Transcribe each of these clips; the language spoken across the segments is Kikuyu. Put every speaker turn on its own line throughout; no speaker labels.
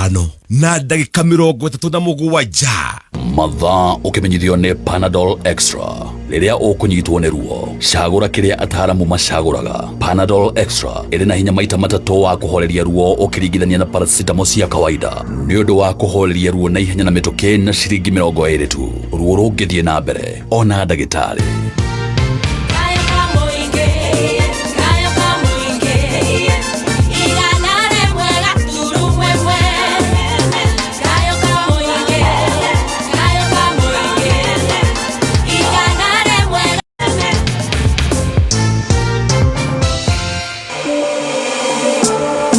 Ithano na ndagĩka 37.
Mathaa ũkĩmenyithio nĩ Panadol Extra. Rĩrĩa ũkũnyitwo nĩ ruo, cagũra kĩrĩa ataaramu macagũraga. Panadol Extra ĩrĩ na hinya maita matatũ wa kũhoreria ruo ũkĩringithania na paracetamol cia kawaida. Nĩ ũndũ wa kũhoreria ruo na ihenya na mĩtũkĩ na ciringi 20 tu. Ruo rũngĩthiĩ na mbere, ona ndagĩtarĩ.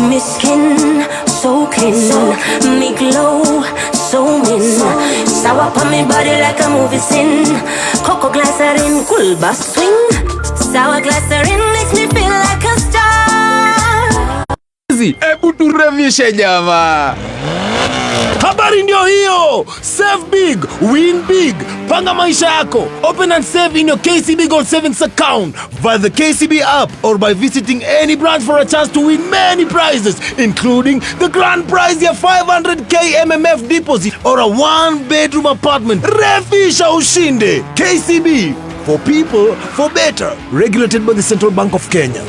Me skin so clean, me glow so mean. Sour on me body like a movie scene. Cocoa glycerin, cool bass swing. Sour glycerin makes me feel like a star.
Hebu turevishe jamaa.
Habari ndio hiyo. Save big, win big. Panga maisha yako. Open and save in your KCB Gold Savings account via the KCB app or by visiting any branch for a chance to win many prizes, including the grand prize ya 500K MMF deposit or a one bedroom apartment. Refisha ushinde. KCB, for people, for better. Regulated by the Central Bank of Kenya.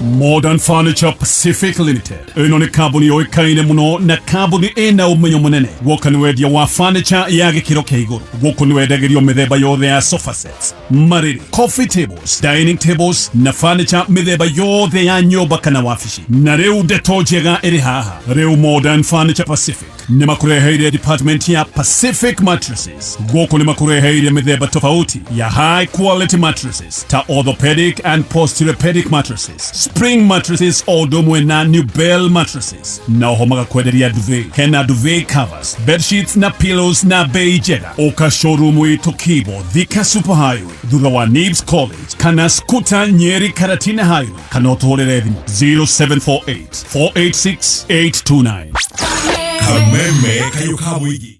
Modern Furniture Pacific Limited ĩno nĩ kambuni yũĩkaine mũno na kambuni ĩna ũmenyo mũnene. Gũkũ nĩ wendia wa furniture ya gĩkĩro kĩa igũrũ. Gũkũ nĩ wendagĩrio mĩthemba yothe ya sofa sets, marĩrĩ, coffee tables, dining tables na furniture mĩthemba yothe ya nyũmba kana wabici. Na rĩu ndeto njega ĩrĩ haha, rĩu Modern Furniture Pacific nĩ makũreheire department ya Pacific Mattresses. Gũkũ nĩ makũreheire mĩthemba tofauti ya high quality mattresses ta orthopedic and posturopedic mattresses, spring mattresses o ũndũ ũmwe na New Bell mattresses, na oho magakwenderia duvet. Hena duvet covers, bed sheets na pillows na bei njega. Ũka showroom itũ Kibo, Thika Super Highway thutha wa Nibs College, kana Skuta Nyeri Karatina Highway, kana ũtũhũrĩre thimũ 0748 486 829.
Kameme kayũ ka mũingĩ.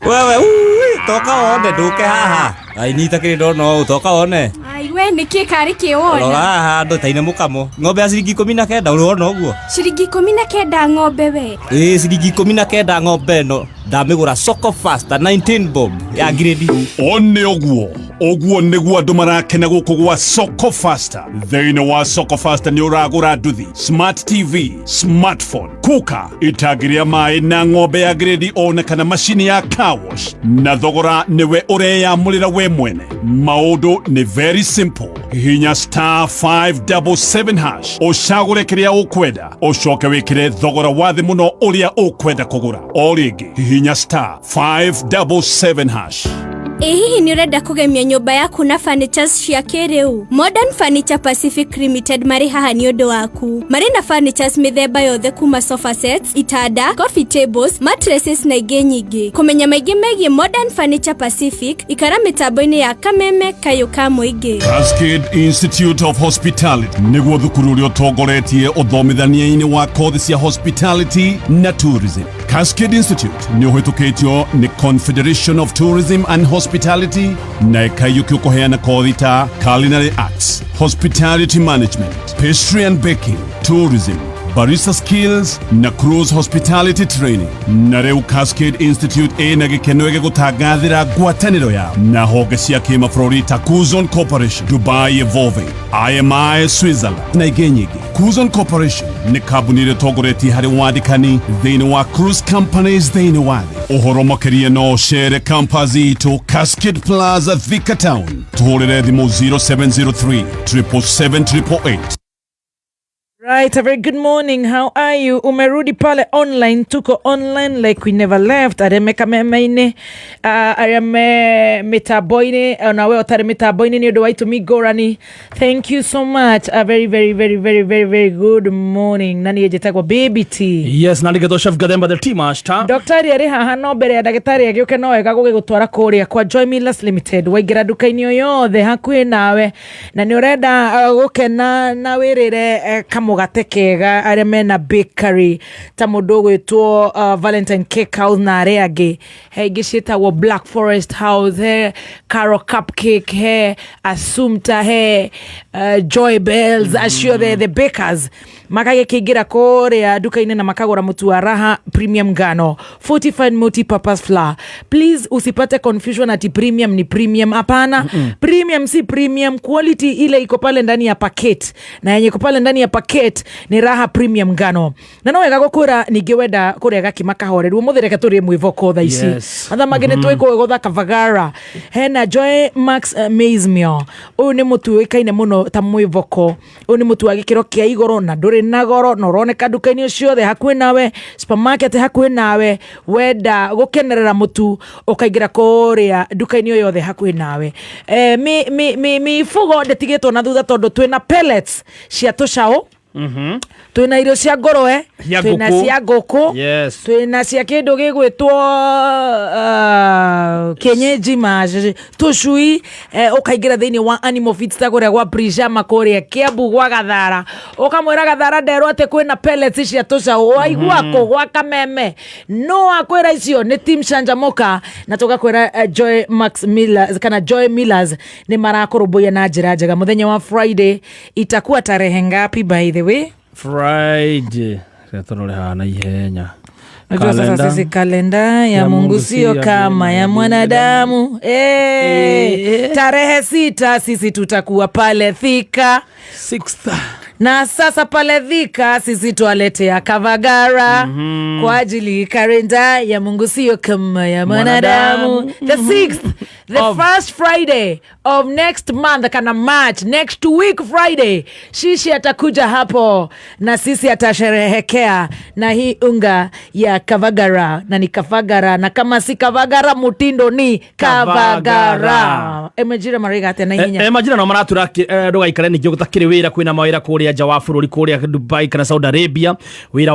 Wewe ui, toka wone nduke haha. Ai nyita kĩrĩ ndona ũũ, toka wone.
Ai we nĩkĩ karĩ
Rora
kĩwona?
Haha andũ taine mũkamo. Ng'ombe ya ciringi 19 ũrona ũguo?
Ciringi 19 ng'ombe we.
Ĩĩ, ciringi 19 ng'ombe ĩno ndamĩgũra Soko Faster 19 bob ya grade.
O nĩ ũguo, ũguo nĩguo andũ marakena gũkũ gwa Soko Faster. Thĩinĩ wa Soko Faster nĩ ũragũra nduthi, smart TV, smartphone, kuka itangi rĩa maĩ na ng'ombe ya grade ona kana macini ya car wash, na thogora nĩwe ũreyamũrĩra we mwene. Maũndũ nĩ very simple. Hihinya *577# ũcagũre kĩrĩa ũkwenda, ũcoke wĩkĩre thogora wa thĩ mũno ũrĩa ũkwenda kũgũra. O rĩngĩ, hihinya *577#.
Ĩ hihi nĩ ũrenda kũgemia nyũmba yaku na furnitures cia kĩrĩu? Modern Furniture Pacific Limited marĩ haha nĩ ũndũ waku. Marĩ na furnitures mĩthemba yothe kuma sofa sets, itanda, coffee tables, mattresses na ingĩ nyingĩ. Kũmenya maingĩ megiĩ Modern Furniture Pacific, ikara mĩtambo-inĩ ya Kameme Kayũ ka Mũingĩ.
Cascade Institute of Hospitality nĩguo thukuru ũrĩa ũtongoretie ũthomithania-inĩ wa kothi cia hospitality na tourism. Cascade Institute nĩ ũhĩtũkĩtio nĩ Confederation of Tourism and Hospitality na ĩkaiyũkio kũheana kothi ta culinary arts, hospitality management, pastry and baking, tourism, barista skills na cruise hospitality training. Na rĩu Cascade Institute ĩna gĩkeno gĩgũtangathĩra ngwatanĩro yao na honge cia kĩmabũrũri ta Kuzon Corporation, Dubai Evolving, IMI Switzerland na ingĩ nyingĩ. Kuzon Corporation nĩ kambuni ĩrĩa ĩtongoretie harĩ wandĩkani thĩinĩ wa cruise companies thĩinĩ wa thĩ. Ũhoro makĩria no ũcere campus itũ Cascade Plaza, Thika Town. Tũhũrĩre thimũ 0703 777 888.
Right, a very good morning. How are you? Umerudi pale online, tuko online like we never left. Arĩa me kameme-inĩ, arĩa me mĩtambo-inĩ, ona we ũtarĩ mĩtambo-inĩ nĩ ũndũ wa itũmi ngũrani. Thank you so much. A very very very very very very good morning. Na niĩ njĩtagwo Baby T.
Yes, na nĩgetwo Chef Gathemba the tea master.
Daktari arĩ haha, no mbere ya ndagĩtarĩ agĩũke no wega gũgĩgũtwara kũrĩa kwa Joy Millers Limited. Waingĩra nduka-inĩ o yothe hakuhĩ nawe na nĩ ũrenda gũkena na wĩrĩre kamũgate. kamũgate kega, arĩa mena bakery ta mũndũ ũgwĩtwo Valentine Cake House na arĩa angĩ. He ingĩ ciĩtagwo Black Forest House, he Caro Cupcake, he Assumpta, he Joy Bells, acio the bakers makagĩkĩingĩra kũrĩa nduka-inĩ na makagũra mũtu wa Raha Premium Ngano Fortified Multi-Purpose Flour. Please usipate confusion ati premium ni premium. Hapana. Premium si premium. Quality ile iko pale ndani ya packet, na yenye iko pale ndani ya packet ni Raha Premium Ngano. Na no wega gũkwĩra ningĩ wenda kũrĩa gakima kahoreru, ũmũthĩ reke tũrĩe mwĩvoko thaa ici. Mathaa mangĩ nĩ twĩkũgũtha Kavagara. Hena Joy Max Maize Meal. Ũyũ nĩ mũtu ũĩkaine mũno ta mwĩvoko. Ũyũ nĩ mũtu wa gĩkĩro kĩa igũrũ na ndũrĩ na goro, na ũroneka nduka-inĩ ciothe hakuhĩ nawe, supermarket hakuhĩ nawe. Wenda gũkenerera mũtu, ũkaingĩra kũrĩa nduka-inĩ o yothe hakuhĩ nawe. Mifugo ndĩtigĩtwo na thutha, tondũ twĩna pellets cia tũcaũ, twĩna irio cia ngũrwe,
Cia
twĩna
ngũkũ.
cia ngũkũ, twĩna cia kĩndũ gĩgwĩtwo kienyeji ma tũcui. Ũkaingĩra thĩinĩ wa Animal Feeds ta kũrĩa gwa Prishama kũrĩa Kiambu gwa Gathara, ũkamwĩra Gathara nderwo atĩ kwĩna pellets cia tũcaũ, waigua kũ gwa Kameme no akwĩra icio nĩ Team Canjamuka. Na tũgakwĩra Joy Max Millers kana Joy Millers nĩ marakũrũmbũiya na njĩra njega. Mũthenya wa Friday itakuwa tarehe ngapi, by the way?
Friday, tũrore haha na ihenya.
Najua sasa
Kalenda.
sisi kalenda ya
ya
Mungu
Mungu
sio
si ya
kama ya mwanadamu. Eh, tarehe 6 sisi tutakuwa pale Thika.
Sixth.
Na sasa pale Thika sisi twaletea Kavagara kwa ajili kalenda ya Mungu sio kama ya mwanadamu. The sixth, the first Friday of next month kana March, next week Friday, Shishi atakuja hapo na sisi atasherehekea na hii unga ya Kavagara, na ni Kavagara, na kama si Kavagara mutindo ni Kavagara.
Kavagara.
Emejira mariga atia na ihenya?
Majira no maratura ndũgaikare ningĩ gũtakĩrĩ wĩra. Kwĩna mawĩra kũrĩa nja wa bũrũri, kũrĩa Dubai kana Saudi Arabia, wĩra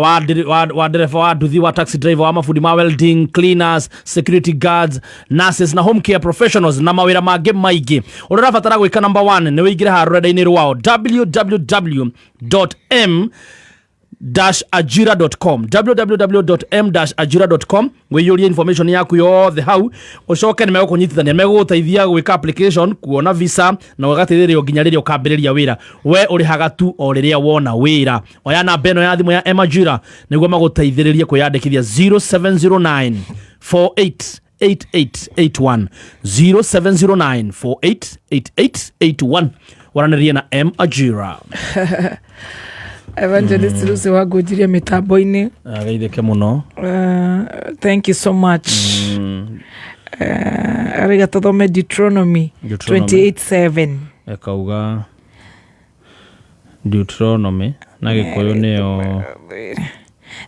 wa ndereba wa nduthi, wa taxi driver, wa mabundi ma welding, cleaners, security guards, nurses na home care professionals na mawĩra mangĩ maingĩ. Ũrĩa ũrabatara gwĩka, number one, nĩ wĩingĩre haha rũrenda-inĩ rwao www.m-ajira.com, www.m-ajira.com, wĩiyũrie information yaku yothe hau, ũcoke nĩ megũkũnyitithania, megũgũteithia gwĩka application, kuona visa na ũgateithĩrĩrio nginya rĩrĩa ũkambĩrĩria wĩra. We ũrĩhaga tu o rĩrĩa wona wĩra. Oya namba ĩno ya thimũ ya M-Ajira nĩguo magũteithĩrĩrie kwĩyandĩkithia: 0709 48 8881, 0709 488881. Waranĩrie na M Ajira.
Evangelist Lucy wangũnjirie mĩtambo-inĩ.
Ageithĩke mũno.
Thank you so much. Arĩga tũthome Deuteronomy.
Deuteronomy.
28:7.
Ekauga Deuteronomy na Gĩkũyũ nĩyo?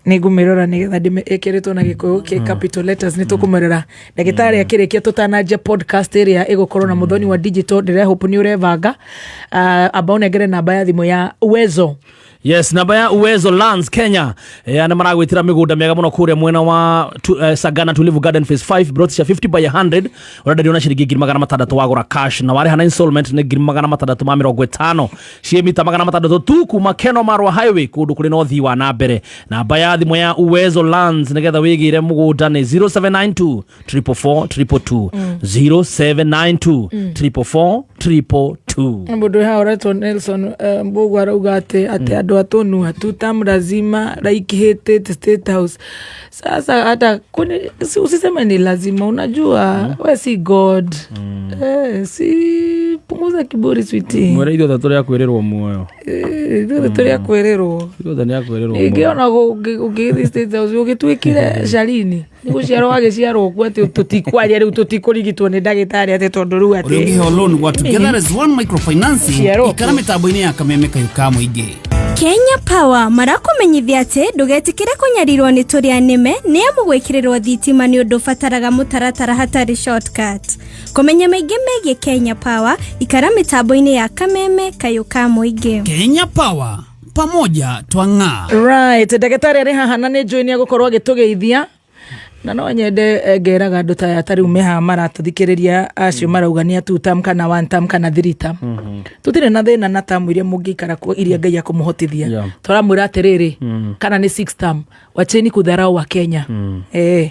Nĩ ngũmĩrora nĩgetha ĩkĩrĩtwo na Gĩkũyũ kĩ capital letters. Nĩ tũkũmĩrora ndagĩtarĩ akĩrĩkia tũtananjia podcast ĩrĩa ĩgũkorwo na mũthoni wa digital. Ndĩrehope nĩ ũrebanga. Amba ũnengere namba ya thimũ ya Uwezo.
Yes, namba ya Uwezo Lands Kenya, nĩ maragwĩtĩra mĩgũnda mĩega mũno kũrĩa mwena wa Sagana Tulivu Garden Phase 5, plot cia 50 by 100, ũrenderio na ciringi 600,000 wagũra cash, na warĩha na installment nĩ 650,000. Ciĩ mita 600 tu kuma Keno Marwa Highway, kũndũ kũrĩ na ũthii wa na mbere. Namba ya thimũ ya Uwezo Lands nĩgetha wĩgĩre mũgũnda nĩ 0792 444 222, 0792 444 222.
Mũndũ haha ũretwo Nelson Mbũgũ arauga atĩ andũ atũnu hatutam lazima like hated State House. Sasa hata kuni, usiseme ni lazima, unajua we si God. Si punguza kiburi, sweetie.
Mwĩre ithuothe tũrĩ a kwĩrĩrwo muoyo.
Ithuothe tũrĩ a kwĩrĩrwo.
Ithuothe nĩ a kwĩrĩrwo.
Ningĩ ona ũngĩgĩthiĩ State House ũgĩtuĩkire carini nĩ gũciarwo wagĩciarwo kuo atĩ tũtikwaria rĩu, tũtikũrigitwo nĩ ndagĩtarĩ atĩ tondũ rĩu
ũrĩa
atĩ
ũngĩheo loan gwa Together as One Microfinancing.
Ciarwo.
Ikara mĩtambo-inĩ ya Kameme kayũ ka mũingĩ.
Kenya Power marakũmenyithia atĩ ndũgetĩkĩre kũnyarirwo nĩ tũrĩa nĩme, nĩ amu gwĩkĩrĩrwo thitima nĩ ũndũ ũbataraga mũtaratara hatarĩ shortcut. Kũmenya maingĩ megiĩ Kenya Power, ikara mĩtambo-inĩ ya Kameme kayũ ka mũingĩ.
Kenya Power, pamoja twang'aa.
Right, ndagĩtarĩ arĩ haha na nĩ njũĩ nĩ egũkorwo agĩtũgeithia. Na no nyende ngeraga andũ ta aya ta rĩu mehaha maratũthikĩrĩria acio marauga nĩ a two term kana one term kana three term. Tũtirĩ na thĩna na tamu iria mũngĩikara kuo iria Ngai akũmũhotithia. Tũramwĩra atĩrĩrĩ, kana nĩ six term, wacheni kudharau wa Kenya.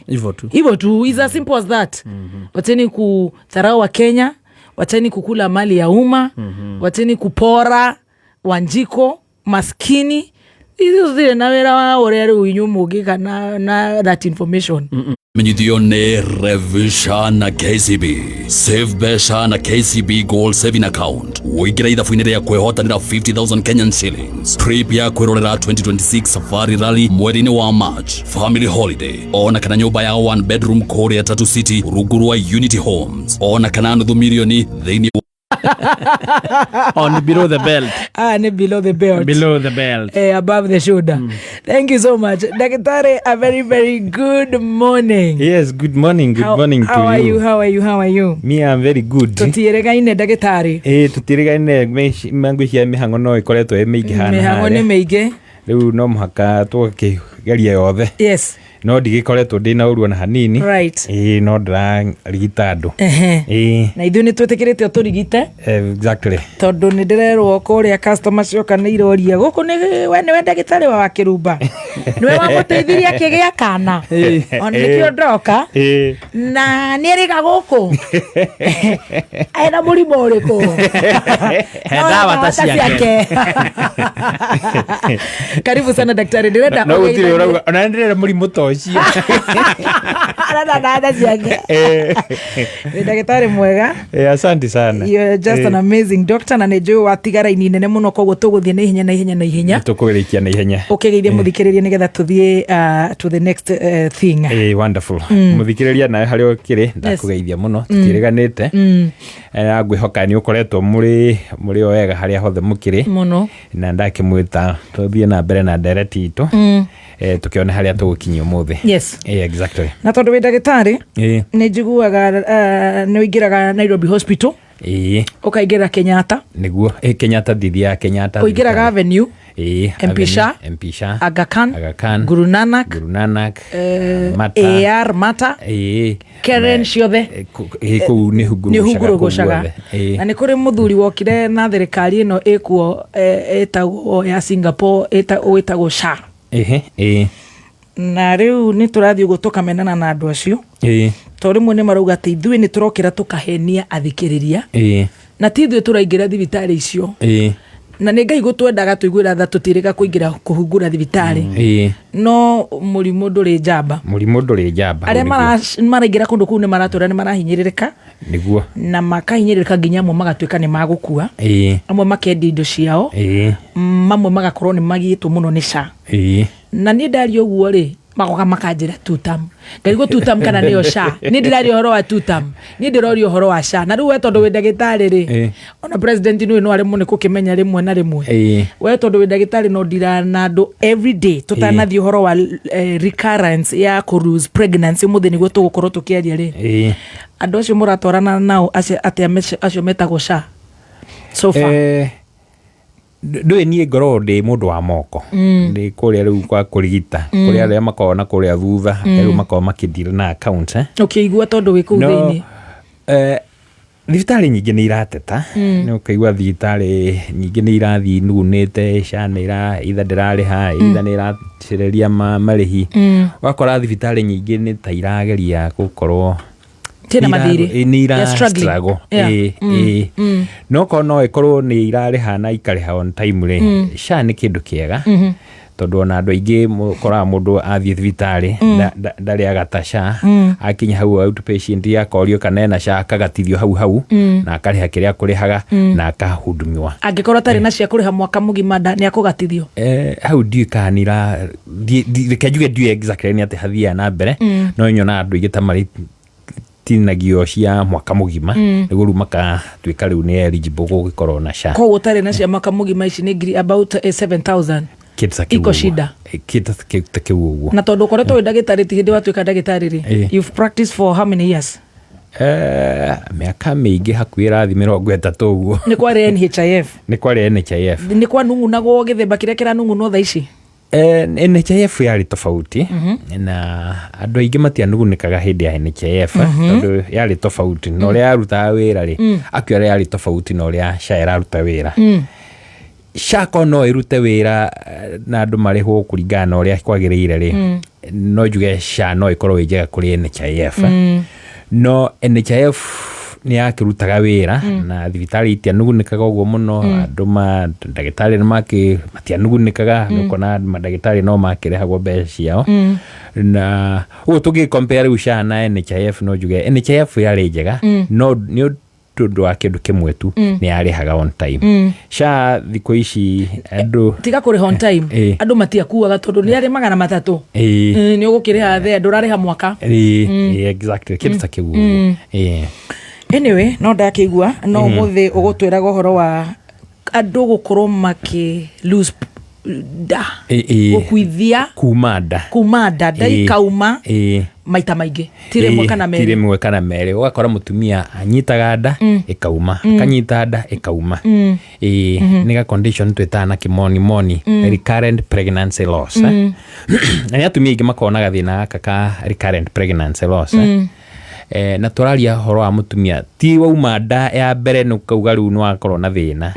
Hivyo tu.
Hivyo tu, is as simple as that. Wacheni kudharau wa Kenya, wacheni kukula mali ya umma, wacheni kupora Wanjiko maskini. Ithuĩ tũtirĩ na wĩra wa ũrĩa rĩu inyuĩ mũngĩka na that information.
Menyithio nĩ Revisha na KCB. Save mbeca na KCB Gold Saving Account. Ũingĩre ithabu-inĩ rĩa kwĩhotanĩra 50,000 Kenyan shillings. Trip ya kwĩrorera 2026 Safari Rally mweri-inĩ wa March. Family holiday. Ona kana nyũmba ya one bedroom kũrĩa Tatu City rungu rwa Unity Homes. Ona kana nuthu milioni thĩinĩ.
On below the belt.
Ah, nĩ below the belt.
Below the belt.
Above the shoulder. Thank you so much, Daktari. A very, very good morning.
Yes, good morning. Good morning to
How are
you.
you? How are you? How are you?
Me, I'm very good.
Tũtiĩrĩgaine, ndagĩtarĩ.
Ĩ, tũtirĩgaine. Ngwĩciria mĩhang'o no ĩkoretwo ĩ mĩingĩ hana
Mĩhang'o nĩ
harĩa.
mĩingĩ.
Rĩu no mũhaka tũgakĩgeria yothe. No ndigĩkoretwo ndĩna ũru ona hanini. Ĩ, no ndĩrarigita andũ. Ĩ.
Na ithuĩ nĩ twĩtĩkĩrĩte ũtũrigite.
Exactly.
Tondũ nĩ ndĩrerwo kũrĩa customer cioka nĩ iroria gũkũ nĩ we nĩwe ndagĩtarĩ wa Kĩrumba, nĩwe wamũteithirie akĩgĩa kana, ona nĩkĩo ndoka. Na nĩ erĩga gũkũ ena mũrimũ ũrĩkũ?
He ndawa ta ciake.
Karibu sana, daktari, ndĩrenda
No gũtirĩ ũrauga ona nĩ ndĩrenda mũrimũ ta ũcio.
Arenda ndawa ciake. Wĩ ndagĩtarĩ mwega.
Asante sana.
You're just an amazing doctor, na nĩ njũĩ watiga raini nene mũno, koguo tũgũthiĩ na ihenya, na ihenya, na ihenya.
Tũkũrĩkia na ihenya.
Ũkĩgeithia mũthikĩrĩria nĩgetha tũthiĩ to the next thing.
Wonderful. Mũthikĩrĩria nawe harĩa ũkĩrĩ, ndakũgeithia mũno. Tũtiĩrĩganĩte. Na ngwĩhoka nĩ ũkoretwo mũrĩ o wega harĩa hothe mũkĩrĩ.
Mũno.
Na ndakĩmwĩta tũthiĩ na mbere na ndereti itũ. Tũkĩone harĩa tũgũkinyia ũmũthĩ. Exactly.
Na tondũ wĩ ndagĩtarĩ, nĩ njiguaga nĩ ũingĩraga Nairobi Hospital, ũkaingĩra Kenyatta.
Nĩguo. Kenyatta, ndithiaga Kenyatta.
Ũingĩraga Avenue. MP
Avenue,
Shah,
MP Shah,
Aga Khan,
Aga Khan,
Guru Nanak,
Guru Nanak, Mata.
AR Mata, Karen ciothe.
Kũu nĩ
nĩ
hungurugũcaga kũu
hungurugũcaga.
guothe.
Na nĩ kũrĩ mũthuri wokire na thirikari ĩno ĩkuo, ĩtagwo ya Singapore, ĩtagwo SHA.
Ehe, ĩĩ.
Na rĩu nĩ tũrathiĩ ũguo tũkamenana na andũ acio, tondũ rĩmwe nĩ marauga atĩ ithuĩ nĩ tũrokĩra tũkahenia athikĩrĩria, na ti ithuĩ tũraingĩra thibitarĩ icio, na nĩ Ngai gũtwendaga tũiguĩra tha tũtirĩga kũingĩra kũhungura thibitarĩ. No mũrimũ ndũrĩ njamba.
Mũrimũ ndũrĩ njamba.
Arĩa
Nĩguo.
maraingĩra kũndũ kũu nĩ maratwĩra nĩ marahinyĩrĩrĩka, na makahinyĩrĩrĩka nginya amwe magatuĩka nĩ magũkua, amwe makendia indo ciao, mamwe magakorwo nĩ magiĩtwo mũno nĩ SHA. Na niĩ ndaria ũguo rĩ, magoka makanjĩra tutam ngarigwo tutam kana nĩyo SHA. Niĩ ndĩraria ũhoro wa tutam, niĩ ndĩroria ũhoro wa SHA. Na rĩu we tondũ wĩ ndagĩtarĩ rĩ, ona president nĩ no aremwo nĩ gũkĩmenya rĩmwe na rĩmwe. We tondũ wĩ ndagĩtarĩ no ndira na andũ everyday, tũtanathiĩ ũhoro wa recurrence ya kũ lose pregnancy ũmũthĩ nĩguo tũgũkorwo tũkĩaria rĩ, andũ acio mũratwarana nao acio atĩa, acio metagwo SHA so far?
Ndũĩ niĩ ngoragwo ndĩ mũndũ wa moko. Ndĩ kũrĩa rĩu kwa kũrigita. Kũrĩ arĩa makoragwo na kũrĩa thutha. Rĩu makoragwo makĩdeal na account, eh.
Ũkĩigua tondũ wĩ kũu
No,
thĩinĩ.
Thibitarĩ nyingĩ nĩ irateta. Nĩ ũkaigua thibitarĩ nyingĩ nĩ irathiĩ inugunĩte, SHA nĩ ira either ndĩrarĩha, either nĩ ĩracereria marĩhi. Ũgakora thibitarĩ nyingĩ nĩ ta irageria gũkorwo
Ciĩna mathirĩ.
Nĩ ira
They're struggling.
struggle. Ĩ. No korwo no ĩkorwo nĩ irarĩha na ikarĩha on time rĩ, SHA nĩ kĩndũ kĩega, tondũ ona andũ aingĩ ũkoraga mũndũ athiĩ thibitarĩ ndarĩaga ta SHA. Akinya hau outpatient akorio kana ena SHA, akagatithio hau hau na akarĩha kĩrĩa akũrĩhaga na akahudumiwa.
Angĩkorwo atarĩ na cia kũrĩha mwaka mũgima nĩ akũgatithio?
Hau ndiũĩ kana nĩ ira reke njuge ndiũĩ exactly nĩ atĩ hathiaga na mbere. No nyonaga andũ aingĩ ta marĩ tinagio cia mwaka mũgima, nĩguo rĩu makatuĩka rĩu nĩ eligible gũgĩkorwo na SHA.
Koguo ũtarĩ na cia mwaka mũgima ici nĩ ngiri about 7000.
Kĩndũ ta kĩu
Iko
ũguo.
shida.
Kĩndũ ta kĩu ũguo.
Na tondũ ũkoretwo wĩ ndagĩtarĩ, ti hĩndĩ watuĩka ndagĩtarĩ rĩ, you've practiced for how many years?
Mĩaka mĩingĩ, hakuhĩ ĩrathiĩ 30 ũguo.
Nĩ kwarĩ NHIF?
Nĩ kwarĩ NHIF.
Nĩ kwanung'unagwo gĩthemba kĩrĩa kĩranung'unwo thaa ici?
NHIF yarĩ tofauti na andũ aingĩ matianugunĩkaga hĩndĩ ya NHIF, tondũ yarĩ tofauti na ũrĩa yarutaga wĩra rĩ, actually yarĩ tofauti na ũrĩa SHA ĩraruta wĩra. SHA ko no ĩrute wĩra na andũ marĩhwo kũringana na ũrĩa kwagĩrĩire rĩ, no njuge SHA no ĩkorwo ĩ njega kũrĩ NHIF. No NHIF nĩ yakĩrutaga wĩra na thibitarĩ itianugunĩkaga ũguo mũno, andũ ma ndagĩtarĩ nĩ matianugunĩkaga, nĩ ũkona mandagĩtarĩ no makĩrĩhagwo mbeca ciao. Na ũguo tũngĩ compare rĩu SHA na NHIF, no njuge NHIF yarĩ njega, no nĩ ũndũ wa kĩndũ kĩmwe tu, nĩ yarĩhaga on time. SHA thikũ ici andũ
Tiga kũrĩha on time, andũ matiakuaga tondũ nĩ arĩ 300. Nĩ ũgũkĩrĩha the ndũrarĩha mwaka.
Ĩĩ, exactly, kĩndũ ta kĩu ũguo. Ĩĩ.
Anyway, no ndakĩigua no ũmũthĩ ũgũtwĩraga ũhoro wa andũ gũkorwo makĩ lose nda,
Ĩĩ.
gũkuithia,
kuma nda.
Kuma nda, nda ikauma maita maingĩ, ti rĩmwe kana
Ti
merĩ.
rĩmwe kana merĩ. Ũgakora mũtumia anyitaga nda ĩkauma, akanyita nda ĩkauma. Ĩĩ, nĩ ga condition twĩtaga na kĩmonimoni recurrent pregnancy loss, eh. Na nĩ atumia aingĩ makoragwo na gathĩna gaka ka recurrent pregnancy loss, eh. Na tũraria ũhoro wa mũtumia ti wauma nda ya mbere nĩ ũkauga rĩu nĩ wakorwo na thĩna,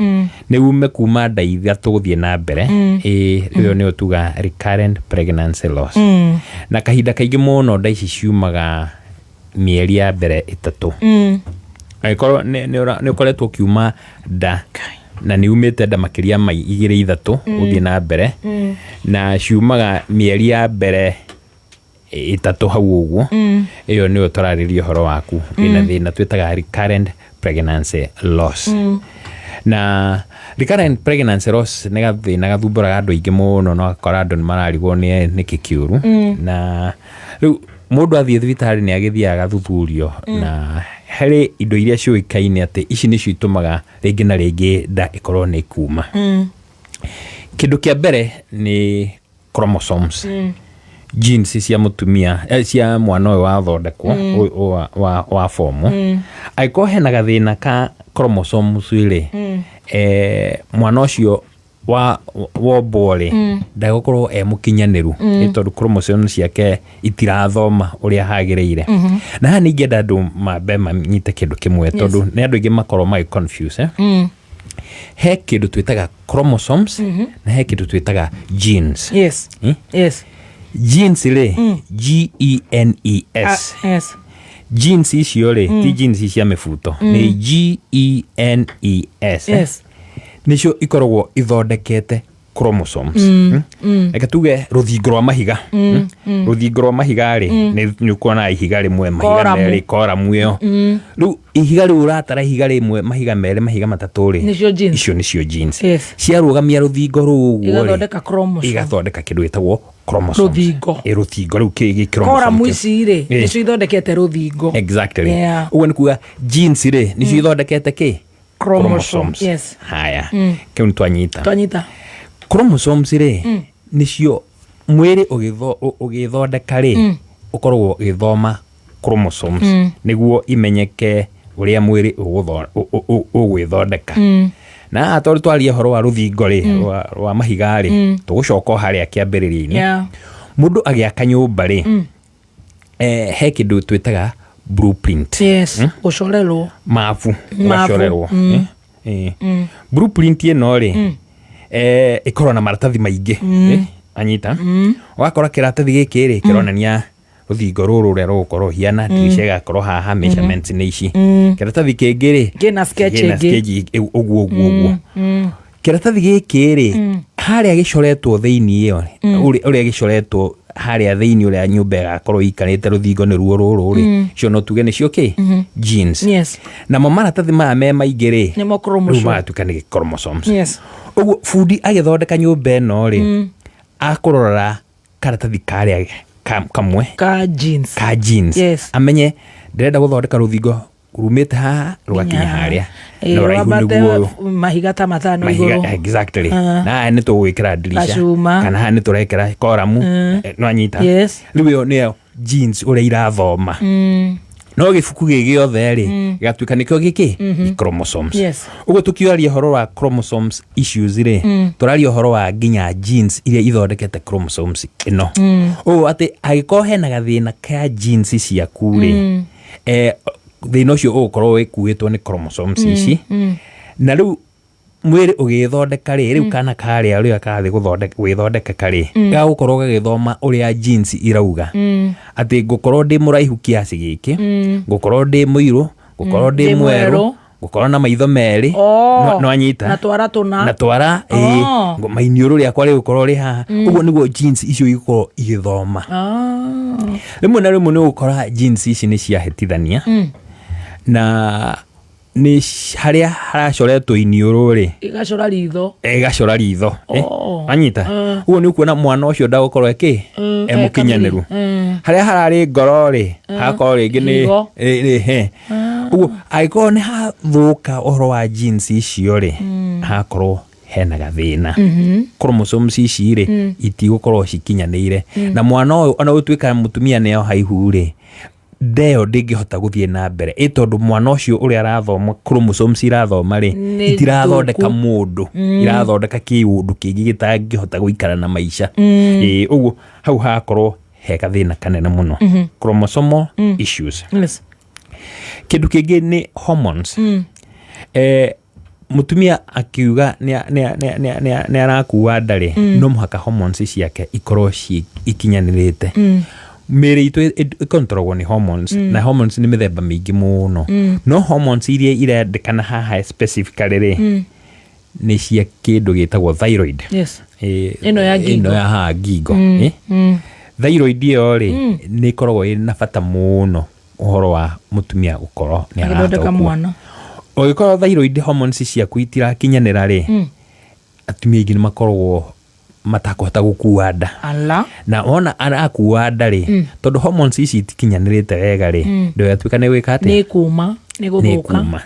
nĩ ume kuma nda 3 gũthiĩ na mbere. Ĩĩ, ĩyo nĩyo tuga recurrent pregnancy loss. Na kahinda kaingĩ mũno nda ici ciumaga mĩeri ya mbere 3. Angĩkorwo nĩ ũkoretwo ũkiuma nda na nĩ umĩte nda makĩria ma 2 3 gũthiĩ na mbere, na ciumaga mĩeri ya mbere 3 hau ũguo, ĩyo nĩyo tũrarĩria ũhoro waku wĩna thĩna twĩtaga recurrent pregnancy loss. Na recurrent pregnancy loss nĩ gathĩna gathumbũraga andũ aingĩ mũno, na ũgakora andũ nĩ mararigwo nĩ nĩkĩ kĩũru. Na rĩu mũndũ athiĩ thibitarĩ nĩ agĩthiaga agathuthurio, na harĩ indo iria ciũĩkaine atĩ ici nĩcio itũmaga rĩngĩ na rĩngĩ nda ĩkorwo nĩ kuma. Kĩndũ kĩa mbere nĩ chromosomes, genes cia mũtumia, cia mwana ũyũ wathondekwo, wa fomu. Angĩkorwo hena gathĩna ka chromosomes rĩ, mwana ũcio wa wombwo rĩ, ndagũkorwo e mũkinyanĩru, nĩ tondũ chromosomes ciake itirathoma ũrĩa hagĩrĩire. Na haha nĩ ingĩenda andũ mambe manyite kĩndũ kĩmwe, tondũ nĩ andũ aingĩ makorwo magĩ confuse, eh? He kĩndũ twĩtaga chromosomes na he kĩndũ twĩtaga genes. Genes rĩ, G E N E S.
Ah, yes.
Genes icio rĩ, ti genes cia mĩbuto, nĩ G E N E S, eh? Nĩcio ikoragwo ithondekete chromosomes. Reke tuge rũthingo rwa mahiga. Rũthingo rwa mahiga rĩ, nĩ ũkuona ihiga rĩmwe, mahiga
Koramu.
merĩ, koramu ĩyo. Rĩu ihiga rĩu ũratara ihiga rĩmwe, mahiga merĩ, mahiga matatũ rĩ,
Nĩcio genes.
Icio nĩcio genes.
Yes.
Ciarũgamia rũthingo rũu ũguo rĩ,
Igathondeka chromosome.
Igathondeka kĩndũ gĩtagwo chromosomes.
Rũthingo.
Ĩ, rũthingo rĩu kĩ chromosome
Koramu
kĩu.
ici rĩ, nĩcio ithondekete rũthingo.
Exactly.
Yeah.
Ũguo nĩ kuga genes rĩ, nĩcio ithondekete kĩ?
Chromosomes. Yes.
Haya, kĩu nĩ twanyita.
Twanyita.
Chromosomes rĩ, nĩcio mwĩrĩ ũgĩthondeka rĩ, ũkoragwo ũgĩthoma chromosomes nĩguo imenyeke ũrĩa mwĩrĩ ũgwĩthondeka. Na haha tondũ twaria ũhoro wa rũthingo rĩ, rwa mahiga rĩ, tũgũcoka o harĩa kĩambĩrĩria-inĩ. Mũndũ agĩaka nyũmba rĩ, he kĩndũ twĩtaga blueprint.
Yes, gũcorerwo.
Mabu.
Mabu.
Ũgacorerwo. Blueprint ĩno rĩ, ĩkoragwo na maratathi maingĩ. Anyita ũgakora kĩratathi gĩkĩ rĩ, kĩronania rũthingo rũrũ ũrĩa rũgũkorwo hiana, ndirica ĩgakorwo haha, measurements nĩ ici. Kĩratathi kĩngĩ rĩ,
Kĩna sketch
kĩna
ĩngĩ.
sketch ũguo ũguo ũguo. Kĩratathi gĩkĩ rĩ, harĩa gĩcoretwo thĩinĩ ĩyo, ũrĩa gĩcoretwo harĩa thĩinĩ, ũrĩa nyũmba ĩgakorwo ĩikarĩte, rũthingo nĩruo rũrũ rĩ, icio no tuge nĩcio kĩ? Genes.
Yes.
Namo maratathi maya me maingĩ rĩ,
Nĩmo
rĩu
chromosome.
magatuĩka nĩ chromosomes.
Yes.
Ũguo bundi agĩthondeka nyũmba ĩno rĩ, akũrora karatathi karĩa kamwe
ka jeans,
ka jeans,
Yes.
amenye ndĩrenda gũthondeka rũthingo rumĩte haha rũgakinya harĩa
Ĩ,
na ũraihu
rwambate
nĩguo ũyũ.
Mahiga ta 5
Mahiga
igũrũ.
Exactly.
Ah.
Na haha nĩ tũgwĩkĩra ndirica
Gacuma.
kana haha nĩ tũrekĩra koramu. No anyita.
Yes.
Rĩu ĩyo nĩyo genes ũrĩa irathoma. No gĩbuku gĩ gĩothe rĩ, gĩgatuĩka nĩkĩo gĩkĩ chromosomes. Ũguo tũkiaria ũhoro wa chromosomes issues rĩ, tũraria ũhoro wa nginya genes iria ithondekete chromosomes ĩno, ũũ atĩ angĩkorwo hena gathĩna ka genes ciaku rĩ, thĩna ũcio ũgũkorwo wĩkuĩtwo nĩ chromosomes ici. Na rĩu mwĩrĩ ũgĩthondeka rĩ, rĩu kana karĩa ũrĩa karathiĩ gwĩthondeka karĩ, gagũkorwo gagĩthoma ũrĩa genes irauga, atĩ ngũkorwo ndĩ mũraihu kiasi gĩkĩ, ngũkorwo ndĩ mũirũ, ngũkorwo ndĩ
Ndĩ
mwerũ,
mwerũ.
ngũkorwo na maitho merĩ.
Oh.
No anyita
Na twara tũna.
Na twara, ĩĩ.
Oh.
Mainiũrũ rĩakwa rĩgũkorwo rĩ haha. Ũguo nĩguo genes icio igũkorwo igĩthoma. Rĩmwe na rĩmwe nĩ ũgũkora genes ici nĩ ciahĩtithania, na nĩ harĩa haracoretwo iniũrũ rĩ,
Igacora ritho.
Ĩgacora ritho.
Oh.
Anyita, ũguo nĩ ũkuona mwana ũcio ndagũkorwo ĩkĩ e mũkinyanĩru. Harĩa hararĩ ngoro rĩ, hagakorwo rĩngĩ nĩ
Higo.
he ũguo. Angĩkorwo nĩ hathũka ũhoro wa genes icio rĩ, hagakorwo hena gathĩna. Chromosomes ici rĩ, itigũkorwo cikinyanĩire, na mwana ũyũ ona gũtuĩka mũtumia nĩ oha ihu rĩ, ndeyo ndĩngĩhota gũthiĩ na mbere, ĩ tondũ mwana ũcio ũrĩa arathoma, chromosomes irathoma rĩ,
Nĩ
itirathondeka
thũku.
mũndũ, irathondeka kĩũndũ kĩngĩ gĩtangĩhota gũikara na maica. Ĩ, ũguo hau hakorwo he gathĩna kanene mũno, chromosomal issues. Kĩndũ kĩngĩ nĩ hormones. Mũtumia akiuga nĩ arakua nda rĩ, no mũhaka hormones ciake ikorwo ci ikinyanĩrĩte. Mĩĩrĩ itũ ĩkontrolagwo nĩ hormones, na hormones nĩ mĩthemba mĩingĩ mũno, no hormones iria irendekana haha specifically rĩ, nĩ cia kĩndũ gĩtagwo thyroid.
Ĩno ya ngingo.
Ĩno ya haha ngingo. Thyroid ĩyo rĩ, nĩ ĩkoragwo ĩ na bata mũno ũhoro wa mũtumia gũkorwo nĩ
Agĩthondeka
arahota gũkua.
mwana.
Ũngĩkorwo thyroid hormones ciaku itirakinyanĩra rĩ, atumia aingĩ nĩ makoragwo matakũhota gũkua nda.
Ala.
Na wona arakua nda rĩ, tondũ hormones ici itikinyanĩrĩte wega rĩ, ndũgatuĩka nĩ gwĩka atĩa?
Nĩ kuma, nĩ
Nĩ
gũthũka.
kuma.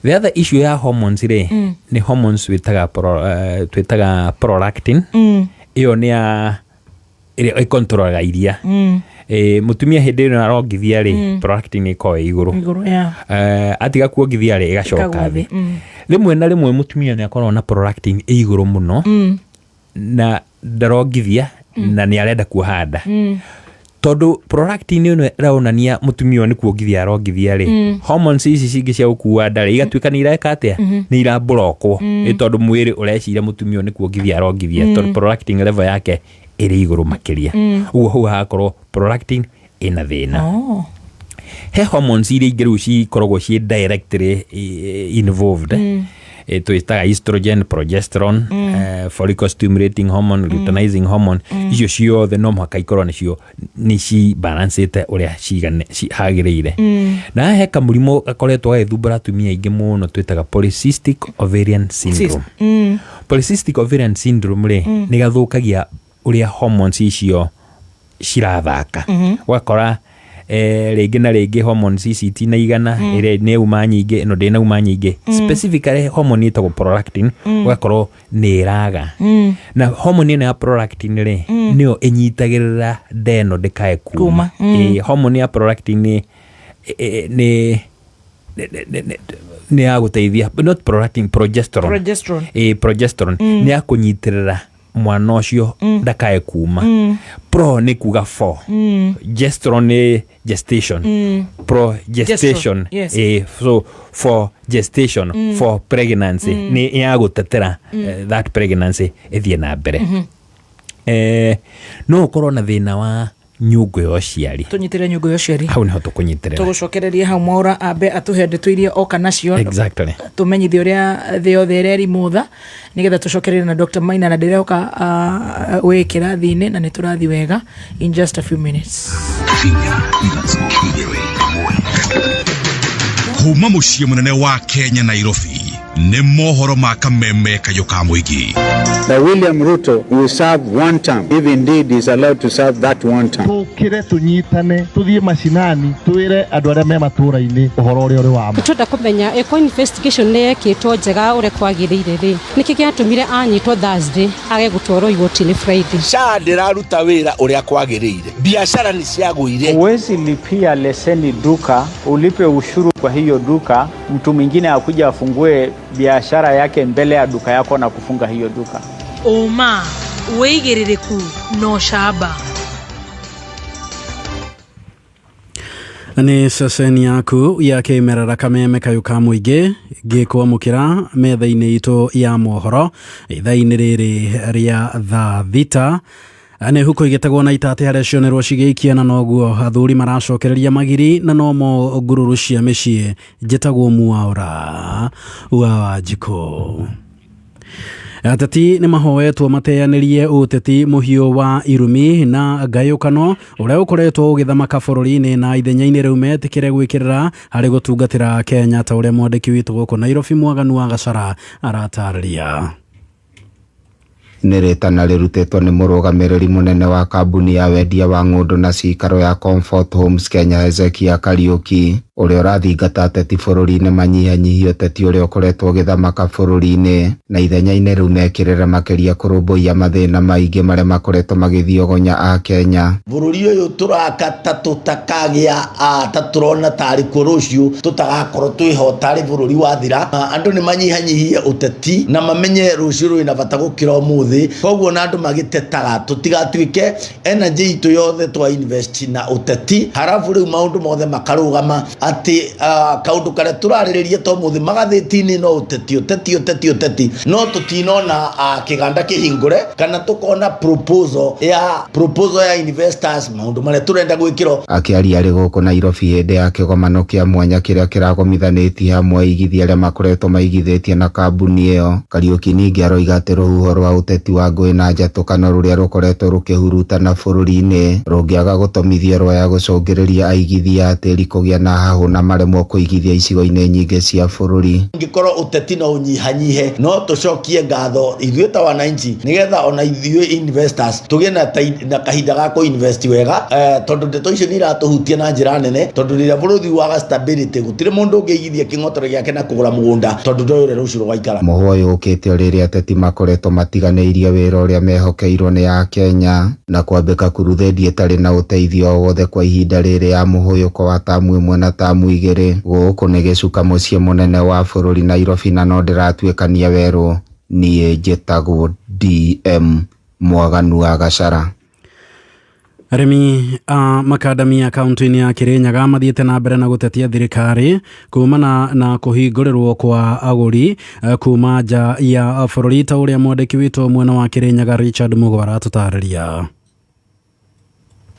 The other issue ya hormones rĩ, nĩ hormones twĩtaga twĩtaga prolactin. Ĩyo nĩ ya ĩrĩa ĩkontrolaga iria. Mũtumia hĩndĩ ĩno arongithia rĩ, prolactin ĩkoragwo ĩ igũrũ.
Igũrũ ya.
Atiga kuongithia rĩ, ĩgacoka
Ĩkagwa
thĩ.
thĩ.
Rĩmwe na rĩmwe mũtumia nĩ akoragwo na prolactin ĩ igũrũ mũno, na ndarongithia, na nĩ arenda kuoha nda. Tondũ prolactin ĩno ĩronania mũtumia ũyũ nĩ kuongithia arongithia rĩ, hormones ici cingĩ cia gũkua nda rĩ, igatuĩka nĩ ireka atĩa? Nĩ irablokwo, nĩ tondũ mwĩrĩ ũreciria mũtumia ũyũ nĩ kuongithia arongithia, tondũ prolactin level yake ĩrĩ igũrũ makĩria. Ũguo hau hagakorwo prolactin ĩna thĩna.
Oh.
He hormones iria ingĩ rĩu cikoragwo ciĩ directly involved. Twĩtaga estrogen, progesterone, follicle stimulating hormone, luteinizing hormone. Icio ciothe no mũhaka ikorwo nĩcio nĩ cibalancĩte ũrĩa hagĩrĩire. Na he kamũrimũ gakoretwo gagĩthumbũra atumia aingĩ mũno twĩtaga polycystic ovarian syndrome. Polycystic ovarian syndrome rĩ, nĩ gathũkagia ũrĩa hormones icio cirathaka. Ũgakora rĩngĩ na rĩngĩ hormones ici itinaigana, ĩrĩa nĩ yauma nyingĩ, ĩno ndĩnauma nyingĩ. Specifically hormone ĩtagwo prolactin, ũgakorwo nĩ ĩraga. Na hormone ĩno ya prolactin rĩ, nĩyo ĩnyitagĩrĩra nda ĩno ndĩkae kuma.
Kuma.
Ĩ, hormone ya prolactin nĩ nĩ ya gũteithia, not prolactin, progesterone.
Progesterone.
Ĩ, progesterone nĩ ya kũnyitĩrĩra mwana ũcio ndakae kuma. Pro nĩ kuga for, gesterone nĩ gestation, progestation.
Yes.
Ĩ, so for gestation, for pregnancy, nĩ ya gũtetera that pregnancy ĩthiĩ na mbere. No ũkorwo na thĩna wa nyũngũ ya ũciari.
Tũnyitĩre nyũngũ ya ũciari.
Hau nĩho tũkũnyitĩrĩra.
Tũgũcokereria hau Mwaura ambe atũhe ndeto iria oka nacio, tũmenyithie ũrĩa thĩ yothe ĩrerimũtha, nĩgetha tũcokererie na Dr. Maina, na ndĩrehoka wĩ kĩrathi-inĩ na nĩ tũrathiĩ wega in just a few minutes.
Kuma mũciĩ mũnene wa Kenya, Nairobi, Nĩ mohoro ma kameme kayũ ka mũingĩ.
That William Ruto will serve one term, if indeed he's allowed to serve that one term.
Tũkĩre tũnyitane tũthiĩ macinani twĩre andũ arĩa me matũũra-inĩ ũhoro ũrĩa ũrĩ wa ma.
Twenda kũmenya ĩko investigation nĩ yekĩtwo njega ũrĩa kwagĩrĩire rĩ, nĩkĩ gĩatũmire anyitwo Thursday age gũtwarwo igoti-inĩ Friday?
SHA ndĩraruta wĩra ũrĩa kwagĩrĩire, biacara nĩ ciagũire.
Huwezi lipia leseni duka, ulipe ushuru kwa hiyo duka, mtu mwingine akuja afungue biashara yake mbele ya duka yako na kufunga hiyo duka.
Ũma, wĩigĩrĩrĩku na ũcamba.
Nĩ ceceni yaku ya kĩmerera kameme kayũ ka mũingĩ ngĩkwamũkĩra metha-inĩ itũ ya mohoro ithaa-inĩ rĩrĩ rĩa thaa 6. Nĩ huko igĩtegwo na itatĩ harĩa cionerwo cigĩikia na noguo athuri maracokereria magiri na nomo ngururu cia mĩciĩ. Njĩtagwo Mwaura wa Wanjikũ. Ateti nĩ mahoetwo mateanĩrie ũteti mũhiũ wa irumi na ngayũkano ũrĩa ũkoretwo ũgĩthamaka bũrũri-inĩ na ithenya-inĩ rĩu metĩkĩre gwĩkĩrĩra harĩ gũtungatĩra Kenya ta ũrĩa mwandĩki witũ gũkũ Nairobi Mwaganu wa Gacara aratarĩria.
Nĩ rĩtana rĩrutĩtwo nĩ mũrũgamĩrĩri mũnene wa kambuni ya wendia wa ng'ũndũ na cikaro ya Comfort Homes Kenya Hezekia Kariuki ũrĩa ũrathingata ateti bũrũri-inĩ manyihanyihie ũteti ũrĩa ũkoretwo ũgĩthamaka bũrũri-inĩ na ithenya-inĩ rĩu mekĩrĩre makĩria kũrũmbũiya mathĩna maingĩ marĩa makoretwo magĩthiogonya a Kenya.
Bũrũri ũyũ tũraka ta tũtakagĩa ta tũrona tarĩ kuo rũciũ tũtagakorwo twĩho tarĩ bũrũri wathira. Andũ nĩ manyihanyihie ũteti na mamenye rũciũ rwĩna bata gũkĩra ũmũthĩ, koguo na andũ magĩtetaga tũtigatuĩke energy itũ yothe twa invest na ũteti harabu rĩu maũndũ mothe makarũgama atĩ kaũndũ karĩa tũrarĩrĩria to mũthĩ magathĩti-inĩ no ũteti ũteti ũteti ũteti, no tũtinona kĩganda kĩhingũre kana tũkona proposal ya investors maũndũ marĩa tũrenda gwĩkĩrwo.
Akĩaria arĩ gũkũ Nairobi hĩndĩ ya kĩgomano kĩa mwanya kĩrĩa kĩragomithanĩtie hamwe aigithia arĩa makoretwo maigithĩtie na kambuni ĩyo, Kariuki ningĩ aroiga atĩ rũhuho rwa ũteti wa ngũĩ na njatũkano rũrĩa rũkoretwo rũkĩhurutana bũrũri-inĩ rũngĩaga gũtomithio rwaya gũcũngĩrĩria aigithia a tĩri kũgĩa na hahũ na maremwo kũigithia icigo-inĩ nyingĩ cia bũrũri.
Ngĩkorwo ũteti no ũnyihanyihe no tũcokie ngatho ithuĩ ta wananchi nĩgetha ona ithuĩ investors tũgĩe na kahinda ga kũ-invest wega, tondũ ndeto icio nĩ iratũhutia na njĩra nene, tondũ rĩrĩa bũrũri waga stability gũtirĩ mũndũ ũngĩigithia kĩng'otore gĩake na kũgũra mũgũnda tondũ ndoĩ ũrĩa rũciũ rũgaikara.
Mũhwa ũyũ ũkĩte o rĩrĩa ateti makoretwo matiganĩirie wĩra ũrĩa mehokeirwo nĩ a Kenya na kwambĩka kuruthendi ĩtarĩ na ũteithio o wothe kwa ihinda rĩrĩ ya mũhũyũko wa tamu 1 na tamu 2. Gũkũ nĩ gĩcuka mũciĩ mũnene wa bũrũri Nairobi na no ndĩratuĩkania werũ. Niĩ njĩtagwo DM Mwaganu wa Gacara.
Arĩmi a makadamia kaunti-inĩ ya Kirinyaga mathiĩte na mbere na gũtetia thirikari kumana na kũhingũrĩrwo kwa agũri kuma nja ya bũrũri ta ũrĩa mwandĩki witũ mwena wa Kirinyaga Richard Mugo aratũtarĩria.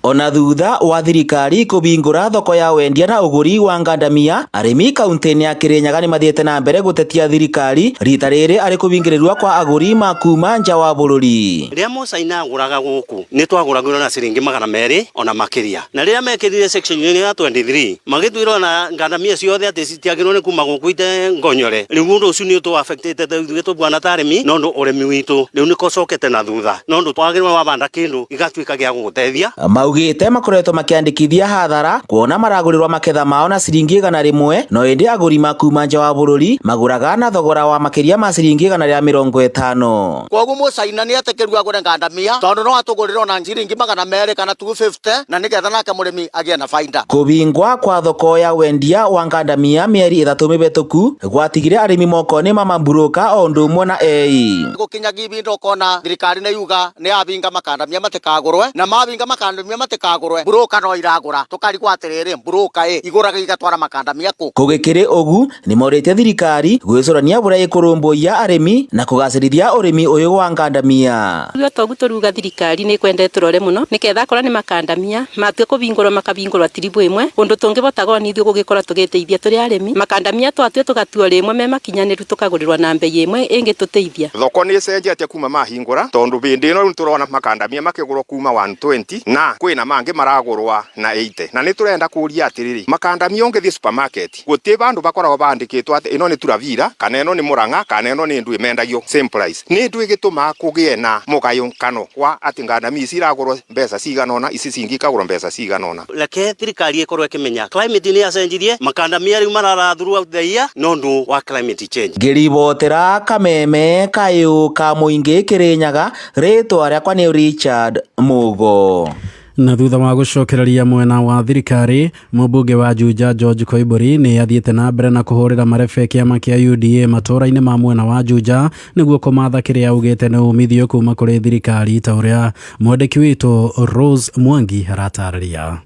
Ona thutha wa thirikari kũhingũra thoko ya wendia na ũgũri wa ngandamia, arĩmi kaunti-inĩ ya Kirinyaga nĩmathiĩte na mbere gũtetia thirikari rita rĩrĩ arĩ kũhingĩrĩrwo kwa agũri ma kuma nja wa bũrũri.
Rĩrĩa mũcaina agũraga gũkũ nĩ twagũragĩrwo na ciringi 200 ona makĩria, na rĩrĩa mekĩrire section ya 23 magĩtwĩrwo na ngandamia ciothe atĩ citiagĩrĩirwo nĩ kuma gũkũ ite ngonyore. Rĩu ũndũ ũcio nĩ ũtũ affectĩte ithuĩ tũbwana ta arĩmi, nondũ ũrĩmi witũ rĩu nĩ kũcokete na thutha, nondũ twagĩrĩirwo wabanda kĩndũ gĩgatuĩka gĩa gũgũteithia.
Maugĩte makoretwo makĩandĩkithia hathara kuona maragũrĩrwo maketha mao na ciringi 100, no ĩndĩ agũri ma kuma nja wa bũrũri magũraga na thogora wa makĩria ma ciringi 150.
Koguo mũcaina nĩ etĩkĩrwo agũre ngandamia tondũ no atũgũrĩre ona ciringi 200 kana 250 na nĩgetha nake mũrĩmi agĩe na baida.
Kũbingwa kwa thoko ya wendia wa ngandamia mĩeri 3 mĩhetũku gwatigire arĩmi moko-inĩ ma mamburoka o ũndũ ũmwe na ei.
Gũkinyagia ibinda ũkona thirikari nĩ yuga nĩ yabinga makandamia matikagũrwe, na mabinga makandamia matikagũrwe mburoka no iragũra, tũkarigwo atĩrĩrĩ mburoka ĩ igũraga igatwara makandamia kũ.
Kũgĩkĩrĩ ũgu nĩmorĩtie thirikari gwĩcũrania ũrĩa ĩkũrũmbũiya arĩmi na kũgacĩrithia ũrĩmi ũyũ wa ngandamia.
Ithuĩ toguo tũruga thirikari nĩ kwenda ĩtũrore mũno nĩketha akorwo nĩ makandamia matue kũbingũrwo makabingũrwo tiribu ĩmwe ũndũ tũngĩbotaga ona ithuĩ gũgĩkorwo tũgĩteithia tũrĩ arĩmi makandamia twatue tũgatuo rĩmwe me makinyanĩru tũkagũrĩrwo na mbei ĩmwe ĩngĩtũteithia.
Thoko nĩ ĩcenjetie kuma mahingũra tondũ bĩndĩ ĩno rĩu tũrona makandamia makĩgũrwo kuma 120 na kwĩ
Kwina mangi maragurwa na 80 na niturenda kuria atiriri, makandamia ungithie supermarket guti bandu bakoragwo bandikitwo ati ino ni Turavira kana ino ni Murang'a kana ino ni ndui mendagio same price. Ni ndui gituma kugie na mugayũkano wa ati ngandamia ici iragurwo mbeca cigana ona ici cingi ikagurwo mbeca cigana ona.
Reke thirikari ikorwo ikimenya climate ni yacenjirie, makandamia riu marara throughout the year nondu wa climate change.
Ngĩribotera kameme kayũ ka mũingĩ Kĩrĩnyaga, rĩtwa rĩakwa nĩ Richard Mugo.
Na thutha wa gũcokereria mwena wa thirikari, mũmbunge wa Juja George Koimburi nĩ athiĩte na mbere na kũhũrĩra marebe kĩama kĩa UDA matũũra-inĩ ma mwena wa Juja nĩguo kũmatha kĩrĩa augĩte nĩ umithio kuma kũrĩ thirikari, ta ũrĩa mwandĩki witũ Rose Mwangi aratarĩria.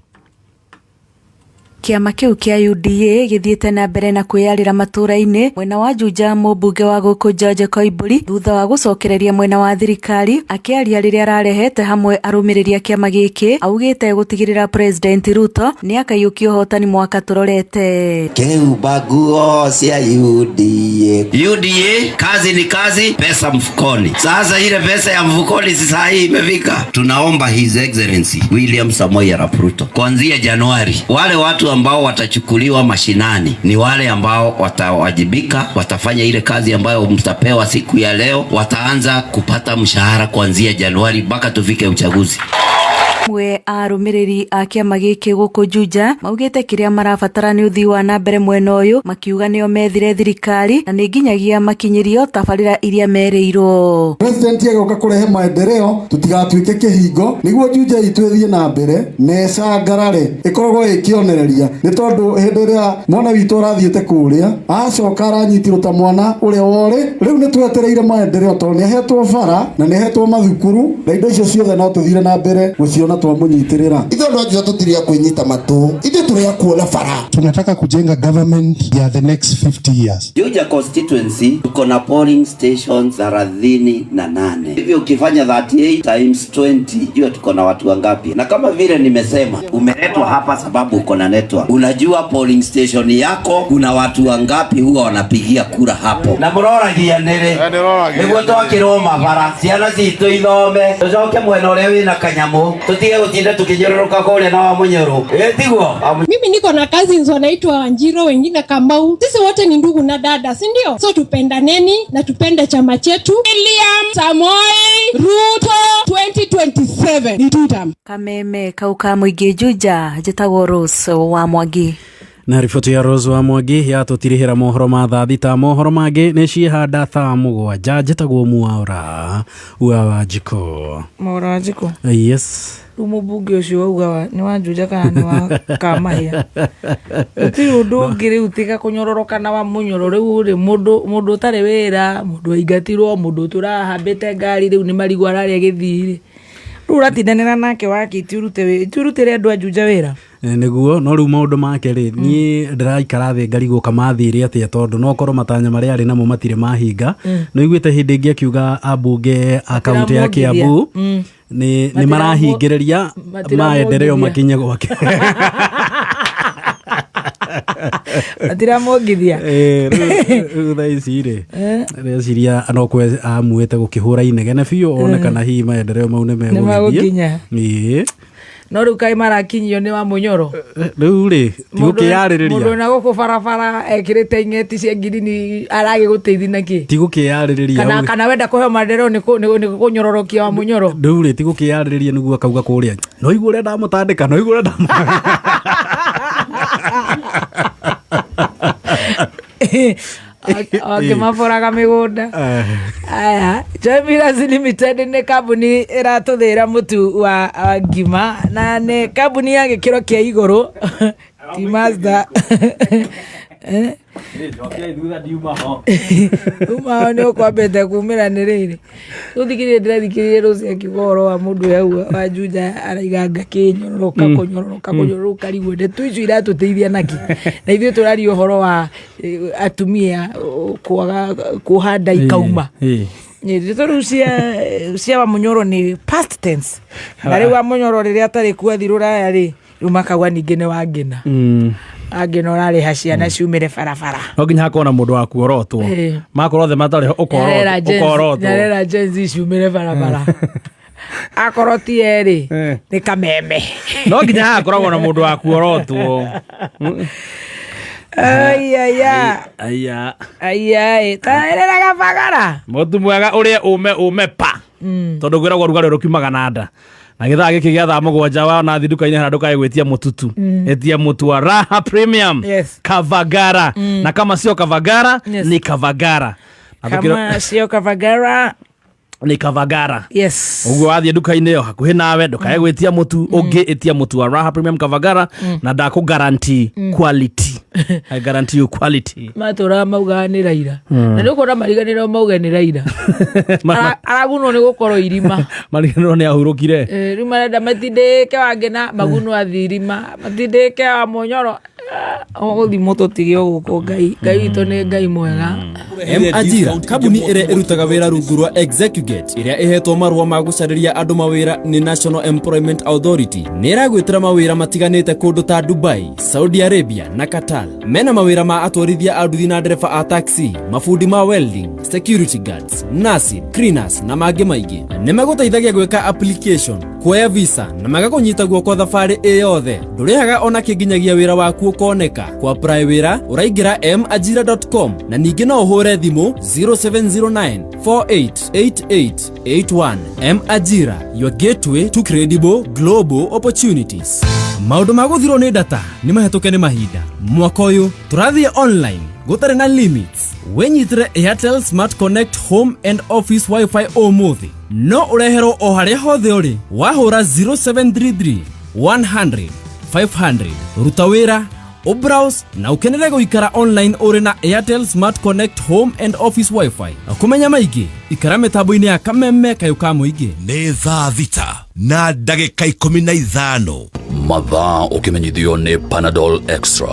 Kĩama kĩu kĩa UDA gĩthiĩte na mbere na kwĩyarĩra matũũra-inĩ mwena wa Juja. Mũmbunge wa gũkũ George Koimburi thutha wa gũcokereria mwena wa thirikari, akĩaria rĩrĩa ararehete hamwe arũmĩrĩri a kĩama gĩkĩ, augĩte gũtigĩrĩra President Ruto nĩ akaiyũkia ũhotani mwaka tũrorete.
Keuba nguo cia UDA. UDA kazi ni kazi, pesa mfukoni. Sasa ile pesa ya mfukoni sasa hii imefika. Tunaomba His Excellency William Samoei Arap Ruto kuanzia Januari, wale watu ambao watachukuliwa mashinani ni wale ambao watawajibika, watafanya ile kazi ambayo mtapewa siku ya leo, wataanza kupata mshahara kuanzia Januari mpaka tufike uchaguzi.
Amwe a arũmĩrĩri a kĩama gĩkĩ gũkũ Juja maugĩte kĩrĩa marabatara nĩ ũthii wa na mbere mwena ũyũ, makiuga nĩo methire thirikari na nĩ nginyagia makinyĩrio tabarĩra iria merĩirwo.
President agoka kũrehe maendeleo, tutigatuĩke kĩhingo nĩguo Juja itũ ĩthiĩ na mbere na ĩcangarare ĩkoragwo ĩ kĩonereria, nĩ tondũ hĩndĩ ĩrĩa mwana witũ arathiĩte kũrĩa acoka aranyitirwo ta mwana ũrĩa worĩ. Rĩu nĩ twetereire maendeleo tondũ nĩ ahetwo bara na nĩ ahetwo mathukuru na indo icio ciothe no tũthire na mbere gũciona twamũnyitĩrĩra.
Ithuĩ andũ a Juja tũtirĩ a kwĩnyita matũ, ithuĩ tũrĩ a kuona bara.
Tunataka kujenga government ya the next 50 years.
Juja constituency tuko na polling stations 38. Hivyo ukifanya 38 times 20, jua tuko na watu wangapi. Na kama vile nimesema, umeletwa hapa sababu uko na network. Unajua polling station yako kuna watu wangapi huwa wanapigia kura hapo. Na mũroragia nĩrĩ nĩguo twakĩrwo mabara, ciana citũ ithome, tũcoke mwena ũrĩa wĩna kanyamũ, tũtige gũtinda tũkĩnyũrũrũka kũrĩa na Wamunyoro. Tiguo?
Mimi niko na cousins wanaitwa Wanjiro, wengine Kamau. Sisi wote ni ndugu na dada, si ndio? So tupendaneni na tupende chama chetu. William Samoei Ruto 2027 ni two term.
Kameme kau ka mũingĩ Juja, njĩtagwo Rose wa Mwangi.
Na riboti ya Rose wa Mwangi yatũtirihĩra mohoro ma thaa thita. Mohoro mangĩ nĩ ciĩhanda thaa mũgwanja. Njĩtagwo Mwaura wa Wanjikũ.
Mwaura Wanjikũ.
Yes.
Rĩu mũmbunge ũcio wauga nĩ wa Juja kana nĩ wa Kamahĩa? Gũtirĩ ũndũ ũngĩ rĩu tiga kũnyororoka na Wamunyoro. Rĩu rĩ, mũndũ ũtarĩ wĩra, mũndũ waingatirwo, mũndũ ũtũrahambĩte ngari, rĩu nĩ marigũ ararĩa gĩthii rĩ. Rĩu ũratindanĩra nake wake, ti ũrutĩre andũ a Juja wĩra.
Nĩguo, no rĩu maũndũ make rĩ, niĩ ndĩraikara thĩ ngarigwo kamathire atĩa, tondũ no korwo matanya marĩa arĩ namo matirĩ mahinga. No iguĩte hĩndĩ ĩngĩ akiuga ambunge a kaunti ya Kiambu nĩ marahingĩrĩria maendeleo makinye gwake.
Matiramwongithia.
Rĩu thaa ici rĩ, ndĩreciria no kwe amuĩte gũkĩhũra inegene biũ one kana hihi maendeleo mau nĩ megũgĩthiĩ. Ĩĩ.
No rĩu kaĩ marakinyio nĩ Wamunyoro.
Rĩu rĩ, ti gũkĩyarĩrĩria.
Mũndũ wĩna gũkũ barabara ekĩrĩte ing'eti cia ngirini aragĩgũteithia na kĩ?
Ti gũkĩyarĩrĩria.
Kana wenda kũheo maendeleo nĩ kũnyororokia Wamunyoro.
Rĩu rĩ, ti gũkĩyarĩrĩria nĩguo akauga kũrĩa, no igua ũrĩa ndamũtandĩka, no igua ũrĩa
Akĩmaboraga mĩgũnda. Aya, Joy Millers Limited nĩ kambuni ĩratũthĩra mũtu wa ngima na nĩ kambuni ya gĩkĩro kĩa igũrũ. Ti Mazda. Uma ho nĩ ũkwambĩte kumĩra nĩ rĩrĩ. Rĩu ndĩrathikĩrĩria Rose akiuga ũhoro wa mũndũ ũyũ auga wa Juja araiga ngakĩnyororoka kũnyororoka kũnyororoka riguo ndeto icio iratũteithia nakĩ? Na ithuĩ tũraria ũhoro wa atumia kwaga kũhanda ikauma. Ndeto rĩu cia Wamunyoro nĩ past tense. Na rĩu Wamunyoro rĩrĩa atarĩ kuo athiĩ rũraya rĩ, rĩu makauga ningĩ nĩ Wangĩna. Angĩ no ũrarĩha ciana ciumĩre barabara.
No nginya hakorwo na mũndũ wa kuorotwo. Makorwo othe matarĩ ho ũkorotwo.
Nyarera Gen Z ciumĩre barabara. Akorwo ti erĩ nĩ Kameme.
No nginya hagakoragwo na mũndũ wa kuorotwo.
Aiaya.
Aya.
Aiai taerera Kabagara.
Mũtu mwega ũrĩa ũme ũme pa. Tondũ kwĩragwo rugarĩ rũkiumaga na nda. Na gĩthaa gĩkĩ gĩa thaa 7 wa nathi nduka-inĩ harĩa ndũkae gwĩtia mũtutu. Ĩtia mũtu wa Raha Premium.
Yes.
Kavagara. Na kama sio Kavagara
Yes.
ni Kavagara. Na tukĩro-
Kama sio Kavagara.
Ni Kavagara.
Yes.
Ũguo wathiĩ nduka-inĩ ĩyo hakuhĩ nawe ndũkae gwĩtia mũtu ũngĩ, ĩtia mũtu wa Raha Premium Kavagara. Na ndakũ guarantee quality. I guarantee you quality.
Matũraga maugaga nĩ Raira. Na nĩ ũkuona mariganĩrwo mauge nĩ Raira. Aragunwo nĩ gũkorwo irima.
Mariganĩrwo nĩ ahurũkire.
Eh, rĩu marenda matindĩke wangĩ na magunwo athiĩ irima, matindĩke wa Mũnyoro ũgũthimwo tũtige gũkũ. Ngai Ngai witũ nĩ Ngai mwega.
M Ajira, kambuni ĩrĩa ĩrutaga wĩra rungu rwa Execugate, ĩrĩa ĩhetwo marũa ma gũcarĩria andũ mawĩra nĩ National Employment Authority, nĩ ĩragwĩtĩra mawĩra matiganĩte kũndũ ta Dubai, Saudi Arabia na Qatar. Mena mawĩra ma atwarithia a nduthi na ndereba a taxi, mabundi ma welding, security guards, nursing, cleaners na mangĩ maingĩ. Nĩ magũteithagia gwĩka application, kuoya visa na magakũnyita guoko thabarĩ ĩ yothe. Ndũrĩhaga ona kĩnginyagia wĩra waku ũkoneka. Kwa apply wĩra ũraingĩra majira.com na ningĩ no ũhũre thimũ 0709 488881. M Ajira, your gateway to credible global opportunities. Maũndũ ma gũthirwo nĩ data nĩ mahĩtũke nĩ mahinda. Mwaka ũyũ tũrathiĩ online gũtarĩ na limits. Wĩnyitĩre Airtel Smart Connect Home and Office WiFi ũmũthĩ, no ũreherwo o harĩa hothe ũrĩ wahũra 0733 100 500. Ruta wĩra, ũbrowse na ũkenere gũikara online ũrĩ na Airtel Smart Connect Home and Office WiFi. Kũmenya maingĩ, ikara mĩtambo-inĩ ya Kameme kayũ ka mũingĩ.
Nĩ thaa 6:15.
Mathaa ũkĩmenyithio nĩ Panadol Extra.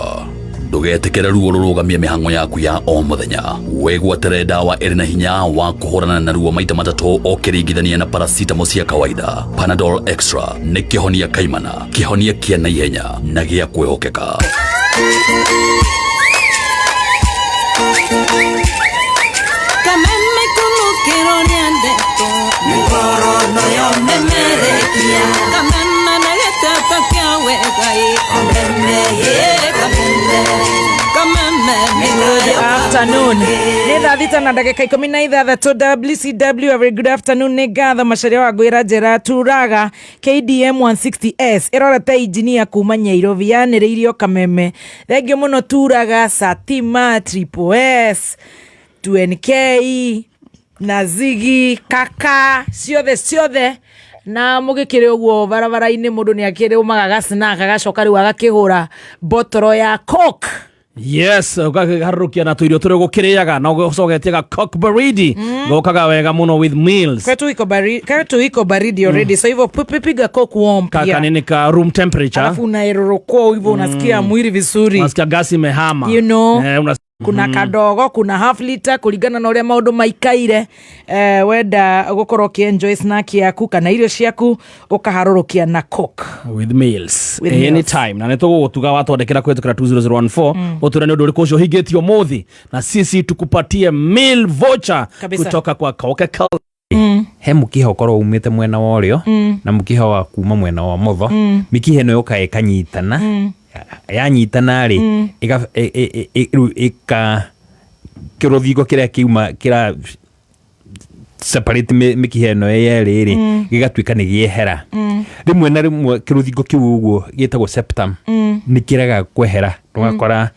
Ndũgetĩkĩre ruo rũrũgamie mĩhang'o yaku ya o mũthenya. Wĩgwatĩre ndawa ĩrĩ na hinya wa kũhũrana na ruo maita matatũ ũkĩringithania na paracetamol cia kawaida. Panadol Extra nĩ kĩhonia kaimana, kĩhonia kĩa naihenya na gĩa kwĩhokeka.
Kameme kulukiro nĩ ndeto mĩkorono yomemerekia Kameme na gĩteto kĩa wega ĩ Kameme ĩ Kameme Kameme.
Good afternoon. Nĩ thaa 6:16. WCW, a very good afternoon. Nĩ ngatho Macaria wa ngwĩra njĩra turaga KDM 160S ĩrorete injinia kuma Nyairobi yanĩrĩirio Kameme. Thengiũ mũno turaga Satima Triple S 2NK na Zigi kaka ciothe ciothe na mũgĩkĩrĩ ũguo barabara-inĩ mũndũ nĩ akĩrũmaga gasnack agacoka rĩu agakĩgũra botoro ya Coke.
Yes, ũgakĩharũrũkia na tũirio tũrĩa ũgũkĩrĩaga na ũcogetie ga Coke baridi, gokaga wega mũno with meals.
Kwetu iko baridi, kwetu iko baridi already. So hivyo piga Coke warm pia.
Kaka nini ka room temperature.
Alafu unaerorokwa hivyo unasikia mwili vizuri.
Unasikia gasi imehama.
You know.
Eh,
Kuna kadogo, kuna half liter kulingana na uria maundu maikaire. Wenda gukorwo ukienjoy snack yaku kana irio ciaku ukaharurukia na Coke.
With meals.
With meals.
Anytime na nĩtũgũgũtuga watwandĩkĩra kũhĩtũkĩra 20014 ũtwĩre nĩ ũndũ ũrĩkũ ũcio ũhingĩtio ũmũthĩ na sisi tukupatie meal voucher
Kabisa.
kutoka kwa Coca-Cola.
He mũkiha ũkorwo umĩte mwena wa ũrĩo na mũkiha wa kuma mwena wa motho. Mĩkiha ĩno yũkaga ĩkanyitana. Yanyitana rĩ, rĩu ĩka kĩrũthingo kĩrĩa kiuma kĩra separate mĩkiha ĩno ĩ yerĩ rĩ, gĩgatuĩka nĩ gĩehera. Rĩmwe na rĩmwe kĩrũthingo kĩu ũguo gĩtagwo septum nĩ kĩregaga kwehera. Ũgakora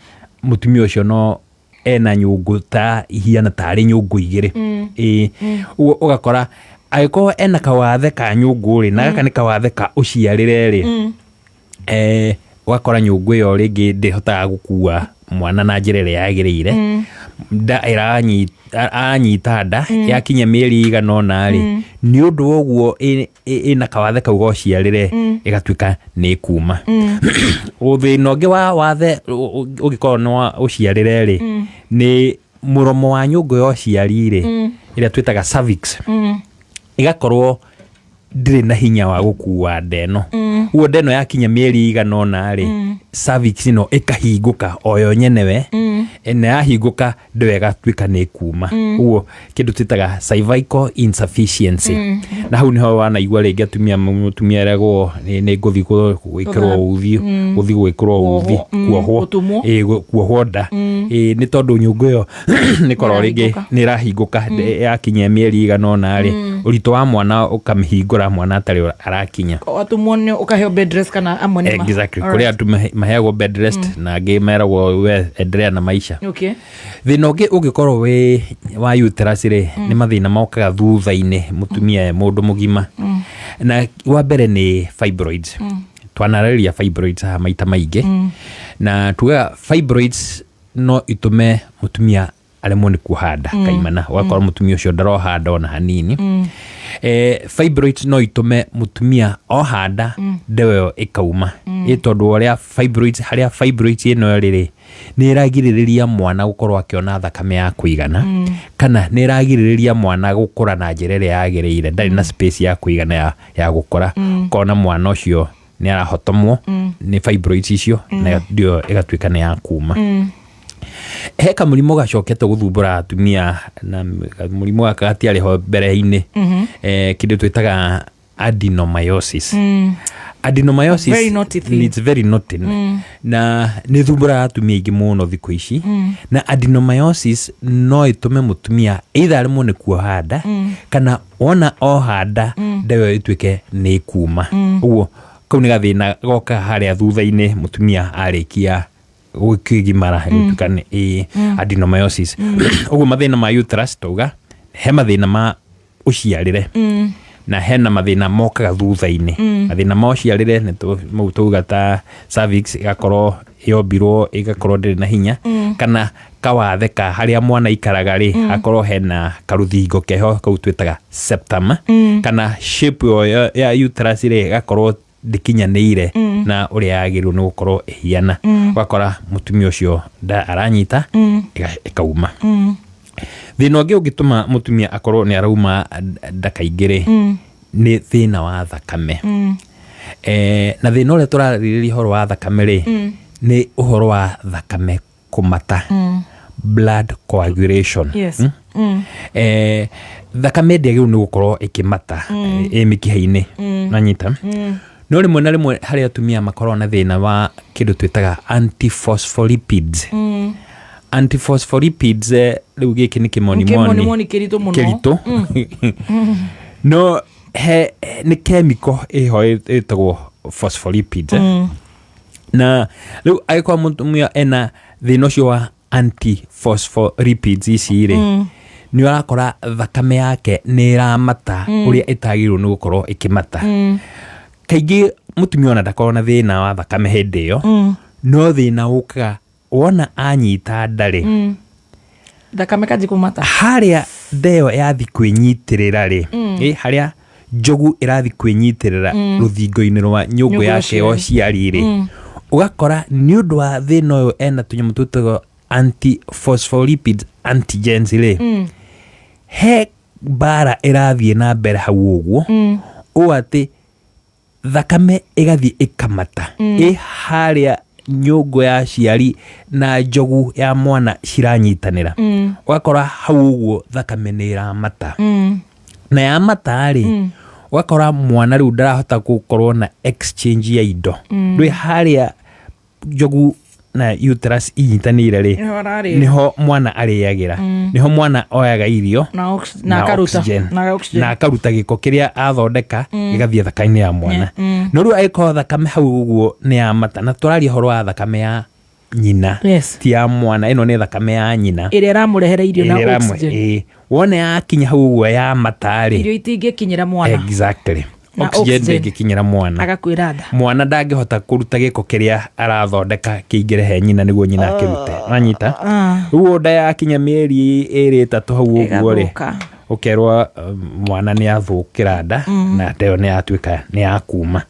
mũtumia ũcio no ena nyũngũ ta ihiana tarĩ nyũngũ igĩrĩ. Ĩĩ, ũguo ũgakora angĩkorwo ena kawathe ka nyũngũ rĩ, na gaka nĩ kawathe ka ũciarĩre rĩ, ũgakora nyũngũ ĩyo rĩngĩ ndĩhotaga gũkua mwana na njĩra ĩrĩa yagĩrĩire. Nda anyita nda, yakinya mĩeri ĩigana ũna rĩ, nĩ ũndũ wa ũguo ĩna kawathe kau ga ũciarĩre, ĩgatuĩka nĩ ĩkuma. Thĩna ũngĩ wa wathe ũngĩkorwo nĩ wa ũciarĩre rĩ, nĩ mũromo wa nyũngũ ya ũciari rĩ, ĩrĩa twĩtaga cervix, ĩgakorwo Ndĩrĩ na hinya wa gũkua nda ĩno. Ũguo nda ĩno yakinya mĩeri igana ũna rĩ, cervix ĩno ĩkahingũka o yo nyenewe. Na yahingũka, nda ĩyo ĩgatuĩka nĩ ĩkuma. Ũguo kĩndũ twĩtaga cervical insufficiency. Na hau nĩho wanaigua rĩngĩ atumia, mũtumia eragwo nĩ ngũthiĩ gwĩkĩrwo uthi. Gũthiĩ gwĩkĩrwo uthi. Kuohwo.
Gũtumwo.
Ĩĩ, kuohwo nda. Ĩĩ, nĩ tondũ nyũngũ ĩyo nĩ korwo rĩngĩ
Nĩrahingũka.
nĩ ĩrahingũka yakinyia mĩeri igana ũna rĩ, ũritũ wa mwana ũkamĩhingũra mwana atarĩ arakinya.
Watumwo nĩ ũkaheo bed rest kana amwe nĩ
Exactly.
Alright.
Kũrĩ andũ maheagwo bed rest na angĩ meragwo we endelea na maisha. Thĩna ũngĩ ũngĩkorwo wĩ wa uterus rĩ, nĩ mathĩna mokaga thutha-inĩ mũtumia e mũndũ mũgima. Na wa mbere nĩ fibroids. Twanarĩrĩria fibroids haha maita maingĩ. Na tugaga fibroids no itũme mũtumia aremwo nĩ kuoha nda. Kaimana ũgakora mũtumia ũcio ndaroha nda ona hanini. Fibroids no itũme mũtumia oha nda, nda ĩyo ĩkauma. Ĩ tondũ ũrĩa fibroids, harĩa fibroids ĩno ĩrĩ rĩ, nĩ ĩragirĩrĩria mwana gũkorwo akĩona thakame ya kũigana, kana nĩ ĩragirĩrĩria mwana gũkũra na njĩra ĩrĩa yagĩrĩire, ndarĩ na space ya kũigana ya gũkũra. Kona mwana ũcio nĩ arahotomwo nĩ fibroids icio na ndio ĩgatuĩka nĩ ya kuma. He kamũrimũ gacokete gũthumbũra atumia, na mũrimũ gaka gatiarĩ ho mbere-inĩ. Kĩndũ twĩtaga adenomyosis. Adenomyosis.
Very naughty thing.
It's very naughty. Na nĩ thumbũraga atumia aingĩ mũno thikũ ici. Na adenomyosis no ĩtũme mũtumia either aremwo nĩ kuoha nda, kana wona oha nda, nda ĩyo ĩtuĩke nĩ ĩkuma. Ũguo kau nĩ gathĩna goka harĩa thutha-inĩ mũtumia arĩkia gũkĩgimara, gũtuĩka nĩ ĩ adenomyosis. Ũguo mathĩna ma uterus, tauga he mathĩna ma ũciarĩre na hena mathĩna mokaga thutha-inĩ. Mathĩna ma ũciarĩre nĩ mau tauga ta cervix ĩgakorwo yombirwo ĩgakorwo ndĩrĩ na hinya, kana kawathe ka harĩa mwana ikaraga rĩ, hakorwo hena karũthingo keho kau twĩtaga septum, kana shape ĩyo ya uterus rĩ, ĩgakorwo ndĩkinyanĩire na ũrĩa yagĩrĩirwo nĩ gũkorwo ĩhiana. Ũgakora mũtumia ũcio nda aranyita ĩkauma. Thĩna ũngĩ ũngĩtũma mũtumia akorwo nĩ arauma nda kaingĩ rĩ, nĩ thĩna wa thakame. Na thĩna ũrĩa tũrarĩrĩria ũhoro wa thakame rĩ, nĩ ũhoro wa thakame kũmata, blood coagulation. Thakame ndĩagĩrĩirwo nĩ gũkorwo ĩkĩmata ĩ mĩkiha-inĩ. Nanyita no rĩmwe na rĩmwe harĩ atumia makoragwo na thĩna wa kĩndũ twĩtaga antiphospholipids. Antiphospholipids, rĩu gĩkĩ nĩ kĩmonimoni.
Kĩmonimoni kĩritũ mũno.
Kĩritũ. No he nĩ chemical ĩho ĩtagwo phospholipids. Na rĩu angĩkorwo mũtumia ena thĩna ũcio wa antiphospholipids ici rĩ, nĩ ũrakora thakame yake nĩ ĩramata ũrĩa ĩtagĩrĩirwo nĩ gũkorwo ĩkĩmata. Kaingĩ mũtumia ona ndakorwo na thĩna wa thakame hĩndĩ ĩyo, no thĩna ũkaga wona anyita nda rĩ,
Thakame kanji kũmata.
Harĩa nda ĩyo yathi kwĩnyitĩrĩra rĩ, harĩa njogu ĩrathi kwĩnyitĩrĩra rũthingo-inĩ rwa nyũngũ
Nyũngũ ya
yake ya
ũciari.
ũciari rĩ, ũgakora nĩ ũndũ wa thĩna ũyũ ena tũnyamũ twĩtagwo antiphospholipids antigens rĩ, he mbara ĩrathiĩ na mbere hau ũguo, ũũ atĩ thakame ĩgathiĩ ĩkamata ĩ harĩa nyũngũ ya aciari na njogu ya mwana ciranyitanĩra. Ũgakora hau ũguo thakame nĩ ĩramata. Na yamata rĩ, ũgakora mwana rĩu ndarahota gũkorwo na exchange ya indo. Rĩ harĩa njogu na uterus inyitanĩire rĩ,
Nĩho ararĩra.
Nĩho mwana arĩagĩra. Nĩho mwana oyaga irio
Na na akaruta.
Oxygen.
Na oxygen.
Na akaruta gĩko kĩrĩa athondeka gĩgathiĩ thakame-inĩ ya mwana. No rĩu angĩkorwo thakame hau ũguo nĩ yamata, na tũraria ũhoro wa thakame ya nyina, ti ya mwana, ĩno nĩ thakame ya nyina
ĩrĩa ĩramũrehere irio na
Ĩrĩa
oxygen.
Ĩĩ. Wona yakinya hau ũguo yamata rĩ,
Irio itingĩkinyĩra mwana.
Exactly.
Na
oxygen
oxygen.
ndĩngĩkinyĩra mwana.
Agakuĩra nda.
Mwana ndangĩhota kũruta gĩko kĩrĩa arathondeka kĩingĩre he nyina nĩguo nyina akĩrute. Wanyita? Rĩu nda yakinya mĩeri 2 3 hau ũguo rĩ,
Ĩgathũka.
ũkerwo mwana nĩ athũkĩra nda na nda ĩyo nĩ yatuĩka nĩ yakuma.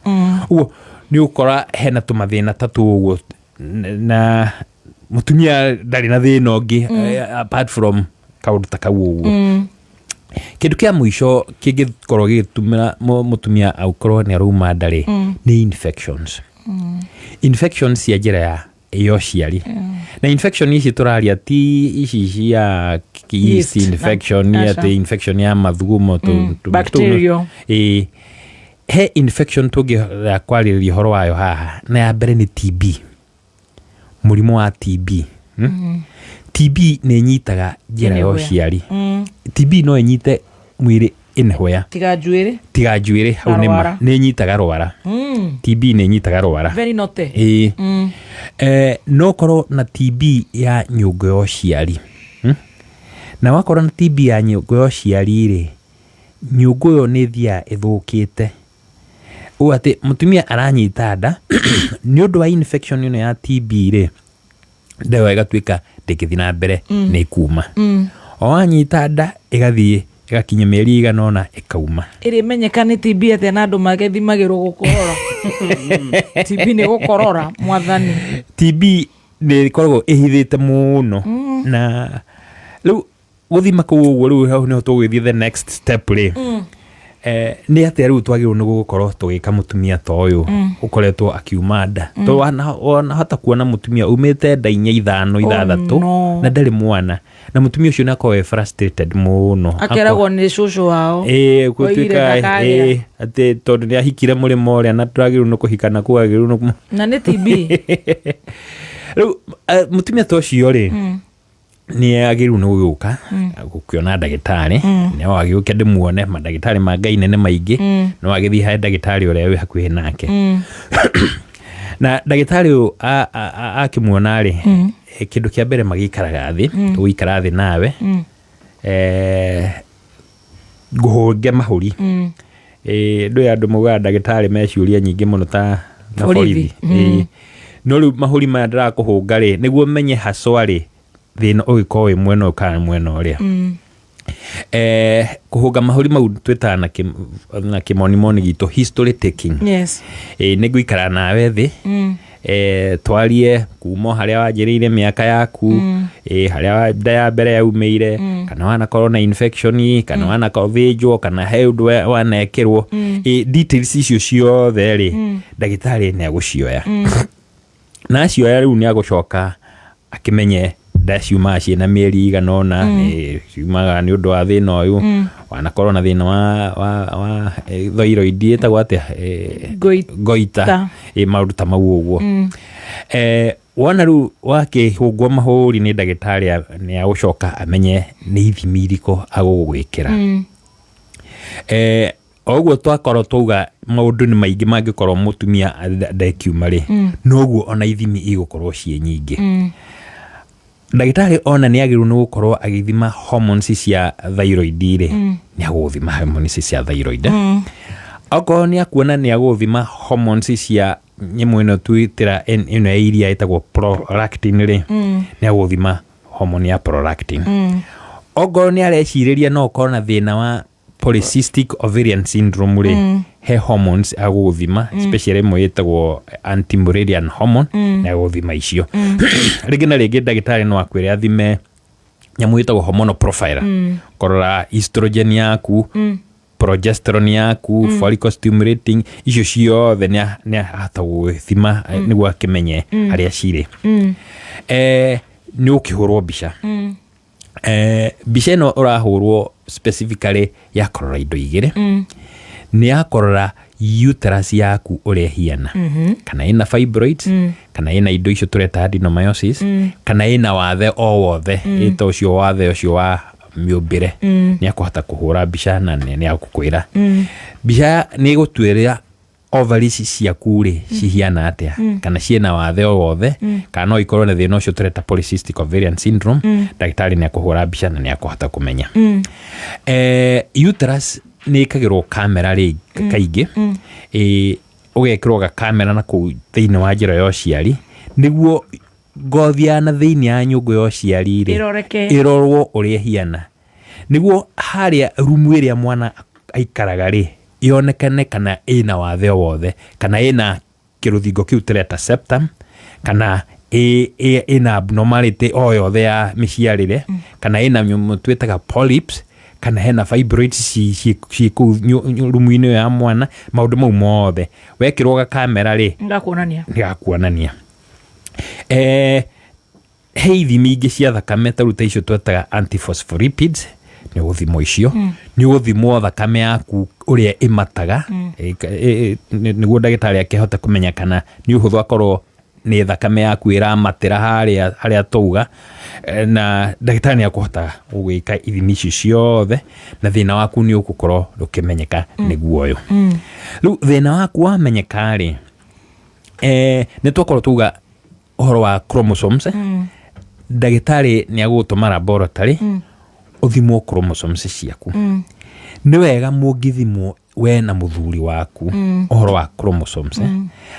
Ũguo nĩ ũkora hena tũmathĩna ta tũu ũguo, na mũtumia ndarĩ na thĩna ũngĩ apart from kaũndũ ta kau ũguo. Kĩndũ kĩa mũico kĩngĩkorwo gĩgĩtũmĩra mũtumia akorwo nĩ arauma nda rĩ, nĩ infections. Infections cia njĩra ya ũciari. Na infection ici tũraria ti ici cia yeast
Yeast,
infection,
aca.
atĩ infection ya mathugumo
Bacterial.
Ĩĩ. He infection tũngĩhota kwarĩrĩria ũhoro wayo haha, na ya mbere nĩ TB, mũrimũ wa TB. TB nĩ ĩnyitaga njĩra ya
Ĩnĩhũya.
ũciari. TB no ĩnyite mwĩrĩ ĩnĩhũya.
Tiga njuĩrĩ.
Tiga njuĩrĩ, hau
Na
nĩma
rwara.
nĩ ĩnyitaga rwara. TB nĩ ĩnyitaga rwara.
Very naughty.
Ĩĩ. No ũkorwo na TB ya nyũngũ ya ũciari, Na wakorwo na TB ya nyũngũ ya ũciari rĩ, nyũngũ ĩyo nĩ ĩthiaga ĩthũkĩte ũũ atĩ mũtumia aranyita nda nĩ ũndũ wa infection ĩno ya TB rĩ, nda ĩyo ĩgatuĩka ndĩngĩthiĩ na mbere, nĩ ĩkuma. O wanyita nda ĩgathiĩ ĩgakinya mĩeri ĩigana ũna ĩkauma.
Ĩrĩmenyeka nĩ TB atĩa na andũ magethimagĩrwo gũkorora? TB nĩ gũkorora, mwathani.
TB nĩ ĩkoragwo ĩhithĩte mũno. Na rĩu gũthima kũu ũguo, rĩu hau nĩho tũgũgĩthiĩ the next step rĩ. Nĩ atĩa rĩu twagĩrĩirwo nĩ gũkorwo tũgĩka mũtumia ta ũyũ ũkoretwo akiuma nda? Tondũ wanahota kuona mũtumia umĩte nda inya, ithano, ithathatũ,
no.
na ndarĩ mwana, na mũtumia ũcio nĩ akoragwo e frustrated mũno.
Akeragwo nĩ cũcũ wao.
Ĩĩ,
Oigire
gũtuĩka
ndakagĩa.
ĩĩ, atĩ tondũ nĩ ahikire mũrĩmo ũrĩa na tũragĩrĩirwo nĩ kũhikana kũu agĩrĩirwo nĩ
Na nĩ TB.
Rĩu mũtumia ta ũcio rĩ, nĩ agĩrĩirwo nĩ gũgĩũka gũkĩona ndagĩtarĩ. No agĩũke ndĩmuone, mandagĩtarĩ ma ngai nene maingĩ. No agĩthiĩ harĩ ndagĩtarĩ ũrĩa wĩ hakuhĩ nake. Na ndagĩtarĩ ũyũ akĩmuona rĩ, kĩndũ kĩa mbere magĩikaraga thĩ, tũgũikara thĩ nawe, ngũhũnge mahũri. Ndũĩ andũ maugaga ndagĩtarĩ me ciũria nyingĩ mũno ta na
Borithi.
borithi. Ĩĩ. No rĩu mahũri maya ndĩrakũhũnga rĩ, nĩguo menye haswa rĩ thĩna ũgĩkorwo wĩ mwena ũyũ kana mwena ũrĩa. Kũhũnga mahũri mau twĩtaga na kĩmonimoni gitũ history taking. Ĩĩ, nĩ ngũikara nawe thĩ, twarie kuma o harĩa wanjĩrĩire mĩaka yaku, harĩa nda ya mbere yaumĩire, kana wanakorwo na infection, kana wanathĩnjwo, kana he ũndũ wanekĩrwo. Details icio ciothe rĩ, ndagĩtarĩ nĩ agũcioya. Na acioya rĩu nĩ agũcoka akĩmenye nda ciumaga ciĩna mĩeri igana ũna, nĩ ciumaga nĩ ũndũ wa thĩna ũyũ, wanakorwo na thĩna wa thyroid, ĩtagwo atĩa?
Goita.
Goita. Maũndũ ta mau ũguo. Wona rĩu wakĩhũngwo mahũri nĩ ndagĩtarĩ, nĩ agũcoka amenye nĩ ithimi irĩkũ agũgwĩkĩra. O ũguo twakorwo twauga maũndũ nĩ maingĩ mangĩkorwo mũtumia ndekiuma rĩ, noguo ona ithimi igũkorwo ciĩ nyingĩ. Ndagĩtarĩ ona nĩ agĩrĩirwo nĩ gũkorwo agĩthima hormones cia thyroid rĩ, nĩ agũgũthima hormones cia thyroid. Okorwo nĩ akuona nĩ agũgũthima hormones cia nyamũ ĩno twĩtĩra ĩno ya iria ĩtagwo prolactin rĩ, nĩ agũgũthima hormone ya prolactin. Okorwo nĩ arecirĩria no ũkorwo na thĩna wa polycystic ovarian syndrome rĩ, he hormones agũgũthima, especially ĩmwe ĩtagwo anti-Mullerian hormone, nĩ agũgũthima icio. Rĩngĩ na rĩngĩ ndagĩtarĩ no akwĩre athime nyamũ ĩtagwo hormonal profile, kũrora estrogen yaku, progesterone yaku, follicle stimulating, icio ciothe nĩ ahota gũgĩthima nĩguo akĩmenye harĩa cirĩ. Nĩ ũkĩhũrwo mbica. Mbica ĩno ũrahũrwo specifically ya kũrora indo igĩrĩ. Nĩ ya kũrora uterus yaku ũrĩa ĩhiana, kana ĩna fibroids, kana ĩna indo icio tũreta adenomyosis, kana ĩna wathe o wothe ĩta ũcio wathe ũcio wa mĩũmbĩre. Nĩ akũhota kũhũra mbica na nĩ agũkwĩra. Mbica nĩ ĩgũtuĩra ovaries ciaku rĩ cihiana atĩa, kana ciĩna wathe o wothe, kana no ikorwo na thĩna ũcio tũreta polycystic ovarian syndrome. Ndagĩtarĩ nĩ akũhũra mbica na nĩ akũhota kũmenya. Uterus nĩ ĩkagĩrwo kamera rĩ kaingĩ. Ũgekĩrwo gakamera na kũu thĩinĩ wa njĩra ya ũciari nĩguo ngothi ya na thĩinĩ ya nyũngũ ya ũciari rĩ
Ĩroreke.
ĩrorwo ũrĩa ĩhiana, nĩguo harĩa rumu ĩrĩa mwana aikaraga rĩ yonekane kana ĩna wathe o wothe, kana ĩna kĩrũthingo kĩu tũreta septum, kana ĩna abnormality o yothe ya mĩciarĩre, kana ĩna nyamũ twĩtaga polyps, Kana hena fibroids ciĩ kũu rumu-inĩ ĩyo ya mwana. Maũndũ mau mothe wekĩrwo gakamera rĩ,
Ngakuonania.
Nĩgakuonania. He ithimi ingĩ cia thakame ta rĩu ta icio twetaga antiphospholipids, nĩ ũgũthimwo icio. Nĩ ũgũthimwo thakame yaku ũrĩa ĩmataga. Nĩguo ndagĩtarĩ akĩhote kũmenya kana nĩ ũhũthũ akorwo nĩ thakame yaku ĩramatĩra harĩa harĩa twauga. Na ndagĩtarĩ nĩ akũhota gũgwĩka ithimi icio ciothe na thĩna waku nĩ ũgũkorwo ũkĩmenyeka nĩguo ũyũ. Rĩu thĩna waku wamenyeka rĩ, nĩ twakorwo tuga ũhoro wa chromosomes. Ndagĩtarĩ nĩ agũgũtũma laboratory ũthimwo chromosomes ciaku. Nĩ wega mũngĩthimwo we na mũthuri waku ũhoro wa chromosomes,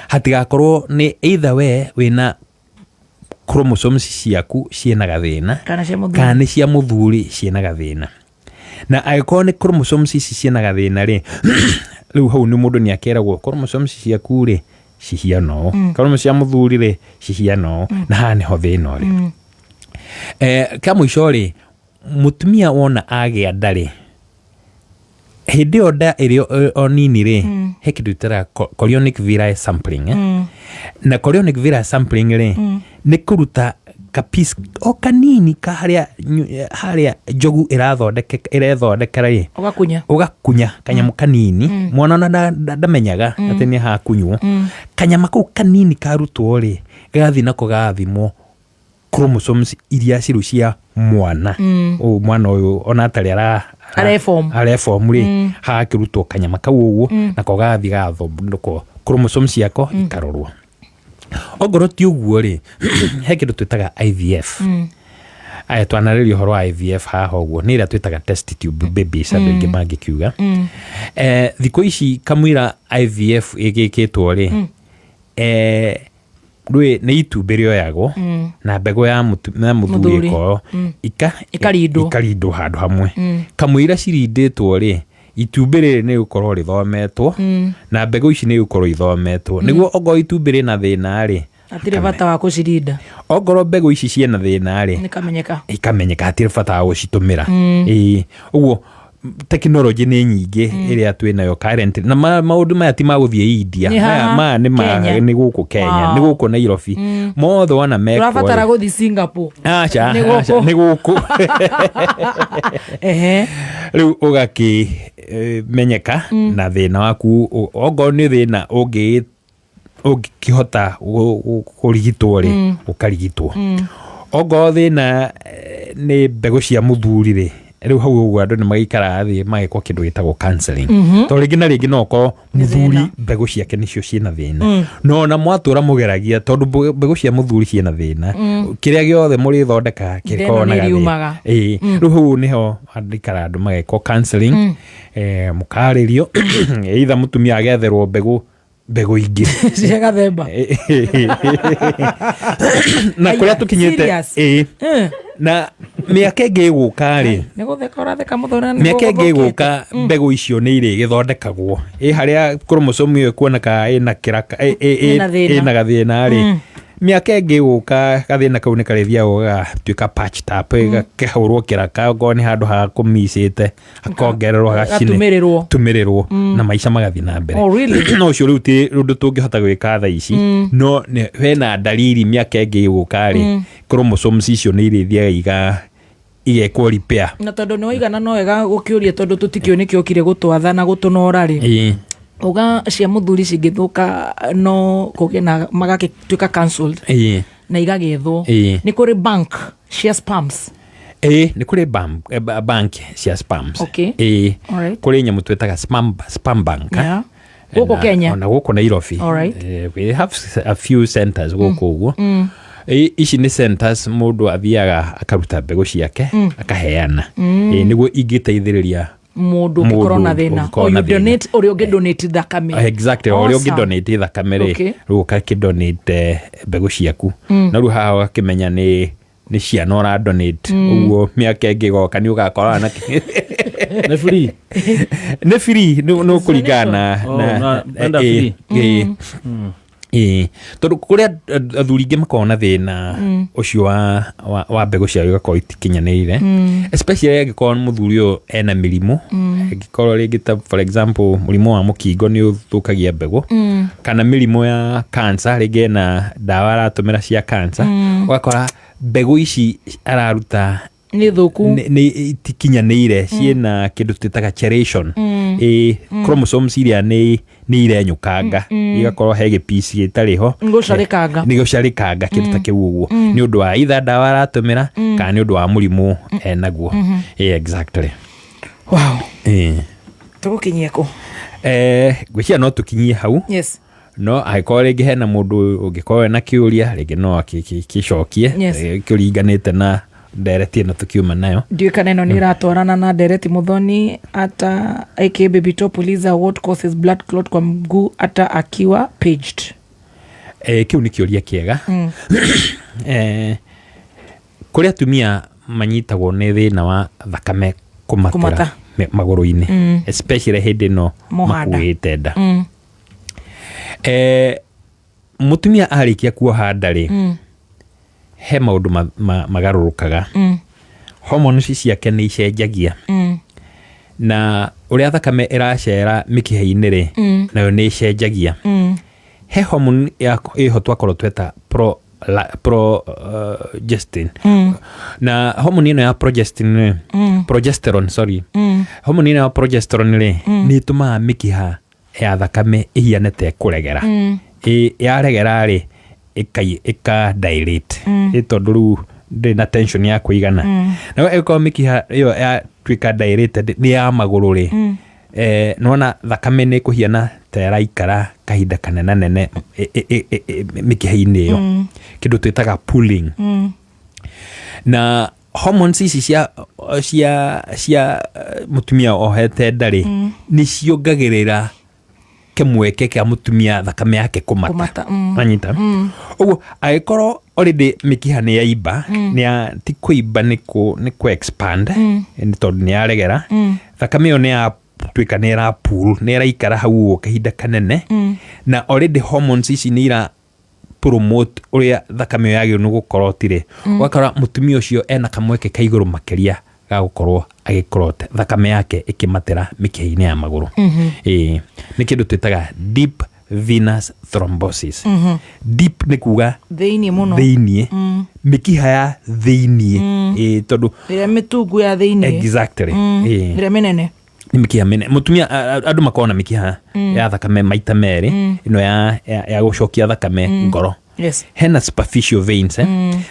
hatigakorwo nĩ either we wĩna chromosomes ciaku ciĩna gathĩna
kana cia mũthuri.
Kana nĩ cia mũthuri ciĩna gathĩna. Na angĩkorwo nĩ chromosomes ici ciĩna gathĩna rĩ, rĩu hau nĩ mũndũ nĩ akeragwo chromosomes ciaku rĩ cihiana ũũ, chromosomes cia mũthuri rĩ cihiana ũũ, na haha nĩho thĩna ũrĩ. Ka mũico rĩ, mũtumia wona agĩa nda rĩ, hĩndĩ ĩyo nda ĩrĩ o nini rĩ, he kĩndũ twĩtaga chorionic villi sampling, eh? Na chorionic villi sampling rĩ, nĩ kũruta kapiece o kanini ka harĩa harĩa njogu ĩrethondekera rĩ.
Ũgakunya.
Ũgakunya kanyamũ kanini. Mwana ona ndamenyaga atĩ nĩ hakunywo. Kanyama kau kanini karutwo rĩ, gagathiĩ nako gagathimwo chromosomes iria cirũ cia mwana. Ũyũ mwana ũyũ ona atarĩ
Areform.
Areform rĩ, hagakĩrutwo kanyama kau ũguo, nako gagathiĩ gagathondekwo chromosomes ciako ikarorwo. Ongorwo ti ũguo rĩ, he kĩndũ twĩtaga IVF. Aya twanarĩria ũhoro wa IVF haha ũguo nĩ ĩrĩa twĩtaga test tube babies, andũ aingĩ mangĩkiuga. Thikũ ici kamũira IVF ĩgĩkĩtwo rĩ, rwĩ nĩ itumbĩ rĩoyagwo na mbegũ ya mũthuri
Mũthuri.
ĩkoywo
Ikarindwo.
Ikarindwo handũ hamwe. Kamũira cirindĩtwo rĩ, itumbĩ rĩrĩ nĩ gũkorwo rĩthometwo na mbegũ ici nĩ gũkorwo ithometwo, nĩguo ongorwo itumbĩ rĩna thĩna rĩ,
Hatirĩ bata wa kũcirinda.
Ongorwo mbegũ ici ciĩna thĩna rĩ,
nĩ kamenyeka.
Ikamenyeka hatirĩ bata wa gũcitũmĩra. Ĩĩ, ũguo tekinoronjĩ nĩ nyingĩ ĩrĩa twĩnayo current na maũndũ maya ti ma gũthiĩ India.
Nĩ
Maya
haha
maya nĩ ma
Kenya.
nĩ gũkũ Kenya, nĩ gũkũ Nairobi mothe wona mekwo
Tũrabatara
rĩ.
gũthiĩ Singapore.
Aca,
Nĩ gũkũ.
aca, nĩ gũkũ.
Ehe.
Rĩu ũgakĩ menyeka na thĩna waku, ongorwo nĩ thĩna ũngĩkĩhota kũrigitwo rĩ, ũkarigitwo. Ongorwo thĩna nĩ mbegũ cia mũthuri rĩ, rĩu hau ũguo andũ nĩ magĩikaraga thĩ magekwo kĩndũ gĩtagwo counseling, tondũ rĩngĩ na rĩngĩ no ũkorwo mũthuri mbegũ ciake nĩcio ciĩna thĩna, no ona mwatũra mũgeragia, tondũ mbegũ cia mũthuri ciĩna thĩna, kĩrĩa gĩothe mũrĩthondekaga kĩkoragwo na
Thĩna nĩ
gathĩna.
ĩriumaga.
Ĩĩ, rĩu hau nĩho andĩkara andũ magekwo counseling, mũkarĩrio, either mũtumia agetherwo mbegũ ingĩ
cia gathemba.
Na kũrĩa tũkinyĩte.
Serious?
Ĩĩ. Na mĩaka ĩngĩ ĩgũka rĩ,
Nĩ gũtheka ũratheka mũthoni na nĩ
mĩaka ĩngĩ
gũgũthũkĩte.
ĩgũka mbegũ icio nĩ irĩgĩthondekagwo ĩ harĩa chromosome ĩyo ĩkuoneka ĩna kĩraka
Ĩna thĩna.
ĩna gathĩna rĩ, mĩaka ĩngĩ ĩgũka gathĩna kau nĩ karĩthiaga gagatuĩka patched up, gakĩhũrwo kĩraka, okorwo nĩ handũ hakũmicĩte hakongererwo hagacine
Gatumĩrĩrwo.
tumĩrĩrwo na maica magathiĩ na mbere.
Oh, really?
No ũcio rĩu ti ũndũ tũngĩhota gwĩka thaa ici, no hena dalili mĩaka ĩngĩ ĩgũka rĩ, chromosomes icio nĩ irĩthiaga igekwo repair.
Na tondũ nĩ waigana no wega gũkĩũria, tondũ tũtikĩũĩ nĩkĩo okire gũtwatha na gũtũnora rĩ, uga cia mũthuri cingĩthũka no kũgĩe na magagĩtuĩka cancelled na igagĩethwo. Nĩ kũrĩ bank cia sperms?
Ĩĩ, nĩ kũrĩ bank cia sperms. Ĩĩ. Kũrĩ nyamũ twĩtaga sperm bank, eh?
Gũkũ Kenya?
Ona gũkũ Nairobi. We have a few centers gũkũ ũguo. Ici nĩ centers mũndũ athiaga akaruta mbegũ ciake akaheana. Nĩguo ingĩteithĩrĩria
Mũndũ ũngĩkorwo na thĩna.
Ũngĩkorwo
Or
na
you
thĩna.
donate, ũrĩa ũngĩ donate thakame.
Exactly, o ũrĩa
Awesome.
ũngĩdonate thakame rĩ, rĩu ũgakĩdonate mbegũ ciaku, na rĩu haha ũgakĩmenya nĩ ciana ũra donate. Ũguo mĩaka ĩngĩ ĩgoka nĩ ũgakora na
Nĩ free?
Nĩ free, nĩ ũkũringana na
Oh, enda free.
Ĩĩ. Ĩĩ, tondũ kũrĩ athuri aingĩ makoragwo na thĩna ũcio wa mbegũ ciao igakorwo itikinyanĩire, especially angĩkorwo mũthuri ũyũ ena mĩrimũ, angĩkorwo rĩngĩ ta for example mũrimũ wa mũkingo nĩ ũthũkagia mbegũ, kana mĩrimũ ya cancer, rĩngĩ ena ndawa aratũmĩra cia cancer, ũgakora mbegũ ici araruta
nĩ thũku.
Nĩ itikinyanĩire, ciĩna kĩndũ twĩtaga chelation. Ĩ, chromosomes iria nĩ irenyũkanga, igakorwo he gĩpici gĩtarĩ ho.
Gũcarĩkanga.
Nĩ gũcarĩkanga, kĩndũ ta kĩu ũguo, nĩ ũndũ wa either ndawa aratũmĩra kana nĩ ũndũ wa mũrimũ enaguo. Ĩ, exactly.
Wow.
Ĩ.
Tũgũkinyia kũ?
Ngwĩciria no tũkinyie hau. No angĩkorwo rĩngĩ hena mũndũ ũngĩkorwo ena kĩũria, rĩngĩ no akĩcokie. Kĩringanĩte na ndereti ĩno tũkiuma nayo.
Ndiũĩ kana ĩno nĩ ĩratwarana na ndereti. Muthoni ata aka Baby Top uliza, what causes blood clot kwa mguu hata akiwa paged?
Kĩu nĩ kĩũria kĩega. Kũrĩ atumia manyitagwo nĩ thĩna wa thakame kũmatĩra
Kũmata.
Magũrũ-inĩ, especially hĩndĩ ĩno
Mohanda.
makuĩte nda. Mũtumia arĩkia kuoha nda rĩ, he maũndũ magarũrũkaga. Hormones ciake nĩ icenjagia, na ũrĩa thakame ĩracera mĩkiha-inĩ rĩ, nayo nĩ ĩcenjagia. He hormone ĩho twakorwo tweta progestin, na hormone ĩno ya progestin rĩ, progesterone, sorry, hormone ĩno ya progesterone rĩ, nĩ ĩtũmaga mĩkiha ya thakame ĩhiane ta ĩkũregera. Yaregera rĩ, ĩka dilate, ĩ tondũ rĩu ndĩrĩ na tension ya kũigana. Nayo ĩkorwo mĩkiha ĩyo yatuĩka dilated nĩ ya magũrũ rĩ, nĩwona thakame nĩ ĩkũhiana ta ĩraikara kahinda kanena nene mĩkiha-inĩ ĩyo, kĩndũ twĩtaga pooling. Na hormones ici cia mũtumia ohete nda rĩ, nĩ ciongagĩrĩra kĩmweke kĩa mũtumia thakame yake kũmata.
Kũmata.
Wanyita? Ũguo angĩkorwo already mĩkiha nĩ yaimba, nĩ ya ti kũimba, nĩ kũ expand, nĩ tondũ nĩ yaregera, thakame ĩyo nĩ yatuĩka nĩ ĩra pool, nĩ ĩraikara hau ũguo kahinda kanene, na already hormones ici nĩ ira promote ũrĩa thakame ĩyo yagĩrĩirwo nĩ gũkorwo tirĩ, ũgakora mũtumia ũcio ena kamweke ka igũrũ makĩria ga gũkorwo agĩclot, thakame yake ĩkĩmatĩra mĩkiha-inĩ ya magũrũ. Ĩĩ, nĩ kĩndũ twĩtaga deep venous thrombosis. Deep nĩ kuga
thĩinĩ mũno.
Thĩiniĩ, mĩkiha ya thĩiniĩ. Ĩĩ, tondũ
ĩrĩa mĩtungu ya thĩinĩ.
Exactly. Ĩĩ.
Ĩrĩa mĩnene.
Nĩ mĩkiha mĩnene. Mũtumia andũ makoragwo na mĩkiha ya thakame maita merĩ, ĩno ya gũcokia thakame ngoro. Hena superficial veins, eh?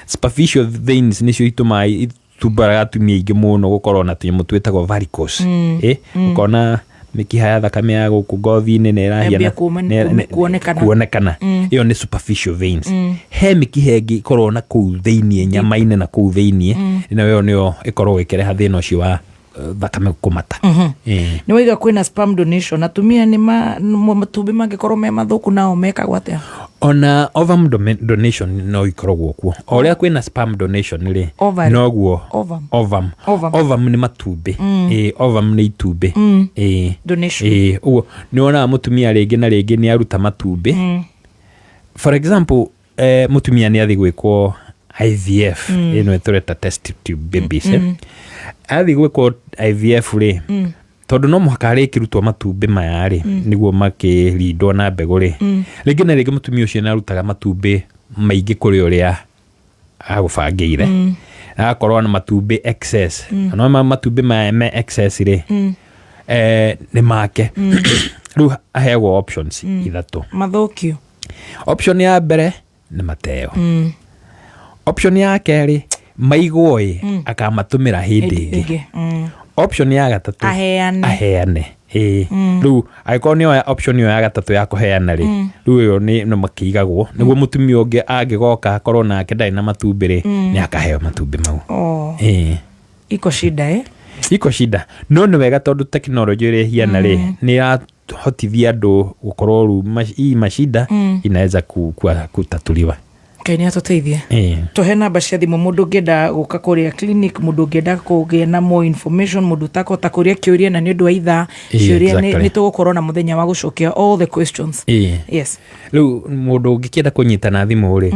Superficial veins nĩcio itũmaga itumbaraga atumia aingĩ mũno gũkorwo na tũnyamũ twĩtagwo varicose. Ũkona mĩkiha ya thakame ya gũkũ ngothi-inĩ nĩ
Yambia
ĩrahiana
kuonekana.
Kuonekana. Ĩyo nĩ superficial veins. He mĩkiha ĩngĩ ĩkoragwo na kũu thĩiniĩ, nyama-inĩ na kũu thĩiniĩ, nayo nĩyo ĩkoragwo ĩkĩreha thĩna ũcio wa thakame kũmata.
Nĩ waiga kwĩna sperm donation, atumia nĩ matumbĩ mangĩkorwo me mathũku nao mekagwo atĩa?
Ona ovum donation no ikoragwo kuo, o ũrĩa kwĩna sperm donation rĩ.
Ovary.
Noguo.
Ovum.
Ovum.
Ovum.
Ovum nĩ matumbĩ. Ĩĩ, ovum nĩ itumbĩ. Ĩĩ.
Donation.
Ĩĩ, ũguo nĩ wonaga mũtumia rĩngĩ na rĩngĩ nĩ aruta matumbĩ. For example, mũtumia nĩ athiĩ gwĩkwo IVF, ĩno tũreta test tube babies, eh? Athiĩ gwĩkwo IVF rĩ, tondũ no mũhaka arĩkĩrutwo matumbĩ maya rĩ, nĩguo makĩrindwo na mbegũ rĩ, rĩngĩ na rĩngĩ mũtumia ũcio nĩ arutaga matumbĩ maingĩ kũrĩ ũrĩa agũbangĩire, agakorwo na matumbĩ excess. Na no matumbĩ maya me excess rĩ, nĩ make rĩu aheagwo options ithatũ.
Mathũkio.
Option ya mbere nĩ mateo. Option ya kerĩ, maigwo ĩ, akamatũmĩra hĩndĩ ĩngĩ.
Ĩngĩ.
Option ya gatatũ,
Aheane.
Aheane, ĩĩ. Rĩu angĩkorwo nĩ oya option ĩyo ya gatatũ ya kũheana rĩ, rĩu ĩyo nĩ makĩigagwo nĩguo mũtumia ũngĩ angĩgoka akorwo nake ndarĩ na matumbĩ rĩ, nĩ akaheo matumbĩ mau.
Oh.
Ĩĩ.
Iko shida, eh?
Iko shida, no nĩ wega tondũ tekinoronjĩ ĩrĩa ĩhiana rĩ, nĩ ĩrahotithia andũ gũkorwo rĩu hii mashida inaweza kutatuliwa.
Ngai nĩ atũteithie.
Ĩĩ.
Tũhe namba cia thimũ, mũndũ ũngĩenda gũka kũrĩa clinic, mũndũ ũngĩenda kũgĩa na more information, mũndũ ũtakũhota kũria kĩũria na nĩ ũndũ wa ithaa. Ciũria nĩ tũgũkorwo na mũthenya wa gũcokia all the questions. Yes.
Rĩu mũndũ ũngĩkĩenda kũnyita na thimũ rĩ,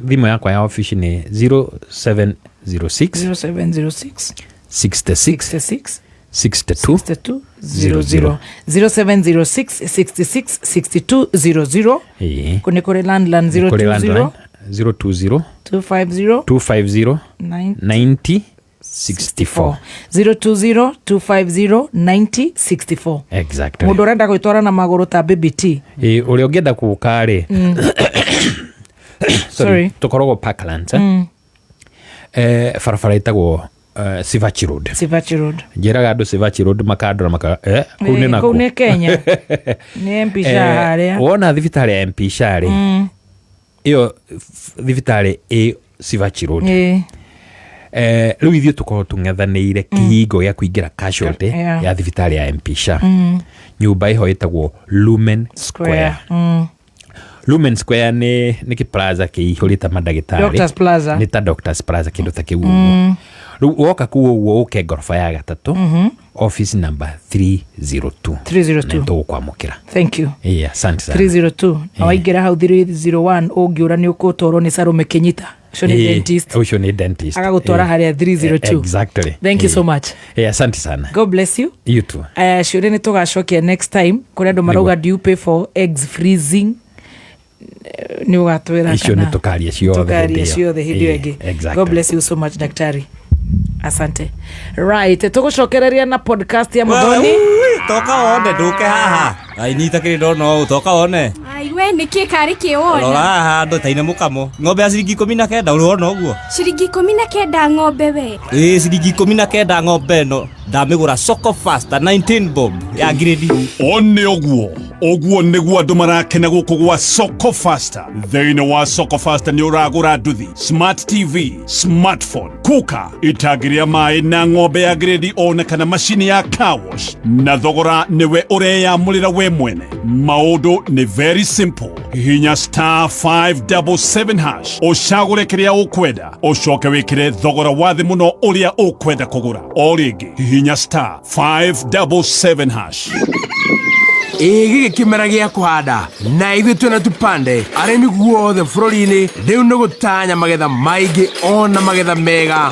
thimũ yakwa ya ofici nĩ 0706
0706
66
66
62
62 00, 0706 66 62 00.
Ĩĩ.
Kũ nĩ kũrĩ landline?
Nĩ kũrĩ
020
landline 020
250
250
9
90 64.
020 250 90 64.
Exactly.
Mũndũ ũrenda gwĩtwara na magũrũ ta baby t?
Ĩĩ, ũrĩa ũngĩenda gũka rĩ,
Sorry.
sorry, tũkoragwo Parklands, eh? Barabara ĩtagwo Sivachi Road.
Sivachi Road.
Njĩraga andũ Sivachi Road makandora maka kũu nĩ nakũ?
Kũu nĩ Kenya, nĩ MP SHA harĩa.
Wona thibitarĩ ya MP SHA rĩ, ĩyo thibitarĩ ĩ Sivachi Road. Rĩu ithuĩ tũkorwo tũng'ethanĩire kĩhingo gĩa kũingĩra casualty ya thibitarĩ ya MP SHA. Nyũmba ĩho ĩtagwo Lumen Square. Lumen Square nĩ kĩ plaza kĩihũrĩte mandagĩtarĩ.
Doctors Plaza.
Nĩ ta Doctors Plaza, kĩndũ ta kĩu ũguo. Rĩu woka kũu ũguo ũke ngoroba ya gatatũ, office number 302.
302.
Na tũgũkwamũkĩra.
Thank you.
Ĩĩ, asante sana.
302, na waingĩra hau 301 ũngĩũra nĩ ũkũtwarwo nĩ Salome Kenyita, ũcio nĩ dentist.
Ũcio nĩ dentist.
Agagũtwara harĩa 302.
Exactly.
Thank you so much.
Ĩĩ, asante sana.
God bless you.
You too.
Ciũria nĩ tũgacokia next time. Kũrĩ andũ marauga, do you pay for eggs freezing? Nĩ ũgatwĩra
Icio
kana
nĩ tũkaria ciothe hĩndĩ
tũkaria
ĩyo.
ciothe hĩndĩ ĩyo
Ĩĩ,
ĩngĩ.
exactly.
God bless you so much, daktari, asante. Right, tũgũcokereria na podcast ya Muthoni.
Toka wone nduke haha ainyita kiri ndona ũũ, toka wone.
Ai we, nä kä karä kä
rora
wona?
Haha handå taine mũkamo ng'ombe ya ciringi 19 ũrona ũguo.
Ciringi 19 ng'ombe we?
Ĩĩ, ciringi 19 ng'ombe ĩno ndamĩgũra soko fasta 19 bob ya ngirĩndi.
O nĩ ũguo ũguo nĩguo andũ marakena gũkũ gwa Soko Fasta. Thĩinĩ wa Soko Fasta nĩ ũragũra nduthi, smart TV, smartphone, kuka itangĩrĩa maĩ na ng'ombe ya gredi ona kana macini ya car wash, na thogora nĩwe ũreyamũrĩra we mwene. Maũndũ nĩ very simple. Hihinya star 577 hash, ũcagũre kĩrĩa ũkwenda, ũcoke wĩkĩre thogora wa thĩ mũno ũrĩa ũkwenda kũgũra. O rĩngĩ, hihinya star 577 hash.
Ĩ gĩkĩ kĩmera gĩa kũhanda na ithuĩ twĩna Tupande arĩmi guothe bũrũri-inĩ rĩu nĩ gũtanya magetha maingĩ ona magetha mega.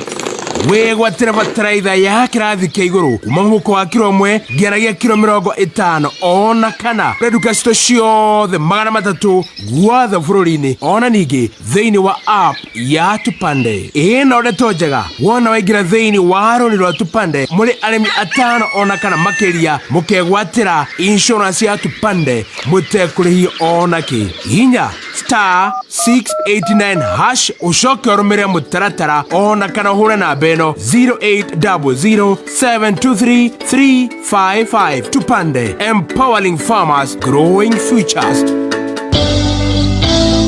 Wĩgwatĩre bataraitha ya kĩrathi kĩa igũrũ kuma mũhuko wa kiro 1 nginya kiro 50 ona kana kũrĩ nduka citũ ciothe 300 guothe bũrũri-inĩ, ona ningĩ thĩinĩ wa app ya Tupande. Ĩno ndeto njega, wona waingĩra thĩinĩ wa rũni rwa Tupande mũrĩ arĩmi atano ona kana makĩria, mũkegwatĩra insurance ya Tupande mũtekũrĩhio ona kĩ. Hinya star 689 hash, ũcoke ũrũmĩrĩre mũtaratara ona kana ũhũre namba ĩno 0800723355. Tupande, empowering farmers, growing futures.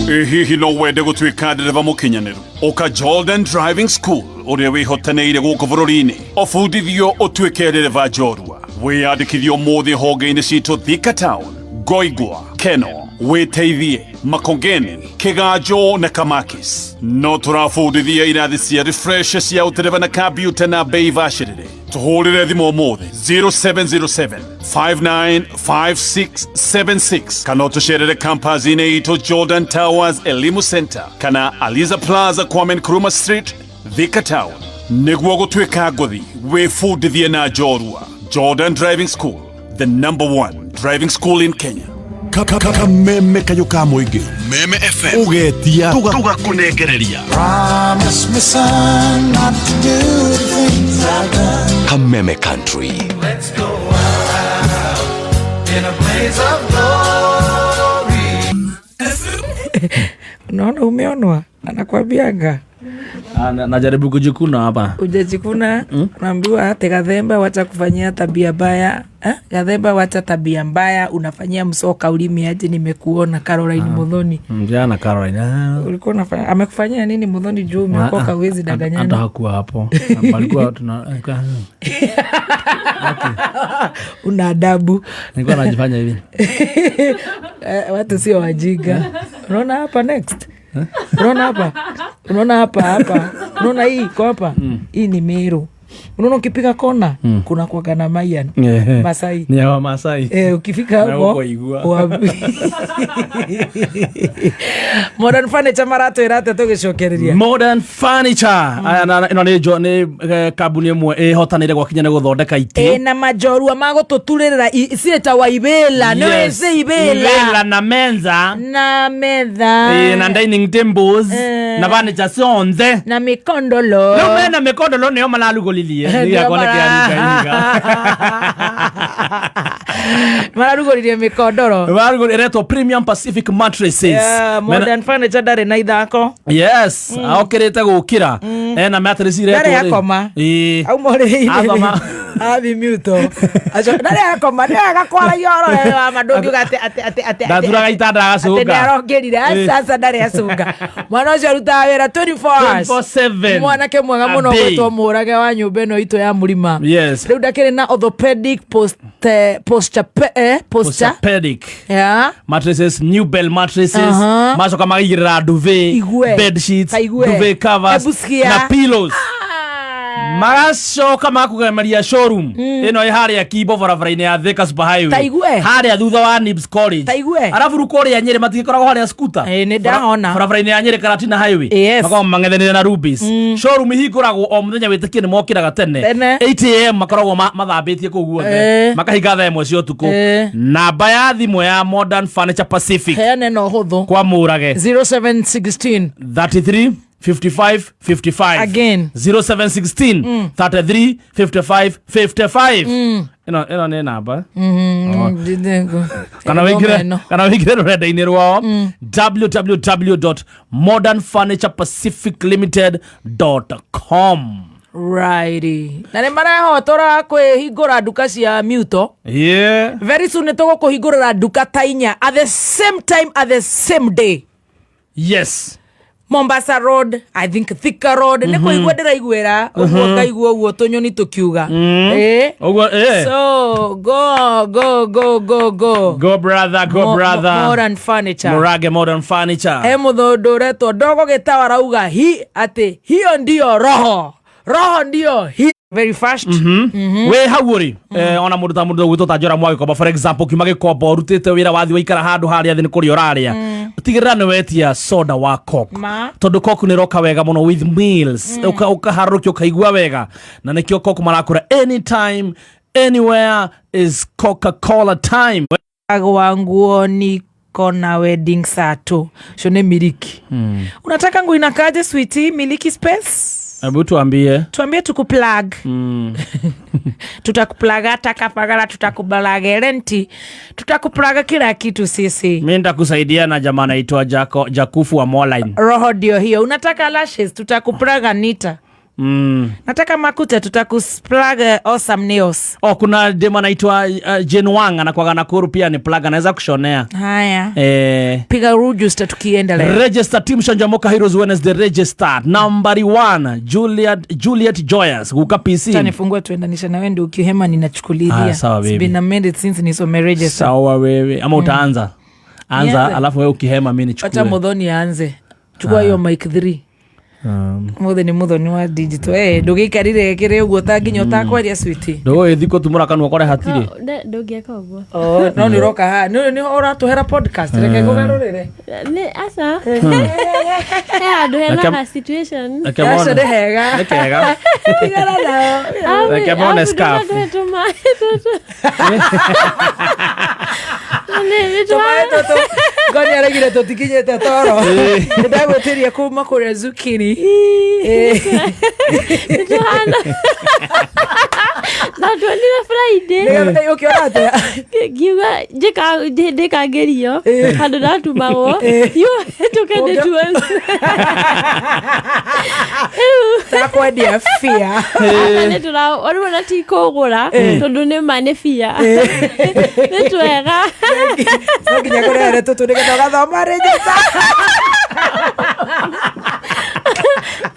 Ĩ hihi no wende gũtuĩka ndereba mũkinyanĩru? Ũka Jordan Driving School ũrĩa wĩhotanĩire gũkũ bũrũri-inĩ, ũbundithio ũtuĩke ndereba njorua. Wĩyandĩkithio ũmũthĩ honge-inĩ citũ Thika Town, Ngoingwa, Keno, Wĩteithie, Makongeni, Kĩganjo na Kamakis. No tũrabundithia irathi cia refresh cia ũtereba na kambiuta na bei bacĩrĩre. Tũhũrĩre thimũ ũmũthĩ 0707 595676 kana ũtũcerere campus-inĩ itũ Jordan Towers Elimu Center kana Aliza Plaza, Kwame Nkrumah Street, Thika Town. Nĩguo gũtuĩka ngũthi, wĩbundithie na njorua. Jordan Driving School, the number one driving school in Kenya.
Kameme kayũ ka mũingĩ.
Meme FM.
Ũgetia tũgakũnengereria.
Promise me, son, not to do the things I've done.
Kameme Country.
Let's go out in a blaze of glory.
Unaona, umeonwa, anakwambianga.
Najaribu kujikuna hapa.
Ujajikuna. Unaambiwa ate Gathemba, wacha kufanyia tabia mbaya, eh? Gathemba, wacha tabia mbaya, unafanyia msoka ulimi aje? Nimekuona Caroline Muthoni.
Jana Caroline.
Ulikuwa unafanya, amekufanyia nini Muthoni juu umeokoka, huwezi
Hata
danganyana?
hakuwa hapo. Palikuwa tuna
Una adabu.
Nilikuwa najifanya hivi.
Watu sio wajinga. Unaona hapa next. Unaona hapa, unaona hapa hapa, unaona hii iko hapa, hii ni Meru. Unaona ukipiga kona kuna kuwaga na Mayan Masai.
Ni ya Masai.
Eh, ukifika
Na
huko
huko igua.
Modern Furniture maratwĩra atĩa tũgĩcokereria?
Modern Furniture. Aya ĩno nĩ nĩ kambuni ĩmwe ĩhotanĩire gwakinya nĩ gũthondeka itĩ.
Ĩna majorua magũtũturĩrĩra ciĩtagwa ibĩla. Nĩ
Yes.
wĩci
Ibĩla
ibĩla
na menza
na metha
na dining tables na furniture cionthe
na mĩkondolo.
Rĩu mena mĩkondolo nĩyo mararugũririe.
Nĩo
Nĩgĩakwa nĩkĩaringaringa.
Mararugũririe mĩkondoro.
Ĩretwo Premium Pacific Mattresses.
Yeah, Modern Furniture ndarĩ na ithako.
Yes, aokĩrĩte gũkĩra ena mattress iretwo
Ndarĩ
rĩ.
akoma.
Ĩĩ.
Auma ũrĩrĩ-inĩ.
Athoma.
Athi miuto. Ndarĩ akoma, nĩ wega kwaragia ũhoro ũrĩa wa ma, ndũngiuga atĩ atĩ atĩ atĩ
Ndathuraga itanda
atĩ
agacũnga.
nĩ arokĩrire.
Ĩĩ.
Aca ndarĩ acũnga. Mwana ũcio arutaga wĩra 24 hours.
24/7.
Mwanake mwega
A
mũno
day.
gwĩtwo Mũrage wa nyũmba ĩno itũ ya Mũrima.
Yes.
Rĩu ndakĩrĩ na orthopedic posture posture.
Orthopedic
Yeah.
mattresses, New Bell mattresses. Macoka magaigĩrĩra duvet,
Igue.
bed sheets,
Ta igue.
duvet covers
Ebu sikia.
na pillows. Magacoka makũgemeria showroom ĩno ĩ harĩa Kimbo barabara-inĩ ya Thika Super
Ta
Highway,
igue.
harĩa thutha wa Nibs College.
Ta igue.
Arabu rĩu kũrĩa Nyĩrĩ matigĩkoragwo harĩa scooter.
Ĩĩ, nĩ ndahona.
Barabara-inĩ ya Nyĩrĩ Karatina Highway.
Yes.
Makoragwo mang'ethanĩire na Rubis. Showroom ihingũragwo o mũthenya, wĩtĩkie nĩ mokĩraga tene.
Tene.
8 am makoragwo mathambĩtie kũu guothe, makahinga thaa 1 cia ũtukũ. Namba ya thimũ ya Modern Furniture Pacific
Heane na ũhũthũ.
kwa Mũrage:
0716
33 55 55.
Again.
0716 33 55 55. Ĩno nĩ namba. Kana wĩingĩre, kana wĩingĩre rũrenda-inĩ rwao, www.modernfurniturepacificlimited.com.
Righty. Na nĩ marehotora kwĩhingũra nduka cia miuto.
Yeah.
Very soon nĩ tũgũkũhingũrĩra nduka ta inya at the same time, at the same day.
Yes.
Mombasa Road, I think Thika Road, nĩ kũigua ndĩraiguĩra ũguo, ngaigua ũguo tũnyoni tũkiuga. Ĩĩ.
Ũguo eh.
So go go go go go.
Go brother, go brother.
Modern Furniture.
Murage Modern Furniture.
He mũthũndũ ũretwo ndogo gĩtawa arauga hi atĩ hiyo ndiyo roho, roho ndiyo hi very fast.
Wĩ hau ũrĩ, ona mũndũ ta mũndũ ũgwĩtwo ta Njora Mwagĩkomba, for example, kiuma gĩkomba ũrutĩte wĩra wathi waikara handũ harĩa thĩ nĩ kũrĩa ũrarĩa, tigĩrĩra nĩ wetia soda wa Coke.
Ma.
Tondũ Coke nĩ ĩroka wega mũno with meals. Ũkaharũrũkia ũkaigua wega, na nĩkĩo Coke marakũra anytime anywhere is Coca-Cola time.
Agwa nguo niko na wedding saa tu sho nĩ miliki. Unataka nguo inakaje, sweetie? Miliki space.
Hebu tuambie.
Tuambie tukuplug. Tutakuplaga takapagala, tutakubalagerenti, tutakuplaga kila kitu sisi.
Mi nitakusaidia na jamaa anaitwa Jakufu wa Moline.
Roho ndio hiyo. Unataka lashes, tutakuplaga nita. Nataka makuta, tutakusplaga awesome nails.
Oh, kuna dem anaitwa Jane Wang anakuwaga Nakuru pia ni plug, anaweza kushonea.
Haya.
Eh,
piga register tukiendelea.
Register team Shanjamoka Heroes Wednesday register nambari 1 Juliet Joyous guka PC.
Acha nifungue tuendanisha na wewe ndio ukihema ninachukulilia.
Ah, sawa,
It's
baby.
been a minute since nisome register.
Sawa wewe, ama utaanza anza.
Nianze.
Alafu wewe ukihema mimi
Acha
nichukue.
Muthoni aanze. Chukua hiyo mic 3. Muthi nĩ Muthoni wa digital. Eh, ndũgĩikarire kĩrĩ ũguo ta nginya ũtakwaria, sweetie.
Ndũgũgĩthiĩ kũtumũra kanua kore hatirĩ.
Ndũngĩeka ũguo.
Oh, no nĩ ũroka haha. Nĩ ũratũhera podcast. Reke ngũgarũrĩre.
Nĩ aca, he handũ hena ka situation.
Reke mone.
Aca nĩ hega.
Nĩ kega.
Tigana nao.
Reke mone scarf.
Tũmaĩ tũtũ ngoni araugire tũtikinyĩte toro. Nĩndagwĩtĩria kuma kũrĩa zucchini.
Nĩtũhana na tuonire Friday.
Nĩgetha ũkĩona atĩa?
Ngiuga ndĩkangerio handũ ndatumagwo tũke ndĩtue.
Takwendia bia.
Rĩu ona ti kũgũra tondũ nĩ ma nĩ bia nĩ twega.
No nginya kũrehere tũtũ nĩgetha ũgathoma register.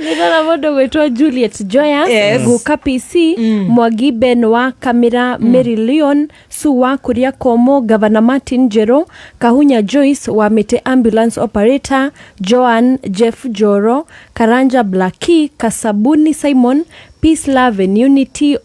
Nĩndona mũndũ gwĩtwo Juliet Joyas,
Yes.
Guka PC, Mwangi Ben wa Kamira, Mary Leon, Sue wa Kuria Komo, Governor Martin Njeru, Kahunya Joyce wa Mĩtĩ Ambulance Operator, Joan Jeff Joro, Karanja Blackie, Kasabuni Simon, Peace Love and Unity,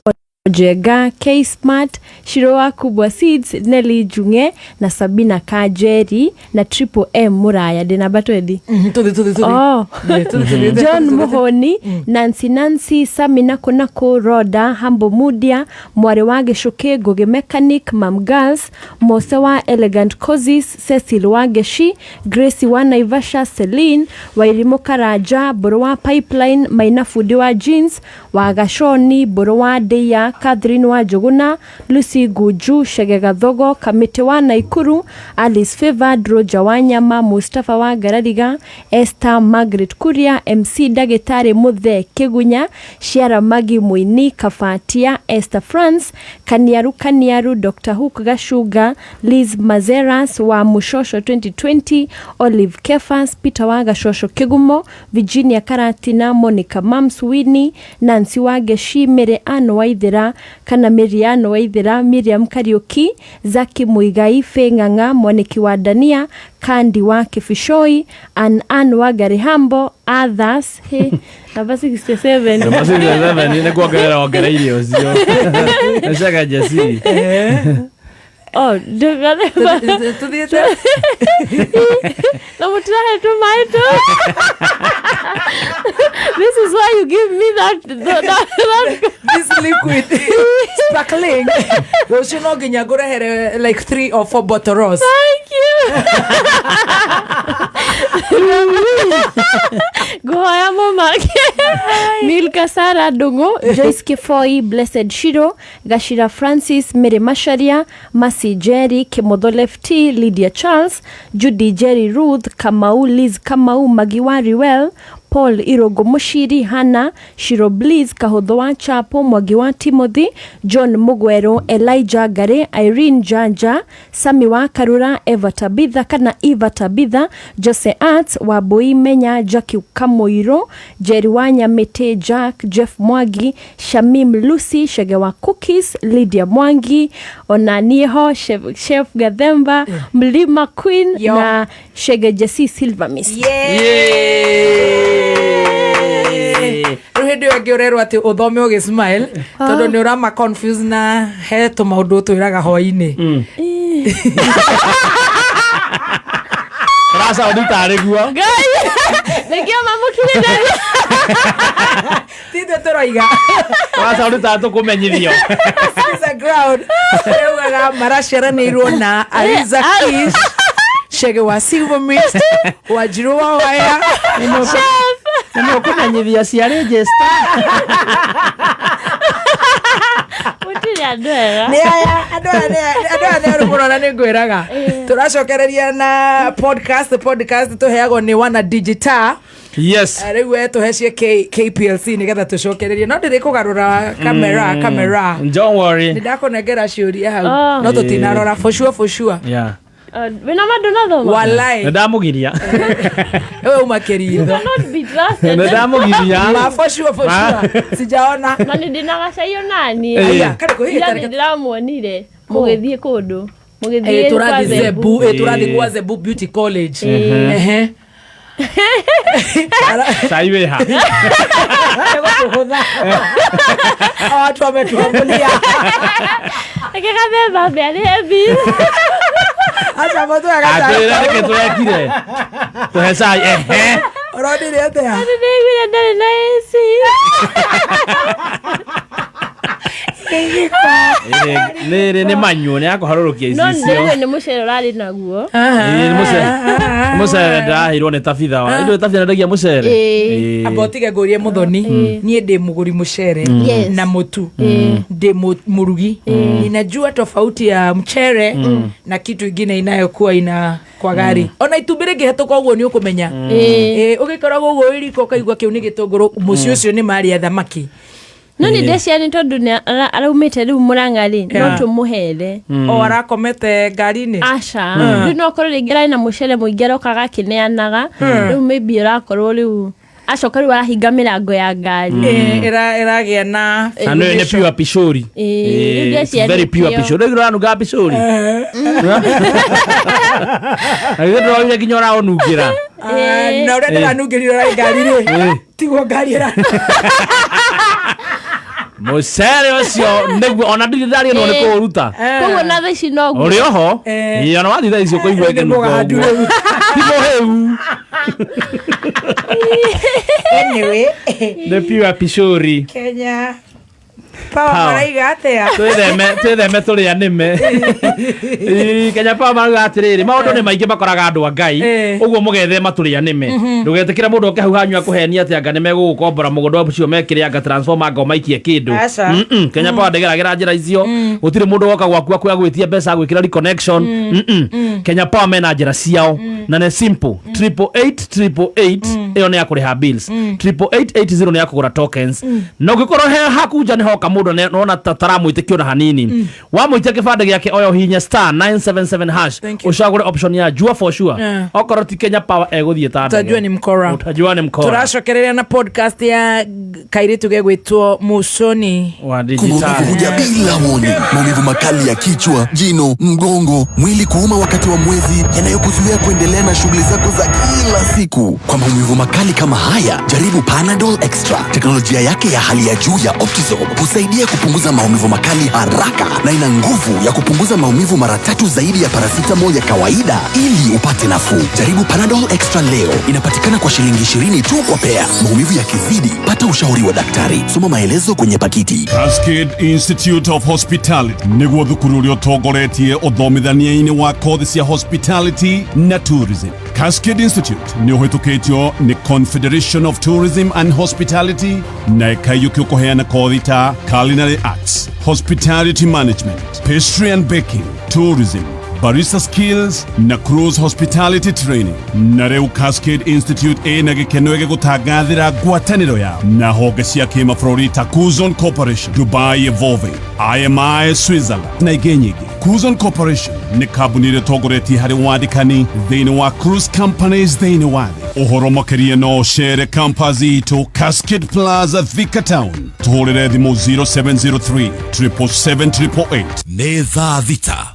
Ojega, K Smart, Shiro wa Kubwa Seeds, Nelly Junge na Sabina Kajeri na Triple M Muraya. Ndĩ namba 20.
Tũthi tũthi tũthi.
Oh.
Tũthi, tũthi, tũthi,
John
tũthi.
Muhoni, Nancy Nancy, Sami Nakonako, Roda, Hambo Mudia, Mwarĩ wa Gĩcũkĩ, Ngũgĩ Mechanic, Mam Girls, Mose wa Elegant Causes, Cecil wa Geshi, Gracie wa Naivasha, Celine, Wairimũ Karanja, Mbũrũ wa Pipeline, Maina Fundi wa Jeans, wa Gashoni, Mbũrũ wa Ndeia, Catherine wa Njũgũna, Lucy Gunju, Shege Gathogo, Kamĩtĩ wa Naikuru, Alice Favored, Roger Wanyama, Mustafa wa Ngarariga, Esther Margaret Kuria, MC Ndagĩtarĩ Mũthee Kĩgunya, Ciara Magi Mũini, Kabatia, Esther France, Kaniaru Kaniaru, Dr. Hook Gacunga, Liz Mazeras wa Mushosho 2020, Olive Kefas, Peter wa Gashosho Kĩgumo, Virginia Karatina, Monica Mams Winnie, Nancy wa Geshi, Mary Ann Waithera kana Miriam Waithera, Miriam Kariuki, Zaki Muigai, Faye Ng'ang'a, Mwaniki wa Dania, Kandi wa Kifishoi, Ann Ann wa Garihambo, others, hey, namba 67.
Namba 67 nĩ kuongerera wongereire ũcio. Nĩcega Jesse.
Oh,
tuthiĩte
na mũtirahe tũmaĩ tũ. This is why you give me that
this liquid sparkling. Rũciũ no nginya ngũrehere like 3 or 4 bottles.
Thank you. Ngũhoya mũmake. Milka Sara Ndung'u, Joyce Kifoi, Blessed Shiro, Gashira Francis, Mary Macharia, Masi Jerry, Kimotho Lefty, Lydia Charles, Judy Jerry Ruth, Kamau Liz Kamau, Magiwa Riwel, Paul Irogo Mushiri, Hannah Shiro Bliss, Kahotho wa Chapo, Mwangi wa Timothy, John Mugwero, Elijah Gare, Irene Janja, Sami wa Karura, Eva Tabitha kana Eva Tabitha, Jose Arts, Wambui Menya, Jackie Kamoiro, Jerry wa Nyamĩtĩ, Jack, Jeff Mwangi, Shamim Lucy, Shege wa Cookies, Lydia Mwangi, ona niĩ ho Chef, Chef Gathemba, Mlima Queen na Shege Jesse Silver Mist.
Rĩu hĩndĩ ĩyo ĩngĩ ũrerwo atĩ ũthome ũgĩ smile tondũ nĩ ũrama confuse na he tũmaũndũ twĩraga hwainĩ.
Ũracaũndi tarĩ guo.
Ngai, nĩkĩo mamũkirĩrĩria.
Ti ithuĩ tũroiga.
Ũracaũndi tarĩ tũkũmenyithio.
Sikiza ground. Rĩugaga maraciaranĩirwo na Aliza Kish, Shege wa Silver Mist, Wanjiru wa Waya.
Nĩ ũkũmenyithia cia register.
Mũtirĩ andũ ega.
Nĩ aya andũ aya andũ aya nĩ arũ mũno na nĩ ngwĩraga tũracokereria na podcast tũheagwo nĩ wana digital.
Yes.
Rĩu we tũhe cie KPLC nĩgetha tũcokererie no ndĩrĩ kũgarũra kamera kamera.
Don't worry.
Nĩ ndakũnengera ciũria hau
Oh.
no tũtinarora for sure for sure.
Yeah.
Wĩna ma ndũnathoma?
Walai.
Nĩ ndamũgiria.
Wewe umakĩria.
You cannot be trusted.
Nĩ ndamũgiria.
Ma for sure for sure. Sijaona.
Na nĩ ndĩna gacai onani.
Aya,
karĩ kũhĩta
Ira
reke-
nĩ ndĩramuonire mũgĩthiĩ kũndũ. Mũgĩthiĩ
Eh,
kwa
tũrathiĩ
Zebu.
Zebu, eh, tũrathiĩ kwa Zebu Beauty College. Ehe.
Cai wĩ ha?
Egũtũhũtha. Hawa watu wametuambulia.
Reke gathemba mbe arĩhe bill.
Aca mũtwe agaca.
Atwĩra nĩkĩ tũrekire. Tũhe cai ehe.
Ũronire atĩa?
Nĩ ndĩiguire ndarĩ na AC.
Rĩrĩ nĩ manyuo nĩ akũharũrũkia
No
icicio.
nĩguo nĩ mũcere ũrarĩ naguo.
Ĩĩ, nĩ mũcere. Nĩ mũcere ndĩraheirwo nĩ tabitha wa. Ndũĩ tabitha ndendagia mũcere.
Ĩĩ.
Ĩĩ.
Amba ũtige ngũrie mũthoni niĩ ndĩ mũgũri mũcere
Yes.
na mũtu ndĩ mũrugi ninajua tofauti ya mchere na kitu ingine inayokuwa ina kwa gari ona itumbĩ rĩngĩhetũka ũguo nĩ ũkũmenya.
Ĩĩ.
Ĩĩ, ũgĩkoragwo ũguo wĩ riko ũkaigua kĩu nĩ gĩtũngũrũ mũciĩ ũcio nĩ marĩa thamaki.
No nĩ ndeciria nĩ tondũ nĩ araumĩte rĩu Mũrang'a rĩ, no
Yeah.
tũmũhere.
O arakomete ngari-inĩ.
Aca. Rĩu no akorwo rĩngĩ ararĩ na mũcere mũingĩ arokaga akĩneanaga. Rĩu maybe ũrakorwo rĩu Acoka rĩu arahinga mĩrango ya ngari.
Ĩragĩa na
Na nĩ pure pishori.
Rĩu
It's very pure
ngĩciria
pishori. Rĩu ũranunga pishori. Na githĩ ndũrorire nginya ũraũnungĩra.
Na ũrĩa ndĩranungĩrire ũrarĩ ngari rĩ, tiguo ngari ĩra.
Mũcere ũcio nĩguo ona ndirĩ ndaria no nĩ kũũruta.
Koguo na thaa ici noguo.
Ũrĩ oho? Ĩĩ, ona wathiĩ thaa ici ũkũigua ĩkĩnunga ũguo. Ti mũhĩu.
Anyway,
Nĩ pure pishori.
Kenya Power
Power.
maraiga atĩa?
Twĩtheme tũrĩa nĩme. Ĩĩ, Kenya Power marauga atĩrĩrĩ, maũndũ nĩ maingĩ makoraga andũ a Ngai, ũguo mũgethema tũrĩa nĩme. Ndũgetĩkĩre mũndũ oke hau hanyu akũhenie atĩ anga nĩmegũgũkombora mũgũnda ũcio mekĩre anga transformer anga ũmaikie kĩndũ.
Aca.
Kenya Power ndĩgeragĩra njĩra icio. Gũtirĩ mũndũ woka gwaku agwĩtie mbeca agwĩkĩra reconnection. Kenya Power mena njĩra ciao na nĩ simple. 88888 ĩyo nĩ ya kũrĩha bills. 88880 nĩ ya kũgũra tokens. Na ũngĩkorwo he haku nja nĩ hoka mũndũ nona taramwĩtĩkia ona hanini, wamwĩtia kĩbandĩ gĩake oya ũhihinye star 977 hash, ũcagũre option ya jua for sure. Okorwo ti Kenya Power egũthiĩ ta ndege.
Utajua ni mkora.
Utajua ni mkora.
Tũracokereria na podcast ya kairitu gegwĩtwo Musoni.
Wa
Maumivu huja bila warning. Maumivu makali ya kichwa, jino, mgongo, mwili kuuma wakati wa mwezi, yanayokuzuia kuendelea na shughuli zako za kila siku. Kwa maumivu makali kama haya, jaribu Panadol Extra. Teknolojia yake ya hali ya juu ya Optizorb husaidia kupunguza maumivu makali haraka na ina nguvu ya kupunguza maumivu mara tatu zaidi ya paracetamol ya kawaida ili upate nafuu. Jaribu Panadol Extra leo. Inapatikana kwa shilingi 20 tu kwa pea. Maumivu yakizidi, pata ushauri wa daktari. Soma maelezo kwenye pakiti.
Cascade Institute of Hospitality nĩguo thukuru ũrĩa ũtongoretie ũthomithania-inĩ wa kothi cia hospitality na tourism. Cascade Institute nĩ ũhĩtũkĩtio nĩ Confederation of Tourism and Hospitality na ĩkaiyũkio kũheana kothi ta culinary arts, hospitality management, pastry and baking, tourism, barista skills na cruise hospitality training. Na rĩu Cascade Institute ĩna gĩkeno gĩgũtangathĩra ngwatanĩro yao na honge cia kĩmabũrũri ta Cuzon Corporation, Dubai Evolving, IMI Switzerland na ingĩ nyingĩ. Cuzon Corporation nĩ kambuni ĩrĩa ĩtongoretie harĩ wandĩkani thĩinĩ wa cruise companies thĩinĩ wa thĩ. Ũhoro makĩria no ũcere campus itũ Cascade Plaza, Thika Town. Tũhũrĩre thimũ 0703 777
Nĩ thaa 6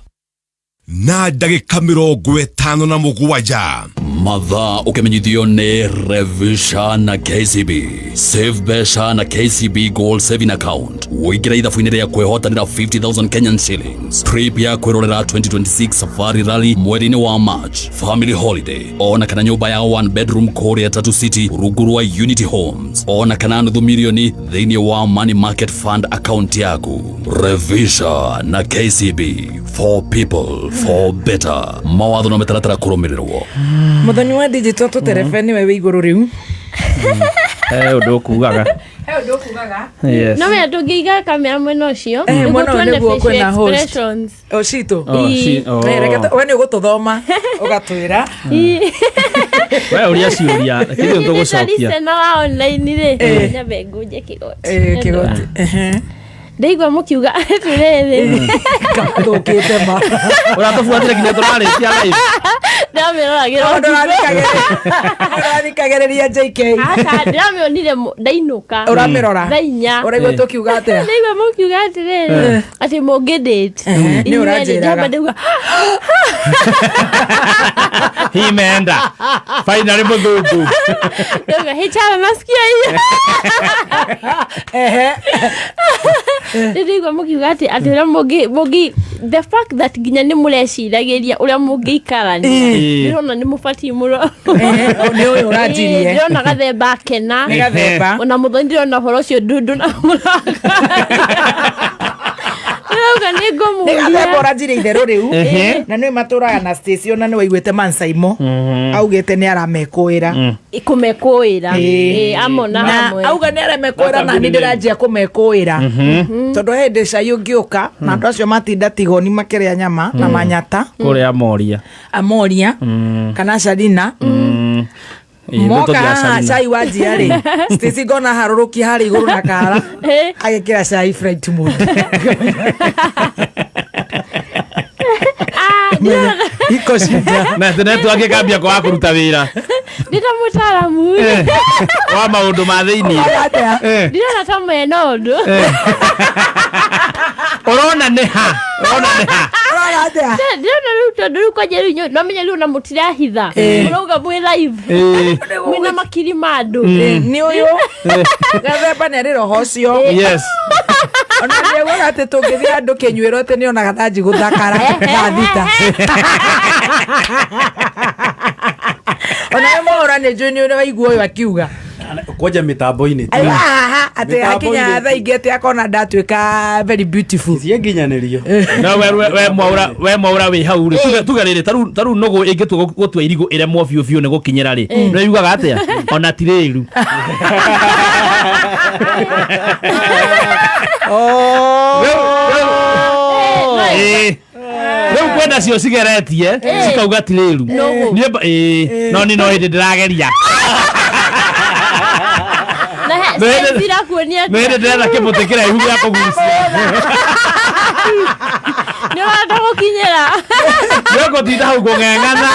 na ndagĩka 57.
Mathaa ũkĩmenyithio nĩ Revisha na KCB. Save mbeca na KCB Gold Saving Account. Ũingĩre ithabu-inĩ rĩa kwĩhotanĩra 50,000 Kenyan shillings. Trip ya kwĩrorera 2026 Safari Rally mweri-inĩ wa March, family holiday, ona kana nyũmba ya one bedroom kũrĩa Tatu City rungu rwa Unity Homes, ona kana nuthu milioni thĩinĩ wa Money Market Fund account yaku. Revisha na KCB, for people for better. Mawatho na mĩtaratara kũrũmĩrĩrwo.
Muthoni wa digital tũterebe nĩwe wĩ igũrũ rĩu.
Ũndũ ũkugaga.
He ũndũ ũkugaga.
Yes.
No wena tũngĩiga kamera mwena ũcio
Eh,
nĩguo
mwena ũyũ
tuone
nĩguo
facial
kwĩna host.
expressions.
O citũ.
Oh, oh.
Eh, reke we nĩ ũgũtũthoma ũgatwĩra.
We ũria ciũria, reke ithuĩ tũgũcokia.
Listener wa online rĩ, nyambe ngũnje kĩgoti.
Eh, kĩgoti. Ehe.
Ndaigua mũkiuga atĩrĩrĩ,
Gathũkĩte ma.
Ũratũbuatire nginya tũrarĩkia live.
ndamĩroragĩra
Mũndũ ũrathikagĩrĩria JK.
Aca, ndĩramĩonire ndainũka.
Ũramĩrora?
Thaa inya.
Ũraigua tũkiuga atĩa?
Ndaigua mũkiuga atĩrĩrĩ, atĩ mũngĩ date.
Nĩ
Inyuerĩ,
ũranjĩraga.
ndamba ndaigua,
Imeenda. Finally mũthungu.
ndauga, "Hey, chama, nasikia hiyo."
Ehe.
Ndĩraigua mũkiuga atĩ ũrĩa mũngĩ the fact that nginya nĩ mũreciragĩria ũrĩa mũngĩikarania, ndĩrona nĩ mũbatiĩ mũno.
Nĩ ũyũ ũranjirie.
Ndĩrona gathemba akena.
Nĩ gathemba.
Ona mũthoni ndĩrona ũhoro ũcio ndundu na mũraka. Ndĩrauga nĩ
Nĩ gathemba
ngũmũria.
ũranjirie itherũ rĩu.
Ehe.
Na nĩ matũraga na Stacy ona nĩ waiguĩte Mansaimo augĩte nĩ aramekũĩra.
Kũmekũĩra.
Ĩĩ.
Ĩĩ, amona
Na
hamwe.
auga nĩ aramekũĩra na nĩ ndĩranjia kũmekũĩra. Tondũ he hĩndĩ cai ũngĩũka na andũ acio matinda tigoni makĩrĩa nyama na manyata
Kũrĩa Moria.
Amoria kana Sharina.
Ĩĩ,
Moka
nĩtũthiaga
haha
Sharina.
cai wanjia rĩ, Stacy ngona harũrũkia harĩa igũrũ na kara agĩkĩra cai flight mode. Iko shida.
Na network ĩkambia kwaga kũruta wĩra.
Ndĩ ta mũtaaramu.
Wa maũndũ ma thĩinĩ.
Ndirona ta mena ũndũ.
Ũrona nĩ ha? Ũrona nĩ ha?
Ndirona rĩu tondũ rĩu kwanja rĩu no menya rĩu na mũtirahitha. Mũrauga mwĩ live. Mwĩna makiri ma andũ.
Nĩ ũyũ gathemba nĩ arĩ roho ũcio.
Yes.
Ona nĩaugaga atĩ tũngĩthiĩ andũ kĩnyuĩro atĩ nĩonaga thanji gũthakara thaa thita. Ona we Mwaũra nĩ njũĩ nĩ waigua ũyũ akiuga
kwanja mitambo-inĩ tu.
Haha atĩ akinya thaa ingĩ atĩ akona ndatuĩka very beautiful.
Cienginyanĩrio.
No we Mwaũra, we Mwaũra wĩ hau rĩ, tuge rĩrĩ, tarĩu nũgũ ĩngĩtua gũtua irigũ ĩremwo biũ biũ nĩ gũkinyĩra rĩ, nĩ yugaga atĩa? Ona ti rĩru. Rĩu kwenda cio cigeretie cikauga ti rĩru. Niĩ no niĩ no hĩndĩ ndĩrageria.
Na he cirakuonia
No hĩndĩ ndĩretha kĩmũtĩ kĩraihu gĩa kũgucia.
Nĩ ũrenda gũkinyĩra.
Nĩ ũgũtinda hau kũng'eng'ana.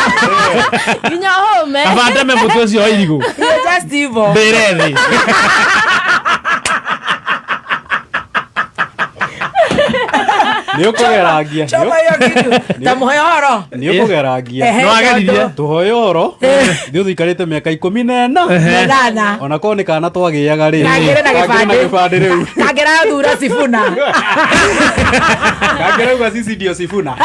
Nginya ũhũme.
Kaba ndeme mũtĩ ũcio wa irigũ.
Just hivyo.
Ndĩre thĩ.
Nĩ ũkũgerangia.
Choma hiyo kitu. Ta mũhe ũhoro.
Nĩ ũkũgerangia.
No ageririe.
Tũhoe ũhoro. Nĩ ũthikarĩte mĩaka 14.
Nana.
Ona korwo nĩ kana twagĩaga rĩ.
Kangĩrĩ na
gĩbandĩ. Gĩbandĩ rĩu.
Kangĩrathura Sifuna.
Kangĩrauga sisi ndio Sifuna.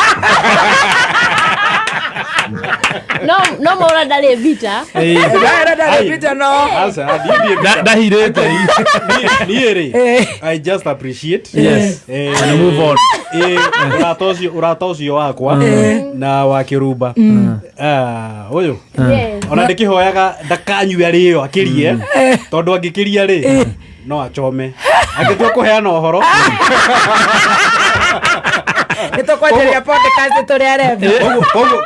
No Mwaũra ndarĩ vita.
Mwaũra ndarĩ vita no.
Aca,
ndahirĩte.
Niĩ rĩ, I just appreciate.
Yes. And move on.
Ũrata ũcio wakwa na wa Kĩrumba. Ũyũ. Ona ndĩkĩhoyaga ndakanyue arĩo akĩrie tondũ angĩkĩria rĩ no achome. Angĩtua kũheana ũhoro.
Nĩtũkwanjĩrĩria podcast tũrĩ arembe.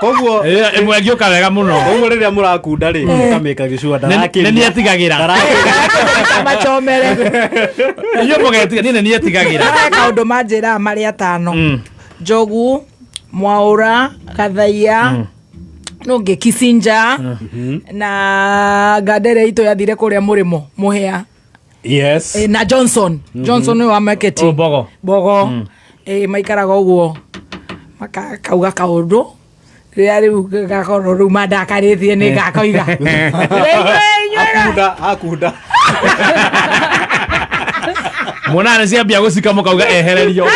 Koguo
ĩmwe ĩngĩũka wega mũno.
Koguo rĩrĩa mũrakunda rĩ mũkamĩka gĩcua ndarakĩria.
Nĩ niĩ etigagĩra.
Macomere.
Inyuĩ mũgetiga niĩ nĩ niĩ etigagĩra.
He kaũndũ manjĩraga marĩ atano. Njogu, Mwaũra, Gathaiya, nũngĩ Kissinger na ngandere itũ yathire kũrĩa mũrĩmo Mũhĩa.
Yes.
Na Johnson. Johnson nĩ wa marketing.
Bogo.
Bogo. Maikaraga ũguo makauga kaũndũ rĩrĩa rĩu gakorwo rĩu mandakarĩtie nĩ ngakoiga.
Akunda.
Mwana nĩ ciambia gũcika mũkauga ehererio.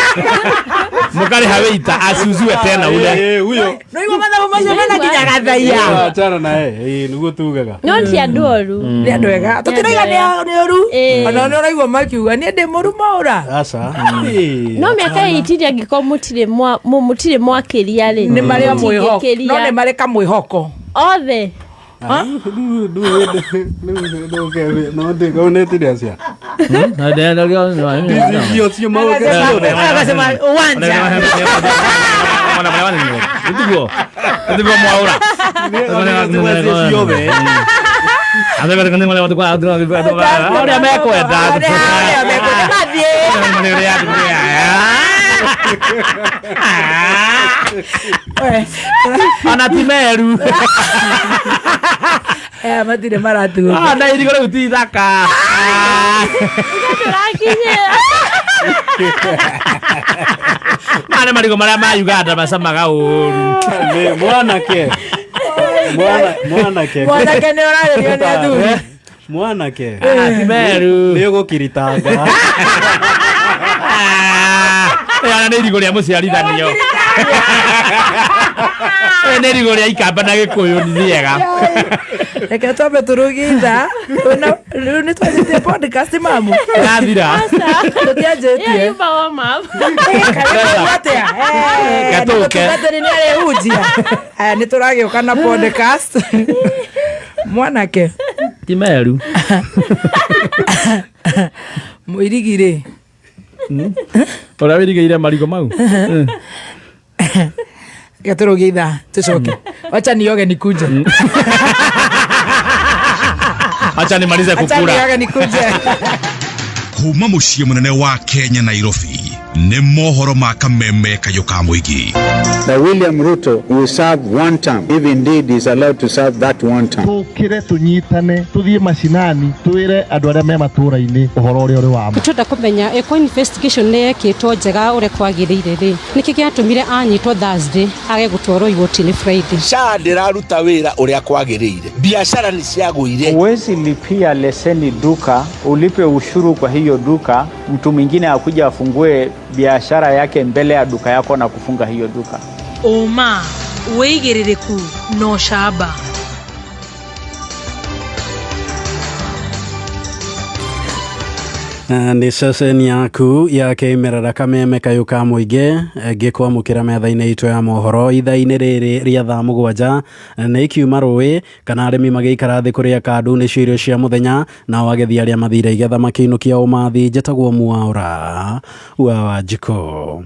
Mũkarĩha wĩita acuziwe tena ule.
Huyo.
No igua mathabu macio mena nginya Gathaiya.
Achana naye. Nĩguo tugaga.
No ti andũ oru.
Nĩ andũ ega. Tũtirauga nĩ oru. Ona nĩ ũraigua makiuga niĩ ndĩ mũru Mwaũra.
Aca.
No mĩaka 18 angĩkorwo mũtirĩ mwakĩria rĩ.
Nĩ marĩ o mwĩhoko. No nĩ marĩ kamwĩhoko.
Othe.
Nĩguo Mwaũra. Ũrĩa mekwenda. Ona ti meru.
Matirĩ maratuo.
Na irigũ rĩu ti ithaka.
Tũrakinyĩra.
Maya nĩ marigũ marĩa ma Uganda macamaga ũru.
Mwanake. Mwanake.
Mwanake nĩ ũrarĩrio nĩ athuri.
Mwanake.
Ti meru.
Nĩ ũgũkiritanga.
Ĩyo nĩ irigũ rĩa mũciarithanio. Nĩ irigũ rĩa Ikamba na Gĩkũyũ nĩ rĩega.
Reke twambe tũrũgie ithaa. Rĩu nĩ twanjĩtie podcast mamu.
Yathira.
Tũtianjĩtie.
Ĩyo yuma warm up.
Atĩa?
Gatũke.
Mũtungatĩri nĩ arĩhunjia. Aya nĩ tũragĩũka na podcast. Mwanake.
Ti meru.
Mũirigi rĩ.
Ũrĩa wĩrigĩire marigũ mau.
Reke tũrũgie ithaa tũcoke. Wacha nioge nikuje.
Acha nimalize
Acha
kukula.
nioge nikuje.
Kuma mũciĩ mũnene wa Kenya Nairobi. Nĩ mohoro ma kameme kayũ ka mũingĩ.
That William Ruto will serve one term, if indeed he's allowed to serve that one term.
Tũkĩre tũnyitane tũthiĩ macinani twĩre andũ arĩa me matũũra-inĩ ũhoro ũrĩa ũrĩ wa ma.
Tũrenda kũmenya ĩko investigation nĩ yekĩtwo njega ũrĩa kwagĩrĩire rĩ, nĩkĩ gĩatũmire anyitwo Thursday age gũtwarwo igoti-inĩ Friday?
SHA ndĩraruta wĩra ũrĩa kwagĩrĩire, biacara nĩ ciagũire.
Huwezi lipia leseni duka, ulipe ushuru kwa hiyo duka, mtu mwingine akuja afungue biashara yake mbele ya duka yako na kufunga hiyo duka.
Ũma, wĩigĩrĩrĩku na ũcamba.
Nĩ ceceni yaku ya kĩmerera kameme kayũ ka mũingĩ ngĩkwamũkĩra metha-inĩ itũ ya mohoro ithaa-inĩ rĩrĩ rĩa thaa 7 nĩ ikiuma rũĩ kana arĩmi magĩikara thĩ kũrĩa kandu nĩcio irio cia mũthenya nao agethi arĩa mathire igetha makĩinũkia ũmathi. Njĩtagwo Mwaũra wa Wanjikũ.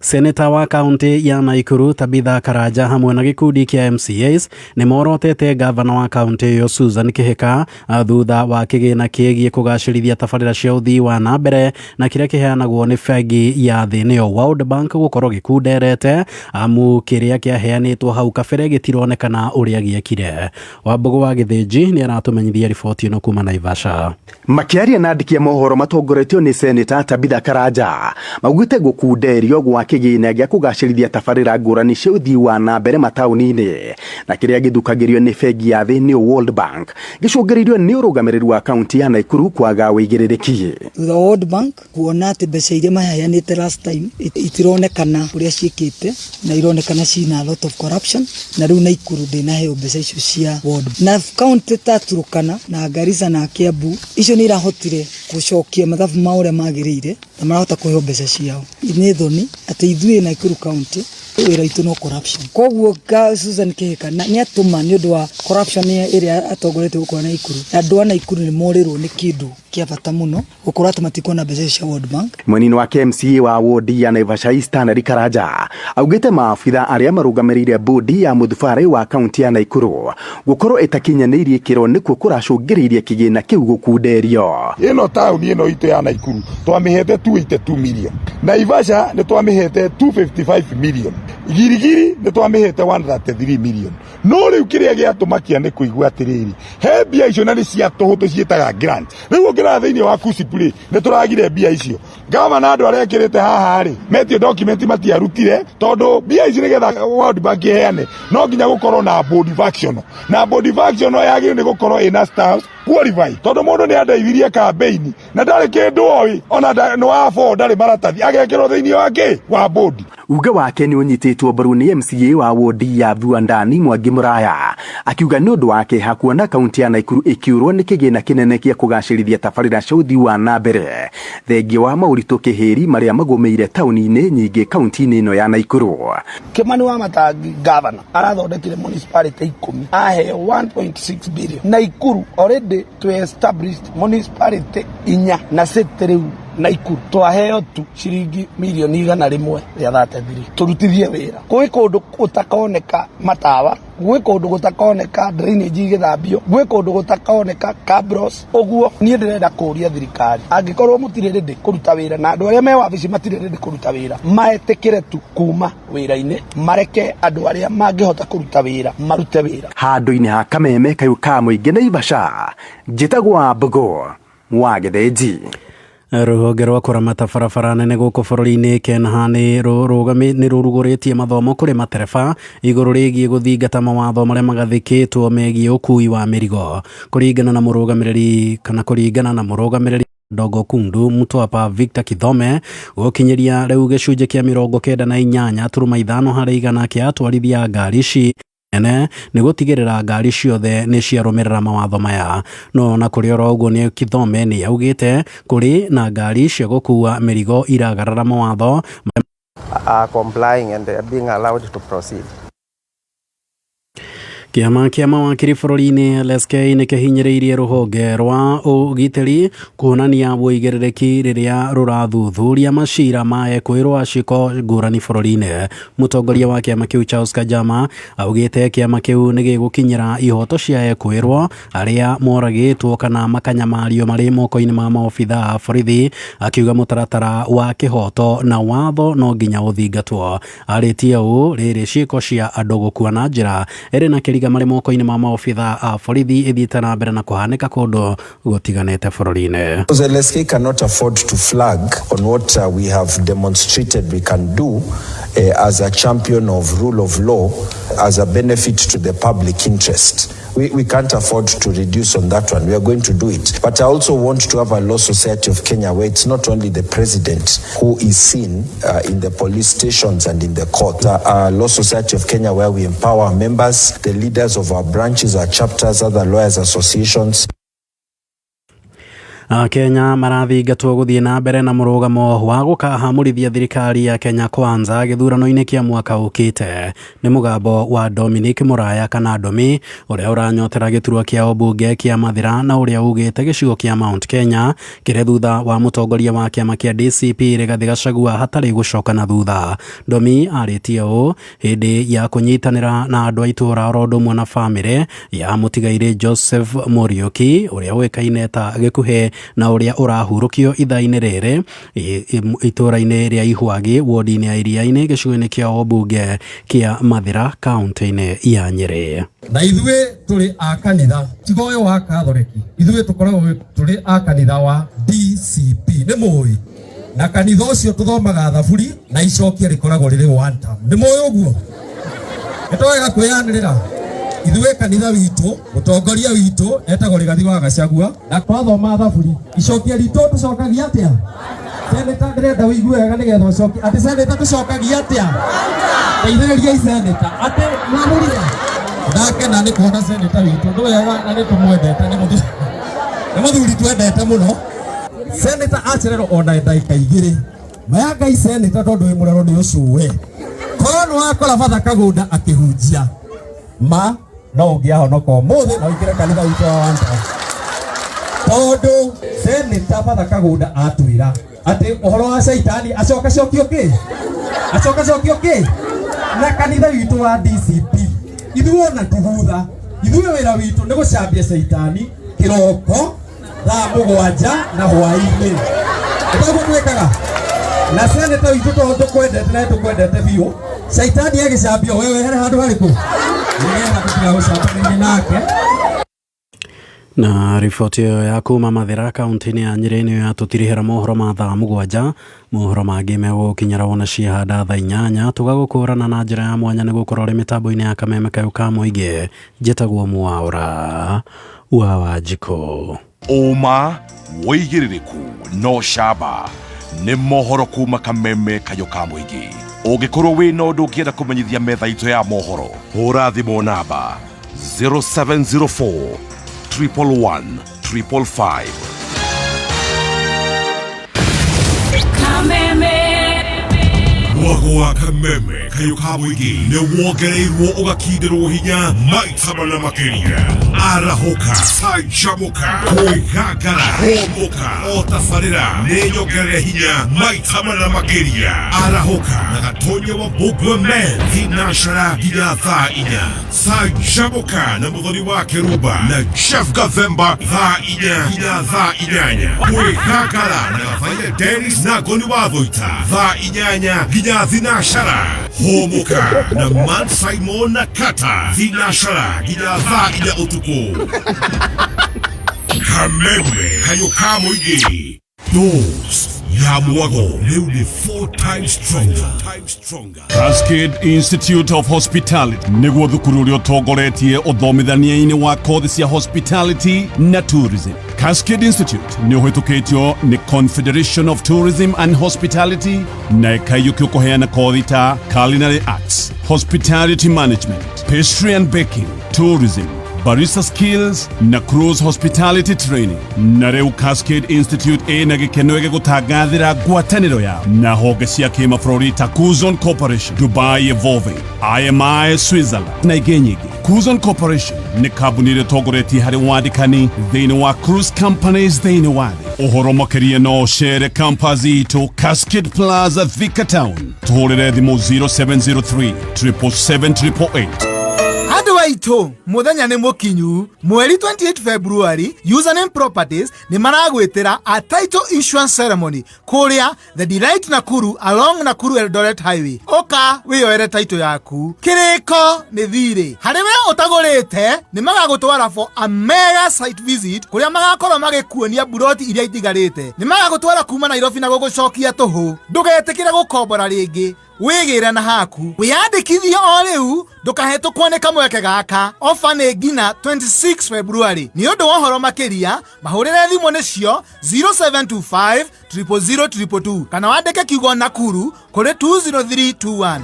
Seneta wa kaunti ya Naikuru Tabitha Karanja hamwe na gĩkundi kĩa MCAs nĩ morotete gavana wa kaunti ĩyo Susan Kihika thutha wa kĩgĩna kĩgiĩ kũgacĩrithia tabarĩra cia ũthii wa na mbere na kĩrĩa kĩheanagwo nĩ bengi ya thĩ nĩyo World Bank gũkorwo gĩkunderete amu kĩrĩa kĩaheanĩtwo hau kabere gĩtironekana ũrĩa gĩekire. Wambũgũ wa Gĩthĩnji nĩ aratũmenyithia riboti ĩno kuma Naivasha.
Makĩaria na andĩki a mohoro matongoretio nĩ Seneta Tabitha Karanja maugĩte gũkunderio gwa kĩgĩna gĩa kũgacĩrithia tabarĩra ngũrani cia ũthii wa na mbere mataũni-inĩ na kĩrĩa gĩthukagĩrio nĩ bengi ya thĩ nĩyo World Bank gĩcũngĩrĩirio nĩ ũrũgamĩrĩri wa kaunti ya Naikuru kwaga wĩigĩrĩrĩki.
Thutha wa World Bank kuona atĩ mbeca iria maheanĩte last time itironekana ũrĩa ciĩkĩte na ironekana ciina a lot of corruption, na rĩu Naikuru ndĩnaheo mbeca icio cia World. Na kaunti ta Turkana na Garissa na Kiambu icio nĩ irahotire gũcokia mathabu ma ũrĩa magĩrĩire na marahota kũheo mbeca ciao. Nĩ thoni atĩ ithuĩ Naikuru county wĩra witũ no corruption. Koguo Susan Kihika nĩ atũma nĩ ũndũ wa corruption ĩrĩa atongoretie gũkũ Naikuru. Andũ a Naikuru nĩ morĩrwo nĩ kĩndũ kĩa bata mũno gũkorwo atĩ matikuona mbeca cia World Bank.
Mwenini wa MCA wa wodi ya Naivasha East Stanley Karanja augĩte maabitha arĩa marũgamĩrĩire bodi ya mũthubarĩ wa kaunti ya Naikuru gũkorwo ĩtakinyanĩirie ikĩro nĩkuo kũracũngĩrĩirie kĩgĩna kĩu gũkunderio.
Ĩno taũni ĩno itũ ya Naikuru twamĩhete 282 million, Naivasha nĩ twamĩhete 255 million, Girigiri nĩ twamĩhete 133 million. No rĩu kĩrĩa gĩatũmakia nĩ kũigua atĩrĩrĩ, he mbia icio na nĩ cia tũhũ tũciĩtaga grant. Rĩu ũngĩrora thĩinĩ wa KUCCPS rĩ, nĩ tũragire mbia icio. Gavana andũ arĩa ekĩrĩte haha rĩ, metio document matiarutire tondũ mbia ici nĩgetha World Bank ĩheane no nginya gũkorwo na board functional, na board functional yagĩrĩirwo nĩ gũkorwo ĩna staff qualified, tondũ mũndũ nĩ andeithirie campaign na ndarĩ kĩndũ oĩ ona nĩ wa four ndarĩ maratathi agekĩrwo thĩinĩ wa kĩ wa board.
Uge wake nĩ ũnyitĩtwo mbaru nĩ MCA wa wodi ya Viwandani Mwangi Muraya akiuga nĩ ũndũ wa kĩeha kuona kaunti ya Naikuru ĩkĩũrwo nĩ kĩgĩna kĩnene kĩa kũgacĩrithia tabarĩra cia ũthii wa na mbere thengia wa maũritũ kĩhĩri marĩa magũmĩire taũni-inĩ nyingĩ kaunti-inĩ ĩno ya Naikuru.
Kimani wa Matangi governor arathondekire municipality 10 aheo 1.6 billion. Naikuru already to established municipality 4 na city rĩu Naikuru twaheo tu ciringi milioni 133 turutithie wĩra. Gwĩ kũndũ gũtakoneka matawa, gwĩ kũndũ gũtakoneka drainage igĩthambio, gwĩ kũndũ gũtakoneka cabros. Ũguo niĩ ndĩrenda kũũria thirikari, angĩkorwo mũtirĩ ready kũruta wĩra na andũ arĩa me wabici matirĩ ready kũruta wĩra, maetĩkĩre tu kuma wĩra-inĩ, mareke andũ arĩa mangĩhota kũruta wĩra marute wĩra.
Handũ-inĩ ha kameme kayũ ka mũingĩ Naivasha, njĩtagwo Wambũgũ wa Gĩthĩnji.
Rũhonge rwa kũramata barabara nene gũkũ bũrũri-inĩ KENHA nĩ rũrugũrĩtie mathomo kũrĩ matereba igũrũ rĩgiĩ gũthingata mawatho marĩa magathĩkĩtwo megiĩ ũkui wa mĩrigo. Kũringana na mũrũgamĩrĩri kana kũringana na mũrũgamĩrĩri Dogo Kundu Mtwapa Victor Kithome, gũkinyĩria rĩu gĩcunjĩ kĩa 98.5 harĩ igana kĩa atwarithia ngari ici nene nĩ gũtigĩrĩra ngari ciothe nĩ ciarũmĩrĩra mawatho maya. No ona kũrĩ oro ũguo nĩ Kithome nĩ augĩte kũrĩ na ngari cia gũkua mĩrigo iragarara mawatho
are complying and they are being allowed to proceed.
Kĩama kĩa mawakiri bũrũri-inĩ LSK nĩ kĩhinyĩrĩirie rũhonge rwa ũgitĩri kuonania ũigĩrĩrĩki rĩrĩa rũrathuthuria macira ma ekũĩrwo a ciĩko ngũrani bũrũri-inĩ. Mũtongoria wa kĩama kĩu Charles Kajama augĩte kĩama kĩu nĩ gĩgũkinyĩra ihoto cia ekũĩrwo arĩa moragĩtwo kana makanyamario marĩ moko-inĩ ma maobitha a borithi, akiuga mũtaratara wa kĩhoto na watho no nginya ũthingatwo. Arĩtie ũũ rĩrĩ ciĩko cia andũ gũkua na njĩra ĩrĩ na kĩriga marĩ moko-inĩ ma maobitha a borithi ĩthiĩte na mbere na kũhanĩka kũndũ gũtiganĩte bũrũri-inĩ.
Because LSK cannot afford to flag on what we have demonstrated we can do as a champion of rule of law, as a benefit to the public interest. We can't afford to reduce on that one. We are going to do it. But I also want to have a law society of Kenya where it's not only the president who is seen in the police stations and in the court. A law society of Kenya where we empower our members, the leaders of our branches, our chapters, other lawyers associations.
Akenya marathingatwo gũthiĩ na mbere na mũrũgamo wa gũkahamũrithia thirikari ya Kenya Kwanza gĩthurano-inĩ kĩa mwaka ũkĩte. Nĩ mũgambo wa Dominic Muraya kana Domi, ũrĩa ũranyotera gĩturwa kĩa ũmbunge kĩa Mathĩra na ũrĩa ugĩte gĩcigo kĩa Mount Kenya kĩrĩ thutha wa mũtongoria wa kĩama kĩa DCP Rigathĩ Gachagua hatarĩ gũcoka na thutha. Domi arĩtie ũũ hĩndĩ ya kũnyitanĩra na andũ a itũũra oro ũndũ ũmwe na bamĩrĩ ya mũtigairĩ Joseph Muriuki, ũrĩa ũĩkaine ta Gĩkuhĩ na ũrĩa ũrahurũkio ithaa-inĩ rĩrĩ itũũra-inĩ rĩa Ihwagi, wodi-inĩ ya Iriainĩ, gĩcigo-inĩ kĩa ũmbunge kĩa Mathĩra, kaũntĩ-inĩ ya Nyĩrĩ.
Na ithuĩ tũrĩ a kanitha tiga ũyũ wa Katholeki, ithuĩ tũkoragwo tũrĩ a kanitha wa DCP, nĩ mũĩ, na kanitha ũcio tũthomaga thaburi na icokia rĩkoragwo rĩrĩ one term, nĩ mũĩ ũguo? Nĩ twega kwĩyanĩrĩra ithuĩ kanitha witũ, mũtongoria witũ etagwo Rigathi wa Gachagua, na twathoma thaburi icokia ritũ tũcokagia atĩa? Seneta, ndĩrenda ũigue wega nĩgetha ũcokie atĩ seneta tũcokagia atĩa? Teithĩrĩriai seneta atĩ mwamũrire. Ndakena nĩ kuona seneta witũ, nĩ wega na nĩ tũmwendete, nĩ mũthuri twendete mũno. Seneta acererwo ona ndagĩka igĩrĩ maya Ngai seneta, tondũ wĩ mũrero nĩ ũcũwe, korwo nĩ wakora Batha Kagũnda akĩhunjia ma no ũngĩahonoka ũmũthĩ na ũingĩre kanitha witũ wa Wanta, tondũ seneta Batha Kagũnda atwĩra atĩ ũhoro wa caitani acoka cokio kĩ, acoka cokio kĩ, na kanitha witũ wa DCP ithuĩ ona ti thutha, ithuĩ wĩra witũ nĩ gũcambia caitani kĩroko thaa 7 na hwaĩ-inĩ, nĩguo twĩkaga. Na seneta witũ tondũ tũkwendete na tũkwendete biũ, caitani agĩcambio wewe wehere handũ harĩkũ nĩgetha tũtigagũcambanĩrie nake.
Na riboti ĩyo ya kuma Mathĩra, kaũntĩ-inĩ ya Nyĩrĩ, nĩyo yatũtirihĩra mohoro ma thaa 7. Mohoro mangĩ megũkinyĩra wona ciahanda thaa 8, tũgagũkũrana na njĩra ya mwanya nĩ gũkorwo ũrĩ mĩtambo-inĩ ya kameme kayũ ka mũingĩ. Njĩtagwo Mwaũra wa Wanjikũ.
Ũma, wĩigĩrĩrĩku no camba nĩ mohoro kuma kameme kayũ ka mũingĩ. Ũngĩkorwo wĩna ũndũ ũngĩenda kũmenyithia metha itũ ya mohoro, hũra thimũ namba 0704 111 555.
Kameme.
Mwago wa kameme kayũ ka mũingĩ nĩ wongereirwo ũgakindĩrwo hinya maita mana makĩria. Arahũka, canjamũka, kwĩgangara, hũmũka, o tabarĩra nĩ nyongerere hinya maita mana makĩria. Arahũka na Gatonya wa Mbũngwe Men thinacara nginya thaa 4. Canjamũka na Mũthoni wa Kĩrumba na Jeff Gathemba thaa 4 nginya thaa 8. Kwĩgangara na Gathaia Dennis na Ngoni wa Thũita thaa 8 nginya thinashara. Hũmũka na Man Simon na Kata thinashara nginya thaa 4 ũtukũ. Kameme kayũ ka mũingĩ, dose ya mwago rĩu nĩ 4 times stronger.
Cascade Institute of Hospitality nĩguo thukuru ũrĩa ũtongoretie ũthomithania-inĩ wa kothi cia hospitality na tourism. Cascade Institute nĩ ũhĩtũkĩtio nĩ Confederation of Tourism and Hospitality na ĩkaiyũkio kũheana kothi ta culinary arts, hospitality management, pastry and baking, tourism, Barista Skills na Cruise Hospitality Training. Na rĩu Cascade Institute ĩna gĩkeno ĩgĩgũtangathĩra ngwatanĩro yao na honge cia kĩmabũrũri ta Kuzon Corporation, Dubai Evolving, IMI Switzerland na ingĩ nyingĩ. Kuzon Corporation nĩ kambuni ĩrĩa ĩtongoretie harĩ wandĩkani thĩinĩ wa cruise companies thĩinĩ wa thĩ. Ũhoro makĩria no ũcere campus itũ Cascade Plaza, Thika Town. Tũhũrĩre thimũ 0703 777 888.
Andũ aitũ, mũthenya nĩ mũkinyu. Mweri 28 February, Username Properties nĩ maragwĩtĩra a title issuance ceremony kũrĩa The Delight Nakuru, along Nakuru Eldoret Highway. Ũka wĩyoere title yaku. Kĩrĩko nĩ thirĩ harĩ we ũtagũrĩte. Nĩ magagũtwara for a mega site visit kũrĩa magakorwo magĩkuonia buroti iria itigarĩte. Nĩ magagũtwara kuma Nairobi na gũgũcokia tũhũ. Ndũgetĩkĩre gũkombora rĩngĩ, wĩgĩre na haku. Wĩyandĩkithie o rĩu, ndũkahetũkwo nĩ kamweke gaka. Ofa nĩ nginya 26 February. Nĩ ũndũ wa ũhoro makĩria, mahũrĩre thimũ nĩcio 0725 000 222 kana wandĩke kiugo Nakuru kũrĩ 20321.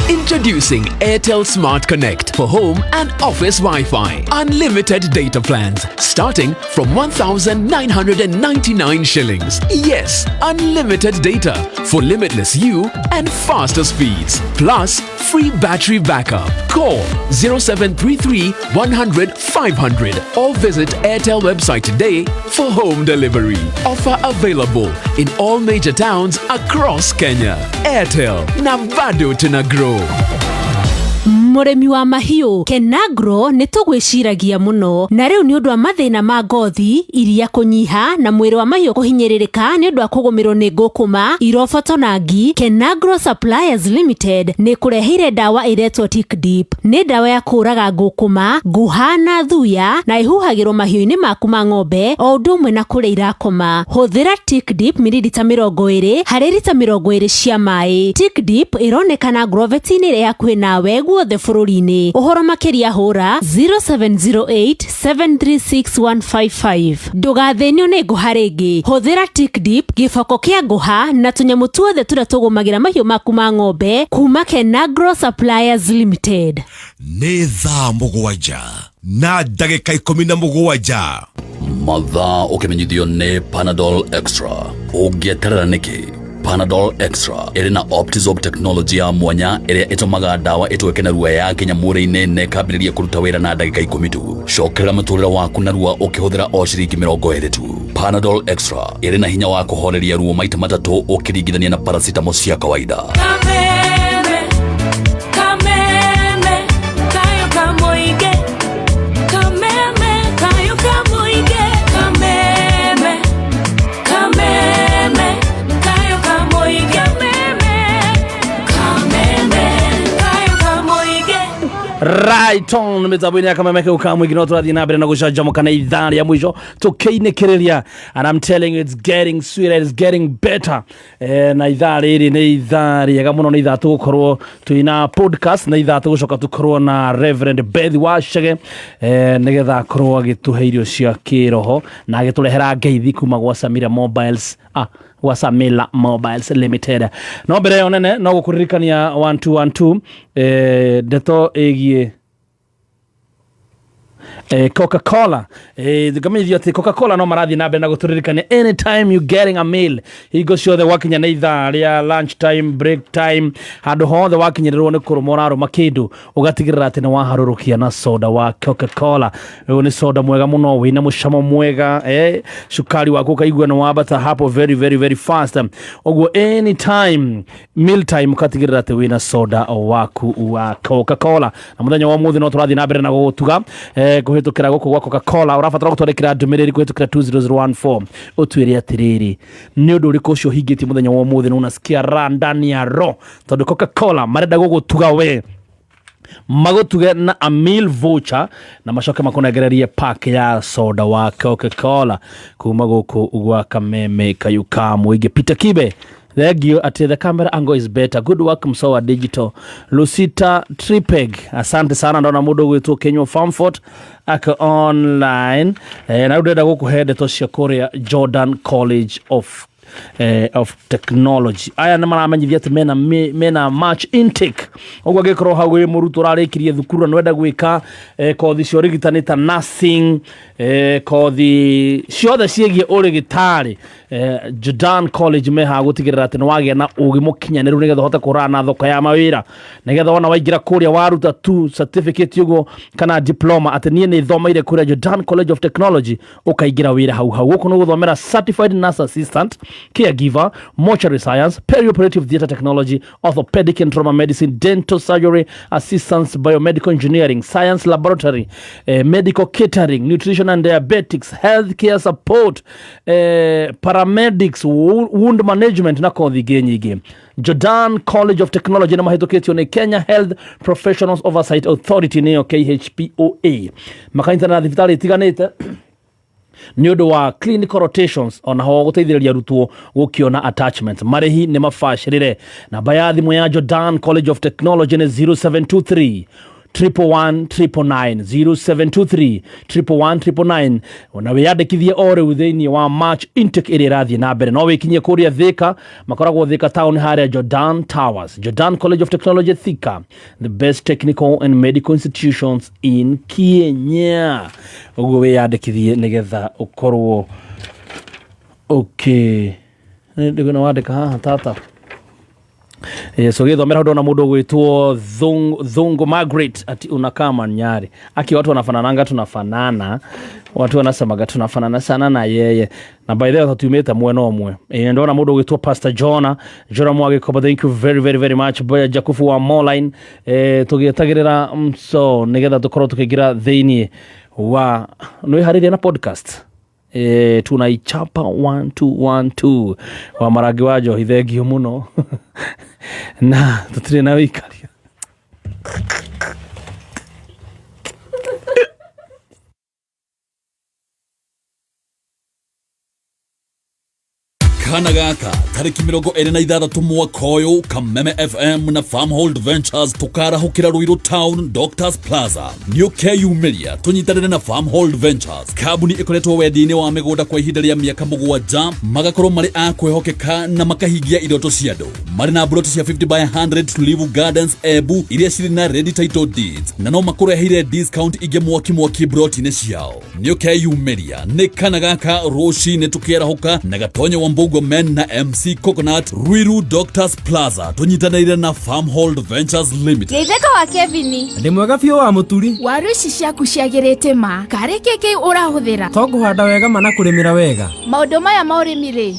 Introducing Airtel Smart Connect for home and office Wi-Fi. Unlimited data plans starting from 1,999 shillings. Yes, unlimited data for limitless you and faster speeds. Plus, free battery backup. Call 0733 100 500 or visit Airtel website today for home delivery. Offer available in all major towns across Kenya. Airtel, na bado tuna grow.
Mũrĩmi wa mahiũ, Kenagro nĩ tũgwĩciragia mũno na rĩu nĩ ũndũ wa mathĩna ma ngothi, iria kũnyiha na mwĩrĩ wa mahiũ kũhinyĩrĩrĩka nĩ ũndũ wa kũgũmĩrwo nĩ ngũkũma, iroboto na ngi. Kenagro Suppliers Limited nĩ kũreheire ndawa ĩretwo Tick Dip. Nĩ ndawa ya kũũraga ngũkũma, nguha na thuya, na ĩhuhagĩrwo mahiũ-inĩ maku ma ng'ombe o ũndũ ũmwe na kũrĩa irakoma. Hũthĩra Tick Dip mililita 20 harĩ rita 20 cia maĩ. Tick Dip ĩronekana Agroveti-inĩ ĩrĩa hakuhĩ nawe guothe bũrũri-inĩ. Ũhoro makĩria hũra 0708 736155. Ndũgathĩnio nĩ ngũha rĩngĩ. Hũthĩra Tick Dip, gĩboko kĩa ngũha na tũnyamũ tuothe tũrĩa tũgũmagĩra mahiũ maku ma ng'ombe kuma Kenagro Suppliers Limited.
Nĩ thaa 7:17.
Mathaa ũkĩmenyithio nĩ Panadol Extra. Ũngĩeterera nĩkĩ? Panadol Extra ĩrĩ na Optizorb technology ya mwanya ĩrĩa ĩtũmaga ndawa ĩtweke narua yakinya mwĩrĩ-inĩ na ĩkambĩrĩria kũruta wĩra na ndagĩka 10 tu. Cokerera mũtũrĩre waku narua ũkĩhũthĩra o ciringi 20 tu. Panadol Extra ĩrĩ na hinya wa kũhoreria ruo maita matatũ ũkĩringithania na paracetamol cia kawaida.
Kameme, kameme, kayo kamoige. Kameme, kayo kamoige. Kameme, kameme, kayo kamoige. Kameme, kameme, kayo kamoige.
Right on mĩtambo-inĩ ya Kameme kau ka mũingĩ, no tũrathiĩ na mbere na gũcanjamũka na ithaa rĩa mũico tũkĩinĩkĩrĩria, and I'm telling you, it's getting sweeter, it's getting better. Na ithaa rĩrĩ nĩ ithaa rĩega mũno. Nĩ ithaa tũgũkorwo twĩna podcast, na ithaa tũgũcoka tũkorwo na Reverend Beth Wachege, nĩgetha akorwo agĩtũhe irio cia kĩroho na agĩtũrehera ngeithi kuma gwa Samira Mobiles, gwa Samila Mobiles Limited. No mbere ĩyo nene, no gũkũririkania 1212, ndeto ĩgiĩ Coca-Cola. Ngamenyithio atĩ Coca-Cola no marathiĩ na mbere na gũtũririkania, anytime you getting a meal, hingo ciothe wakinya nĩ ithaa rĩa lunch time, break time, handũ hothe wakinyĩrĩrwo nĩ kũrũma, ũrarũma kĩndũ, ũgatigĩrĩra atĩ nĩ waharũrũkia na soda wa Coca-Cola. Ũyũ nĩ soda mwega mũno wĩna mũcamo mwega, cukari waku ũkaigua nĩ wambata hapo very very very fast. Ũguo anytime meal time, ũgatigĩrĩra atĩ wĩna soda waku wa Coca-Cola. Na mũthenya wa ũmũthĩ no tũrathiĩ na mbere na gũgũtuga kũhĩtũkĩra gũkũ gwa Coca-Cola. Ũrabatara gũtwandĩkĩra ndũmĩrĩri kũhĩtũkĩra 20014, ũtwĩre atĩrĩrĩ, nĩ ũndũ ũrĩkũ ũcio ũhingĩtie mũthenya wa ũmũthĩ na unasikia raha ndani ya roho, tondũ Coca-Cola marenda gũgũtuga we, magũtuge na a meal voucher na macoke makũnengererie pack ya soda wa Coca-Cola kuma gũkũ gwa Kameme kayu ka mũingĩ. Peter Kibe, thank you. At the camera angle is better, good work, Msowa Digital. Lucita Tripeg, asante sana. Ndona mũndũ ũgwĩtwo Kenywa Famfort ako online, na rĩu ndĩrenda gũkũhe ndeto cia kũrĩa Jordan College of of Technology. Aya nĩ maramenyithia atĩ mena March intake, ũguo angĩkorwo hau wĩ mũrutwo ũrarĩkirie thukuru na nĩwenda gwĩka kothi cia ũrigitani ta nursing, kothi ciothe ciĩgiĩ ũrĩgĩtarĩ, Jordan College mehaha gũtigĩrĩra atĩ nĩ wagĩa na ũgĩ mũkinyanĩru nĩgetha ũhote kũhũrana na thoko ya mawĩra, nĩgetha wona waingĩra kũrĩa waruta tu certificate ũguo kana diploma atĩ niĩ nĩ thomeire kũrĩa Jordan College of Technology, ũkaingĩra wĩra hau hau. Gũkũ nĩ gũthomera certified nurse assistant, caregiver, mortuary science, perioperative theatre technology, orthopedic and trauma medicine, dental surgery assistance, biomedical engineering, science laboratory, medical catering, nutrition and diabetics, healthcare support, paramedics, wound management na kothi ingĩ nyingĩ. Jordan College of Technology nĩ mahĩtũkĩtio nĩ Kenya Health Professionals Oversight Authority, nĩyo KHPOA, makanyitana na thibitarĩ itiganĩte nĩ ũndũ wa clinical rotations, onaho gũteithĩrĩria arutwo gũkĩona attachment. Marĩhi nĩ mabacĩrĩre. Namba ya thimũ ya Jordan College of Technology nĩ 0723 111 999, 0723 111 999, na wĩyandĩkithie o rĩu thĩinĩ wa March intake ĩrĩa ĩrathiĩ na mbere. No wĩkinyie kũrĩa Thika, makoragwo Thika town harĩa Jordan Towers. Jordan College of Technology Thika, the best technical and medical institutions in Kenya. Ũguo wĩyandĩkithie nĩgetha ũkorwo okay. Nĩ wandĩka haha tata. Yes, ũgĩthomera hau ndona mũndũ ũgwĩtwo Thungu Margaret ati unakaa Manyari. Aki watu wanafanananga, tunafanana. Watu wanasemaga tunafanana sana na yeye. Na by the way tutatumĩte mwena ũmwe. Ndona mũndũ ũgwĩtwo Pastor Jona, Jona Mwagĩkoba, thank you very very very much. Boya Jakufu wa Moline, tũgĩetagĩrĩra so nĩgetha tũkorwo tũkĩingĩra thĩinĩ wa nĩwĩharĩirie na podcast. Tunaichapa 1212 wa marangi wa njohi, thengio mũno na tũtirĩ na wĩikaria.
Kana gaka tarĩki 26 mwaka ũyũ, Kameme FM na Farmhold Ventures tũkarahũkĩra Ruiru Town Doctors Plaza. Nĩ ũkeyumĩria tũnyitanĩre na Farmhold Ventures, kambuni ĩkoretwo wendia-inĩ wa mĩgũnda kwa ihinda rĩa mĩaka 7, magakorwo marĩ a kwĩhokeka na makahingia iroto cia andũ. Marĩ na mburoti cia 50 by 100 Tulivu Gardens Embu iria cirĩ na ready title deeds, na no makũreheire discount ingĩ mwaki mwaki mburoti-inĩ ciao. Nĩ ũkeyumĩria nĩ kana gaka rũcinĩ tũkĩarahũka na Gatonyo wa Mbugua Men na MC Coconut, Ruiru Doctors Plaza, tũnyitanĩire na Farmhold Ventures Limited.
Geithĩka wa Kevin.
Ndĩ mwega biũ wa mũturi.
Waru ici ciaku ciagĩrĩte ma karĩ kĩkĩ ũrahũthĩra?
To ngũhanda wega ma na kũrĩmĩra wega.
Maũndũ maya ma ũrĩmi rĩ,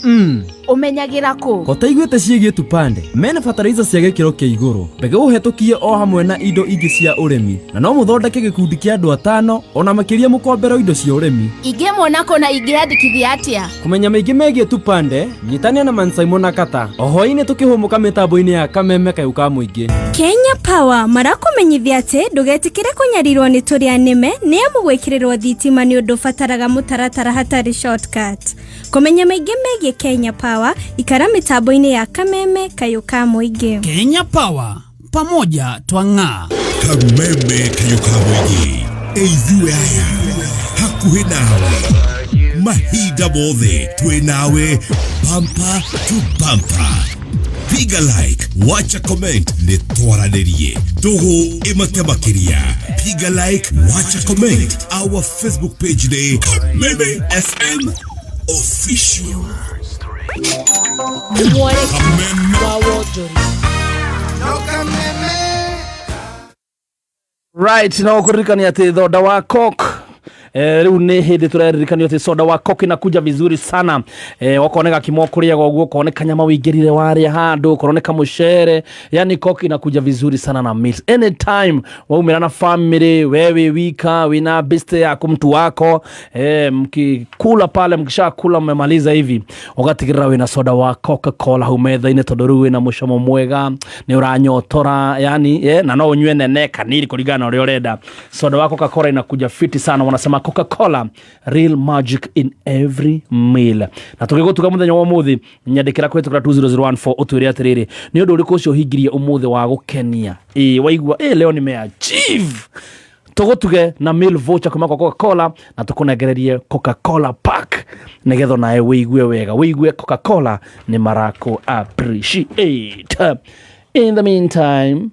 ũmenyagĩra kũ?
Ko taiguĩte ciĩgiĩ Tupande mena bataraitha cia gĩkĩro kĩa igũrũ, mbegũ ũhetũkie o hamwe na indo ingĩ cia ũrĩmi, na no mũthondeke gĩkundi kĩa andũ 5 ona makĩria mũkomberwo indo cia ũrĩmi.
Ingĩmuona kũ na ingĩandĩkithia atĩa?
Kũmenya maingĩ megiĩ Tupande, nyitania na Mansaimo na Kata o hwaĩ-inĩ tũkĩhũmũka mĩtambo-inĩ ya Kameme kayũ ka mũingĩ.
Kenya Power marakũmenyithia atĩ ndũgetĩkĩre kũnyarirwo nĩ tũrĩa nĩme nĩ amu gwĩkĩrĩrwo thitima nĩ ũndũ ũbataraga mũtaratara hatarĩ shortcut. Kũmenya maingĩ megiĩ Kenya Power, ikara mĩtambo-inĩ ya Kameme kayũ ka mũingĩ.
Kenya Power, pamoja twang'aa.
Kameme kayũ ka mũingĩ, ithuĩ aya hakuhĩ nawe mahinda mothe, twĩ nawe bumper to bumper. Piga like, wacha comment, nĩ twaranĩrie ndũgũ ĩmate makĩria. Piga like, wacha comment, our Facebook page nĩ Kameme FM Official.
Wa wonjoria.
Right, no kũririkania atĩ thonda wa Coke, rĩu nĩ hĩndĩ tũreririkanio atĩ soda wa Coke inakuja vizuri sana. Okorwo nĩ gakimo kũrĩaga ũguo, okorwo nĩ kanyama wĩingĩrire warĩa handũ, okorwo nĩ kamũcere, yani Coke inakuja vizuri sana na meals anytime waumĩra na family, we wĩ wika, wĩna beste yaku, mtu wako, mkikula pale, mkishakula mmemaliza hivi, ũgatigĩrĩra wĩna soda wa Coca-Cola hau metha-inĩ, tondũ rĩu wĩna mũcamo mwega, nĩ ũranyotora yani, na no ũnyue nene kanini kũringana na ũrĩa ũrenda. Soda wa Coca-Cola inakuja fiti sana, wanasema Coca-Cola, real magic in every meal. Na tũgĩgũtuga mũthenya wa ũmũthĩ, nyandĩkĩra kũhĩtũkĩra 20014 ũtwĩre atĩrĩrĩ, nĩ ũndũ ũrĩkũ ũcio ũhingirie ũmũthĩ wa gũkenia? Ĩ waigua leo nimeachieve. Tũgũtuge na meal voucher kuma kwa Coca-Cola na tũkũnengererie Coca-Cola pack nĩgetha nawe wĩigue wega, wĩigue Coca-Cola nĩ marakũ appreciate. In the meantime,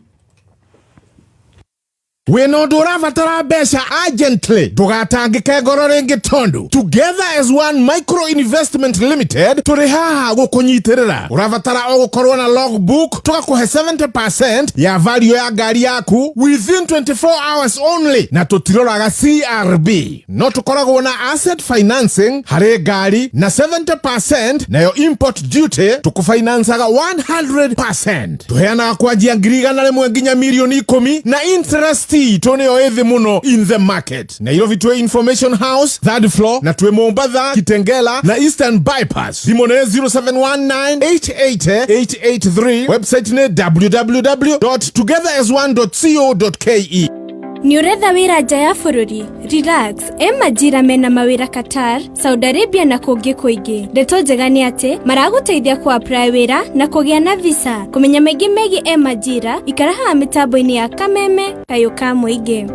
Wĩna ũndũ ũrabatara mbeca urgently, ndũgatangĩke ngoro rĩngĩ tondũ Together as One Micro Investment Limited tũrĩ haha gũkũnyitĩrĩra. Ũrabatara o gũkorwo na logbook, tũgakũhe 70% ya value ya ngari yaku within 24 hours only, na tũtiroraga CRB. No tũkoragwo na asset financing harĩ ngari na 70%, nayo import duty tũkũfinancaga 100%. Tũheanaga kwanjia 100,000 nginya 10,000,000 na interest itũ nĩyo ĩthĩ mũno in the market. Nairobi twĩ Information House third floor, na twĩ Mombatha, Kitengela na Eastern Bypass. Thimũ nĩ 0719888883, website nĩ www.togetherasone.co.ke.
Nĩ ũretha wĩra nja ya bũrũri? Relax, e majira mena mawĩra Qatar, Saudi Arabia na kũngĩ kũingĩ. Ndeto njega nĩ atĩ maragũteithia kũ apply wĩra na kũgĩa na visa. Kũmenya maingĩ megiĩ e majira, ikara haha mĩtambo-inĩ ya Kameme Kayũ ka Mũingĩ.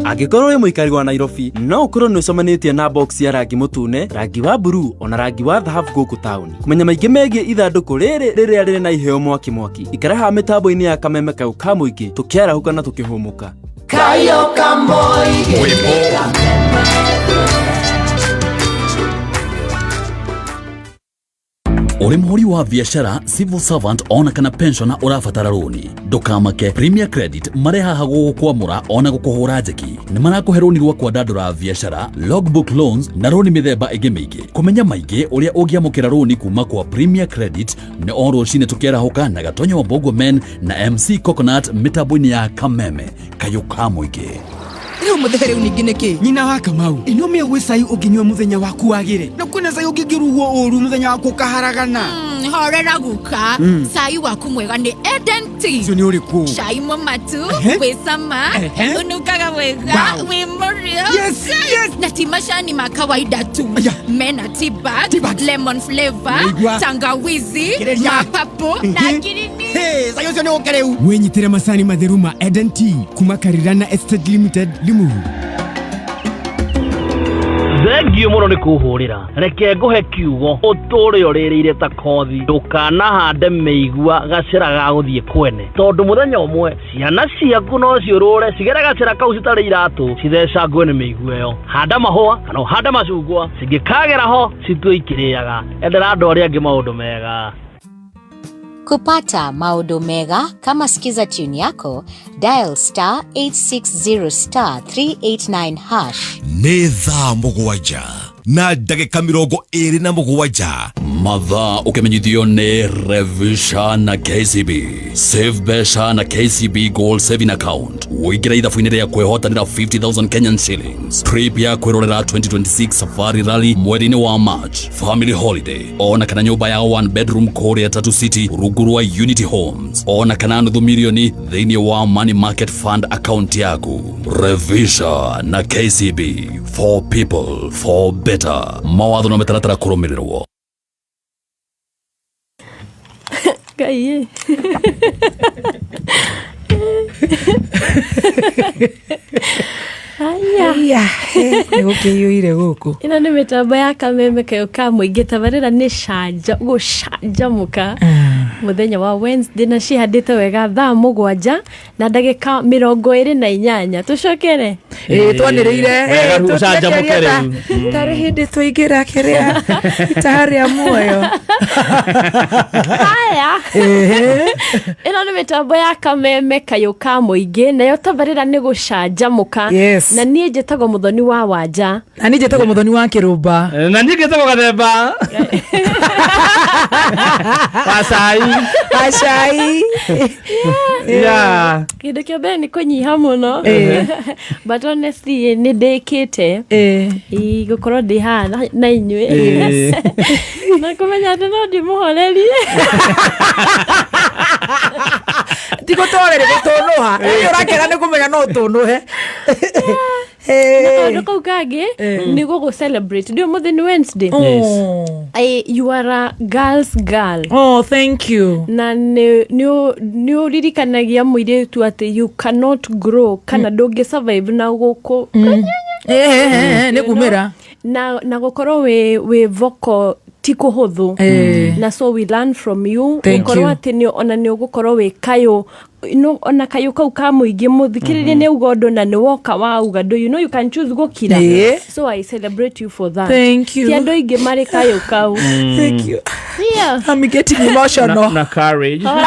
Angĩkorwo wĩ mũikari wa Nairobi, no ũkorwo nĩ ũcemanĩtie na box ya rangi mũtune, rangi wa blue ona rangi wa thahabu gũkũ taũni. Kũmenya maingĩ megiĩ ithandũkũ rĩrĩ rĩrĩa rĩrĩ na iheo mwaki mwaki, ikara haha mĩtambo-inĩ ya Kameme Kayũ ka Mũingĩ, tũkĩarahũka na tũkĩhũmũka.
Kayo Kamoige.
Ũrĩ mũhũri wa biacara, civil servant ona kana pensioner ũrabatara rũni, ndũkamake. Premier Credit marĩ haha gũgũkwamũra ona gũkũhũra njeki. Nĩ marakũhe rũni rwa kwandandũra biacara, logbook loans na rũni mĩthemba ĩngĩ mĩingĩ. Kũmenya maingĩ ũrĩa ũngĩamũkĩra rũni kuma kwa Premier Credit nĩ o rũcinĩ tũkĩarahũka na Gatonyo wa Mbogwe Men na MC Coconut mĩtambo-inĩ ya Kameme Kayũ ka Mũingĩ.
Rĩu mũthee, rĩu ningĩ nĩkĩ nyina wa Kamau ĩno mĩo gwĩ cai ũngĩnyua mũthenya waku wagĩre, na kwĩna cai ũngĩngĩrugwo ũru mũthenya waku ũkaharagana.
Horera guka. Cai waku mwega nĩ Eden Tea.
Ũcio nĩ ũrĩkũ?
Cai mũmatu, wĩ cama, ũnungaga wega, wĩ mũrĩo.
Yes, yes.
Na ti macani ma kawaida tu. Mena tea bag, lemon flavor,
Naigua.
tangawizi,
Kĩrĩria.
mapapo na ngirini.
Cai ũcio nĩ ũke rĩu.
Wĩnyitĩre macani matheru ma Eden Tea kuma Karirana Estate Limited, Limuru.
Thengio mũno nĩ kũhũrĩra. Reke ngũhe kiugo ũtũre ũrĩrĩire ta kothi. Ndũkanahande mĩigua gacĩra ga gũthiĩ kwene, tondũ mũthenya ũmwe ciana ciaku no ciũrũre cigere gacĩra kau citarĩ iratũ, cithecangwe nĩ mĩigua ĩyo. Handa mahũa kana ũhande macungwa, cingĩkagera ho citue ikĩrĩaga. Endera andũ arĩa angĩ maũndũ mega.
Kupata maodo mega kama Skiza tune yako, dial star 860 star 389 hash.
Nĩ thaa 7:27.
Mathaa ũkĩmenyithio nĩ Revisha na KCB. Save mbeca na KCB Gold Saving Account, ũingĩre ithabu-inĩ rĩa kwĩhotanĩra 50,000 Kenyan shillings, trip ya kwĩrorera 2026 Safari Rally mweri-inĩ wa March, family holiday ona kana nyũmba ya one bedroom kũrĩa Tatu City rungu rwa Unity Homes, ona kana nuthu milioni thĩinĩ wa money market fund account yaku. Revisha na KCB, for people, for better. Mawatho na mĩtaratara kũrũmĩrĩrwo.
Ngai. Aya.
Nĩ gũkĩiyũire gũkũ.
Ĩno nĩ mĩtambo ya Kameme Kayũ ka Mũingĩ. Tabarĩra nĩ canja gũcanjamũka mũthenya wa Wednesday na cihandĩte wega thaa 7:28. Tũcokere.
Ĩĩ, twanĩrĩire.
Wega, rĩu ũcanjamũke rĩu.
Tarĩ hĩndĩ twaingĩra kĩrĩa itaha rĩa muoyo.
Haya, ĩno nĩ mĩtambo ya Kameme Kayũ ka Mũingĩ, nayo tabarĩra nĩ gũcanjamũka.
Yes.
Na niĩ njĩtagwo Mũthoni wa Wanja.
Na niĩ njĩtagwo Mũthoni wa Kĩrũmba.
Na niĩ ngĩtagwo Gathemba wa cai.
Wa cai.
Yeah.
Kĩndũ kĩa mbere nĩ kũnyiha mũno, but honestly nĩ ndĩkĩte gũkorwo ndĩ haha na inyuĩ na kũmenya atĩ no ndĩmũhorerie.
Ti gũtwarĩrĩ gũtũnũha. Ĩĩ, ũrakena nĩ kũmenya no ũtũnũhe.
Na kaũndũ kau kangĩ nĩ gũgũ celebrate ndĩ ũmũthĩ nĩ Wednesday.
Yes.
You are a girl's girl.
Oh, thank you.
Na nĩ ũririkanagia mũirĩtu atĩ you cannot grow kana ndũngĩ survive na gũkũ
Nĩ kumĩra.
Na gũkorwo wĩ vocal ti kũhũthũ. Na so we learn from you.
Thank
Gũkorwo
you.
atĩ ona nĩ ũgũkorwo wĩ kayũ no, ona kayũ kau ka mũingĩ mũthikĩrĩria nĩ auga ũndũ na nĩ woka wauga do you know you can choose gũkira. So I celebrate you for that.
Thank you.
Ti andũ aingĩ marĩ kayũ kau.
Thank you.
Yeah.
I'm getting emotional.
Na courage.
Ora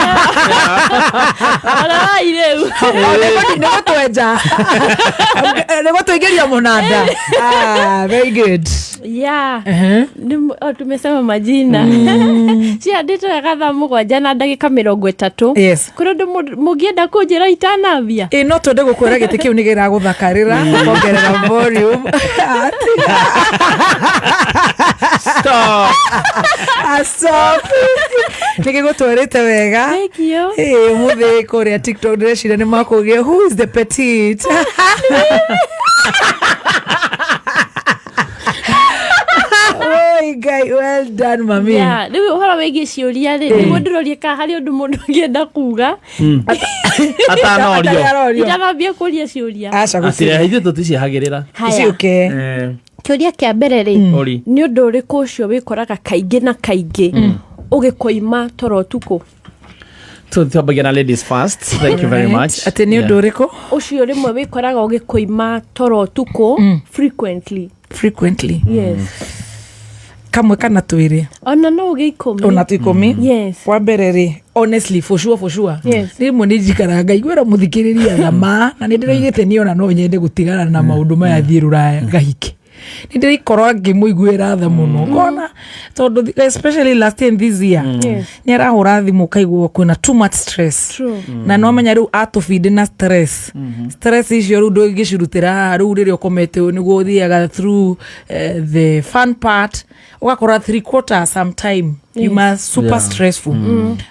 rĩu.
Nĩ gũtwenja, nĩ gũtũingĩria mũnanda. Ah, very good.
Yeah. Oh, tumesema majina ciandĩtwo wega 7:30.
Yes.
Kũrĩ ũndũ mũngĩenda kũnjĩra itanambia?
Ĩ, no twende gũkwĩra gĩtĩ kĩu nĩ gĩragũthakarĩra, ũkongerera volume.
Stop.
Ah, stop. Nĩ gĩgũtwarĩte wega.
Thank you.
Ĩ, ũmũthĩ kũrĩa TikTok ndĩreciria nĩ makũgia who is the petite. Oi, Ngai, well done mami.
Yeah, rĩu ũhoro wĩgiĩ ciũria rĩ, nĩguo ndĩrorie kana harĩ ũndũ mũndũ ũngĩenda kuga
Atanorio.
Atanorio.
itanambia kũria ciũria.
Aca gũtirĩ.
Atire ithuĩ tũticiehagĩrĩra.
Haya.
Ciũke.
Kĩũria kĩa mbere rĩ,
Ori.
nĩ ũndũ ũrĩkũ ũcio wĩkoraga kaingĩ na kaingĩ ũgĩkũima toro ũtukũ?
Twambagia na ladies first. Thank you very much.
Atĩ nĩ ũndũ ũrĩkũ?
Ũcio rĩmwe wĩkoraga ũgĩkũima toro ũtukũ frequently.
Frequently.
Yes.
Kamwe kana twĩrĩ?
Ona no ũgĩ 10.
Ona tu 10.
Yes.
Wa mbere rĩ, honestly, for sure, for sure.
Yes.
Rĩmwe nĩ njikaraga ngaiguĩra mũthikĩrĩria thama na nĩ ndĩroigĩte niĩ ona no nyende gũtigana na maũndũ maya thiĩ rũraya ngahike. Nĩ ndĩraikorwo ngĩmũiguĩra tha mũno ngona tondũ especially last year and this year
Yes.
nĩ arahũra thimũ kaigua kwĩna too much stress.
True.
Na no menya rĩu atũbindi na stress, stress icio rĩu ndũngĩcirutĩra haha rĩu rĩrĩa ũkomete ũũ nĩguo ũthiaga through the fun part, ũgakora three quarter sometime you must super stressful.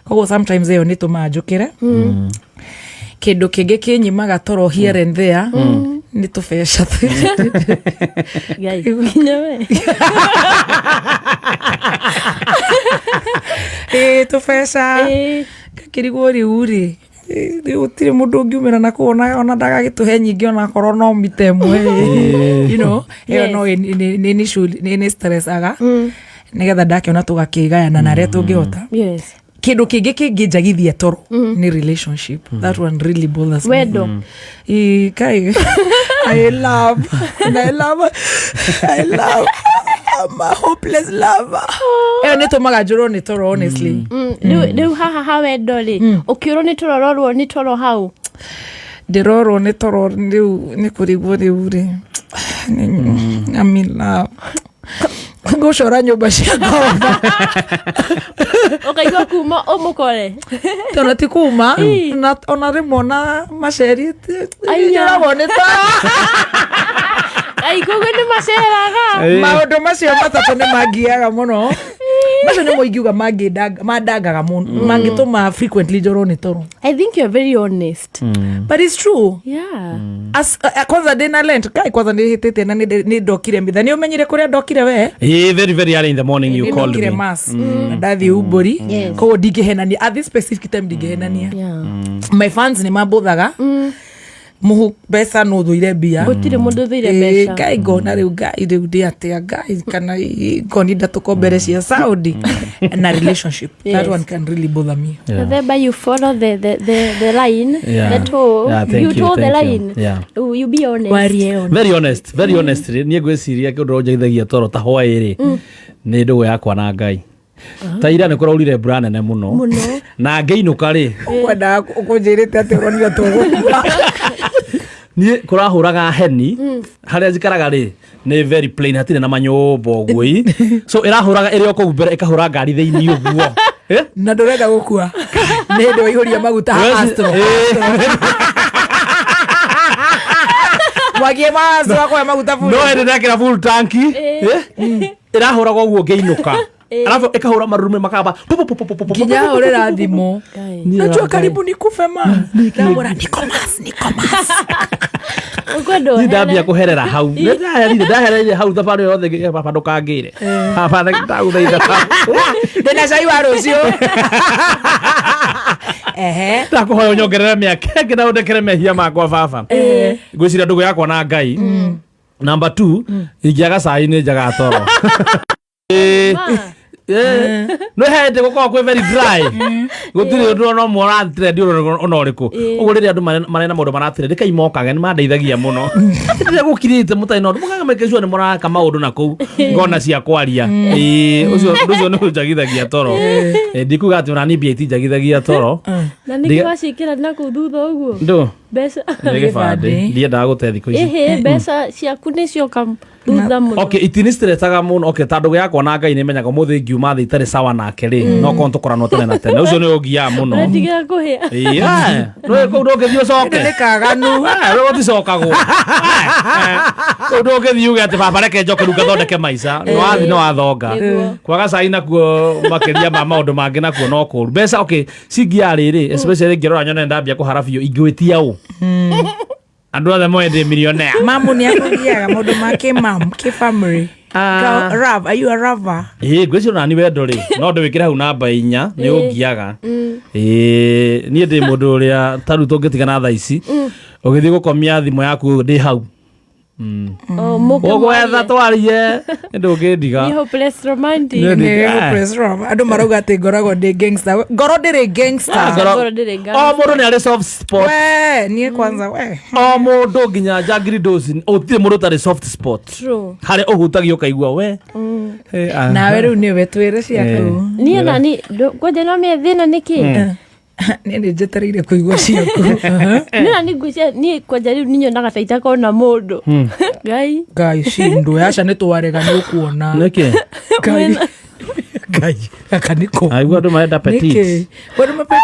Koguo sometimes ĩyo nĩ tũmaga njũkĩre. Kĩndũ kĩngĩ kĩnyimaga toro here and there nĩ tũbeca.
Ngai, nginya we.
Ĩ, tũbeca ngakĩrigwo rĩu rĩ, rĩu gũtirĩ mũndũ ũngiumĩra na kũu ona ndagagĩtũhe nyingĩ onakorwo no mita ĩmwe, ĩyo no nĩ stressaga nĩgetha ndakĩona tũgakĩgayana na arĩa tũngĩhota.
Yes.
Kĩndũ kĩngĩ kĩngĩnjagithia toro nĩ relationship. That one really bothers me.
Wendo.
Ĩ, kai, I love and I love, I love, I'm a hopeless lover. Ĩyo nĩ tũmaga njũrwo nĩ toro honestly.
Rĩu haha ha wendo rĩ, ũkĩũrwo nĩ toro rorwo nĩ toro hau?
Ndĩrorwo nĩ toro rĩu nĩ kũrigwo rĩu rĩ, I'm in love, ngũcora nyũmba cia ngomba.
Ũkaigua kuma ũmũkore.
Tondũ ti kuma ona rĩmwe ona maceri
Aya.
njũragwo nĩ toro.
Ai, koguo nĩ maceraga.
Maũndũ macio matatũ nĩ mangiaga mũno, macio nĩmo ingiuga mandangaga mũno, mangĩtũma frequently njorwo nĩ toro.
I think you're very honest.
But it's true.
Yeah.
As, kwanza ndĩna lent kai, kwanza nĩ hĩtĩte na nĩ ndokire mitha, nĩ ũmenyire kũrĩa ndokire we?
Very very early in the morning you
Nĩ
called
ndokire
me.
mass na ndathiĩ umbũri. Koguo ndingĩhenania at this specific time, ndingĩhenania. My fans nĩ mambũthaga mũhu mbeca no thũire mbia.
Gũtirĩ mũndũ ũthũire
Ĩ,
mbeca.
Ngai, ngona rĩu Ngai rĩu ndĩ atĩa Ngai kana ngoni ndatũkombere cia Saudi na relationship, that one can really bother me.
Remember you follow the line.
Yeah.
The toe.
Yeah, thank
You
you,
toe the
thank you.
line.
Yeah.
You be honest.
Very honest, very honest. Niĩ ngwĩciria kĩũndũ ũnjaithagia toro ta hwaĩ rĩ nĩ ndũgũ yakwa na Ngai. Ta ira nĩ kũraurire mbura nene mũno.
Mũno.
Na ngĩinũka rĩ,
Ũkwendaga ũkũnjĩrĩte atĩ ũronire tũgũkua.
Niĩ kũrahũraga heni harĩa njikaraga rĩ nĩ very plain, hatirĩ na manyũmba ũguo ĩ. So ĩrahũraga ĩrĩ o kũu mbere ĩkahũra ngari thĩinĩ ũguo.
Na ndũrenda gũkua nĩ hĩndĩ waihũria maguta ha Astro. Mwagie ma Astro akũhe maguta
No hĩndĩ ndekĩra full tank, ĩrahũraga ũguo ngĩinũka, alafu ĩkahũra marurume makamba pu, pu, pu, pu, pu, pu, pu,
Nginya
pu, pu,
hũrĩra
pu, pu, pu.
thimũ.
Niĩ
Najua
Ngai.
karibu nikufe ma ndamwĩra niko mas, niko mas.
Ũkwenda
Niĩ ndambia
ũhere.
kũherera hau Nĩ ndahererire hau thabarĩ yothe baba ndũkangĩre baba ndagũthaitha
ndĩna cai wa rũciũ ehe
ndakũhoya ũnyongerere mĩaka ĩngĩ na ũndekere mehia makwa baba ngwĩciria ndũgũ yakwa na ngai namba 2 ingĩaga cai nĩ njaga toro no hĩndĩ gũkorwo kwĩ very dry gũtirĩ ũndũ ona ũmwe ũratrend ona ũrĩkũ ũguo rĩrĩa andũ marĩ na maũndũ maratrend kai mokaga nĩ mandeithagia mũno rĩrĩa gũkirĩte mũtarĩ na ũndũ mũkaga make sure nĩ mũraka maũndũ na kũu ngona cia kwaria Ĩĩ, ũcio ũndũ ũcio nĩ ũnjagithagia toro ndikuga atĩ ona niĩ mbia itinjagithagia toro
Na nĩkĩ waciĩkĩra na kũu thutha ũguo?
ndũ
Mbeca.
nĩ gĩbandĩ ndiendaga gũte thikũ ici
Ĩhĩ, mbeca ciaku nĩ cioka thutha mũno.
Okay, itini citiretaga mũno okay ta ndũgũ yakwa na ngai nĩ menyaga ũmũthĩ ngiuma thĩ itarĩ sawa nake rĩ no korwo tũkoranwo tene na tene ũcio nĩ ũngiaga mũno
Ũretigĩra kũhĩa.
Ĩĩ, nĩ kũu ndũngĩthiĩ ũcoke
nĩ kaganu
rĩu gũticokagwo kũu ndũngĩthiĩ uge atĩ baba reke njoke rĩu ngathondeke maica nĩ wathiĩ nĩ wathonga
Nĩguo.
kwaga cai nakuo makĩria ma maũndũ mangĩ nakuo no kũru mbeca okay cingiaga rĩrĩ especially ngĩrora nyone ndambia kũhara biũ ingĩwĩtia ũ andũ othe moĩ ndĩ millionaire
mamu nĩ akũgiaga maũndũ ma kĩmam kĩfamily Rav, are you a raver?
Ĩĩ ngwĩciria nani wendo rĩ no ndĩwĩkĩre hau namba 4 nĩ ũngiaga ĩĩ niĩ ndĩ mũndũ ũrĩa ta rĩu tũngĩtigana thaa ici ũgĩthiĩ gũkomia thimũ yaku ndĩ hau
Oh, mũke
ũgwetha
mwarie.
twarie ndũngĩndiga
Ni hopeless romantic.
Nĩ-
Nĩ hopeless lover. Andũ marauga atĩ ngoragwo ndĩ gangster. Ngoro ndĩrĩ gangster.
Ngoro-
Ngoro ndĩrĩ
o mũndũ nĩ arĩ soft spot
We, niĩ kwanza we.
o mũndũ nginya njangiri dosi gũtirĩ mũndũ ũtarĩ soft spot
True.
harĩa ũhutagia ũkaigua we Eh, aha.
Nawe rĩu nĩwe twĩre ciaku.
Niĩ nani kwanja no mĩe thĩna nĩkĩ?
Niĩ nĩ njetereire kũigua ciaku.
Niĩ nani ngwĩciria niĩ kwanja rĩu nĩnyonaga ta itakona mũndũ. Ngai.
Ngai cindũ aca nĩ twarega nĩ ũkuona.
Nĩkĩ?
Ngai. Ngai gaka nĩko.
Aigua andũ marenda
Nĩkĩ?
petit
Andũ ma petit.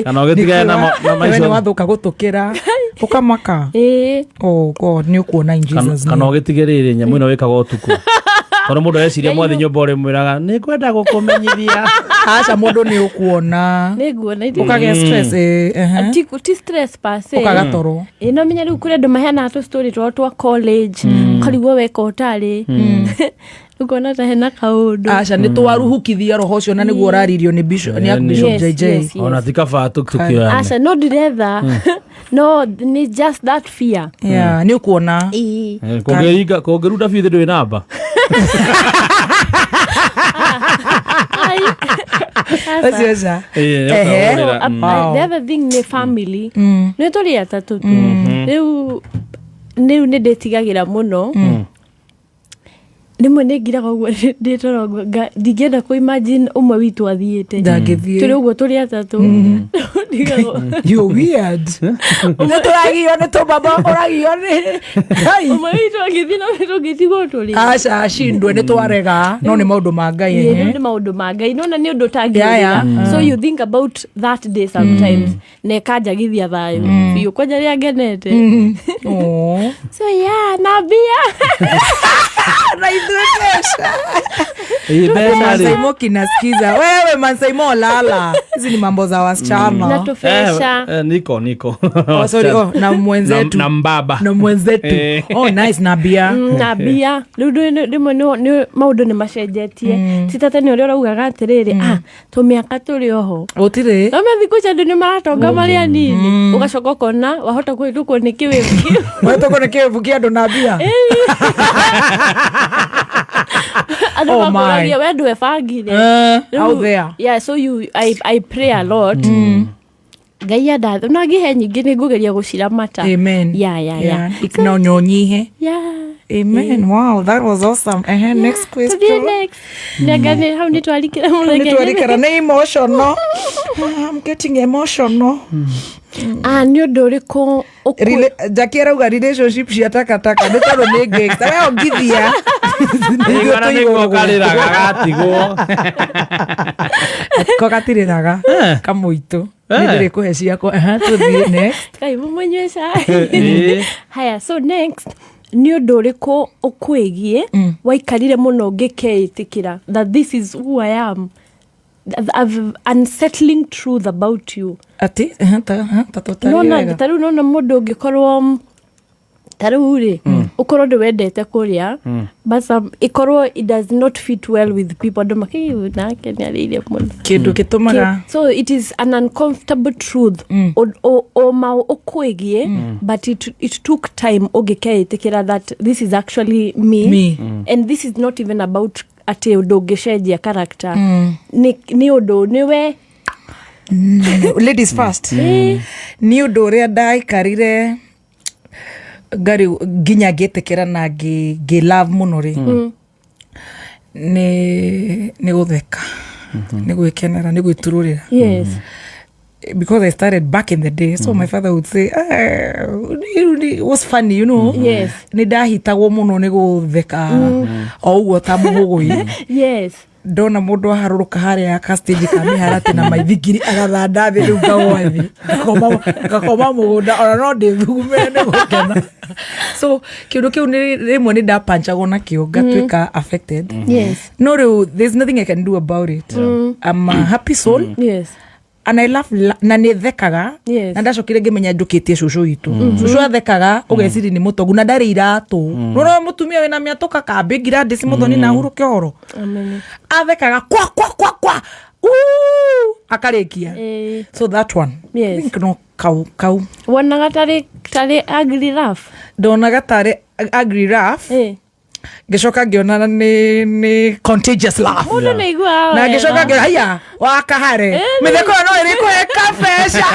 kana ũgĩtigane na na
Wewe
maica
nĩ wathũka gũtũkĩra ũkamaka.
Ĩĩ.
Oh God, nĩ ũkuona in Jesus
kana
name.
ũgĩtige rĩrĩ nyamũ ĩno wĩkaga ũtukũ tondũ mũndũ areciria mwathi nyũmba ũrĩmwĩraga nĩ ngwenda gũkũmenyithia
Aca mũndũ nĩ ũkuona.
Nĩ nguona ithe.
Ũkagĩa stress ĩ, ehe.
Ti stress per se.
Ũkaga toro.
Ĩ no menya rĩu kũrĩ andũ maheanaga tũ story twao twa college ũkarigwo weka ũtarĩ ũkona ta hena kaũndũ
Aca nĩ twaruhukithia roho ũcio na nĩguo ũraririo nĩ Bishop nĩ Archbishop
Yes,
JJ.
yes, yes.
ona ti kaba tũkĩoyane
aca no ndiretha no nĩ just that fear
Yeah, nĩ ũkuona.
Ĩĩ.
kũngĩringa kũngĩrunda biũ ndũĩ namba
Ai. Aca.
Ũcio aca.
Ĩĩ,
Ehe.
ũkahũrĩra.
So, the other thing nĩ family nĩ tũrĩ atatũ tu rĩu rĩu nĩ ndĩtigagĩra mũno rĩmwe nĩ ngiraga ũguo ndĩ toro ndingĩenda kũ imagine ũmwe witũ athiĩte
Ndangĩthiĩ.
tũrĩ ũguo tũrĩ atatũ Ndigagwo.
You weird. Nĩ tũragio nĩ tũbaba ũragio nĩ Ngai.
ũmwe witũ agĩthiĩ na tũngĩtigwo tũrĩ
Aca cindwe nĩ twarega no nĩ maũndũ ma Ngai.
Ĩĩ,
ehe.
rĩu nĩ maũndũ ma ngai nona nĩ ũndũ
Yeah, yeah.
ũtangĩũrĩra so you think about that day sometimes na ĩkanjagithia thayũ biũ kwanja rĩrĩa ngenete
Oh.
so yeah na mbia
Na ithuĩ mbeca.
Ĩĩ, mbeca rĩ
Mansaimo kinasikiza wewe Mansaimo lala hizi ni mambo za wasichana
na tũbeca
Eh, eh, niko niko
oh, sorry, oh, na mwenzetu
na mbaba
na mwenzetu
Eh.
oh, nice na bia
na mbia rĩu rĩmwe nĩ maũndũ nĩ macenjetie ti ta tene ũrĩa ũraugaga atĩrĩrĩ ah tũmĩaka tũrĩ oho
gũtirĩ
no thikũ ici andũ nĩ maratonga marĩ anini ũgacoka ũkona wahota kũhĩtũkwo nĩ kĩwĩbu
wetũkwo nĩ kĩwĩbu kĩa andũ na mbia
andũ
Oh my.
makũragia we ndwebangire
Eh, out there.
yeah so you I pray a lot ngai andathe no angĩhe nyingĩ nĩ ngũgeria gũciramata
Amen.
yeah.
No nyonyihe.
Yeah.
Amen. Wow, that was awesome. Ehe, next
Tũthiĩ
question.
next nĩanga nĩ hau nĩ twarikĩra mũno
Nĩ twarikara nĩ emotional. I'm getting emotional.
Ah, nĩ ũndũ ũrĩkũ
Jackie arauga relationship cia takataka nĩ tondũ nĩ gangster. We ongithia.
Igana nĩguo karĩraga gatigwo.
Ko gatirĩraga kamũitũ.
Eh.
Nĩ ndĩrĩ kũhe ciakwa. Ehe, tũthiĩ next.
Kai mũmũnyue cai.
Ĩĩ.
Haya, so next nĩ ũndũ ũrĩkũ ũkwĩgiĩ waikarire mũno ngĩkeĩtĩkĩra that this is who I am. Unsettling truth about you.
Ati ta tũtarĩ
Nona
wega.
ta rĩu nona mũndũ ũngĩkorwo ta rĩu rĩ, ũkorwo ndĩwendete kũrĩa, but ĩkorwo it does not fit well with people, andũ makĩ nake nĩ arĩire mũno.
Kĩndũ gĩtũmaga
So it is an uncomfortable truth ũma ũkwĩgiĩ, but it took time ũngĩkeĩtĩkĩra that this is actually me,
Me.
And this is not even about atĩ ũndũ ũngĩcenjia character, nĩ ũndũ nĩwe.
Ladies first. Nĩ ũndũ ũrĩa ndaikarire ngari nginya ngĩtĩkĩra na ngĩ love mũno rĩ, nĩ gũtheka, nĩ gwĩkenera, nĩ gwĩturũrĩra, because I started back in the day. So my father would say, "Ah, it was funny." Nĩ ndahitagwo mũno nĩ gũtheka o ũguo ta mũhũgũi. Ndona mũndũ aharũrũka harĩa ka stage ka mĩharatĩ na maithikiri agathanda thĩ, rĩu ngagwa thĩ, ngakoma mũgũnda, ona no ndĩthugumĩre nĩ gũkena. So kĩũndũ kĩu rĩmwe nĩ ndapanchagwo nakĩo ngatuĩka affected. No rĩu there's nothing I can do about it. I'm a happy soul and I love na nĩ thekaga. Na ndacokire ngĩmenya njũkĩtie cũcũ witũ. Cũcũ athekaga ũgeciria nĩ mũtongu na ndarĩ iratũ. Nona mũtumia wĩna mĩatũka kambĩ Gladys Mũthoni na ahurũke ũhoro.
Amen.
Athekaga kwa kwa kwa kwa. Ooh, akarĩkia. So that one, I think no kau kau.
Wonaga tarĩ ugly laugh?
Ndonaga tarĩ ugly laugh, ngĩcoka ngĩona nĩ contagious laugh.
Mũndũ nĩ aiguaga
Na
wega.
ngĩcoka ngĩona haiya wakahare mĩtheko ĩyo no ĩrĩkũhe kabeca.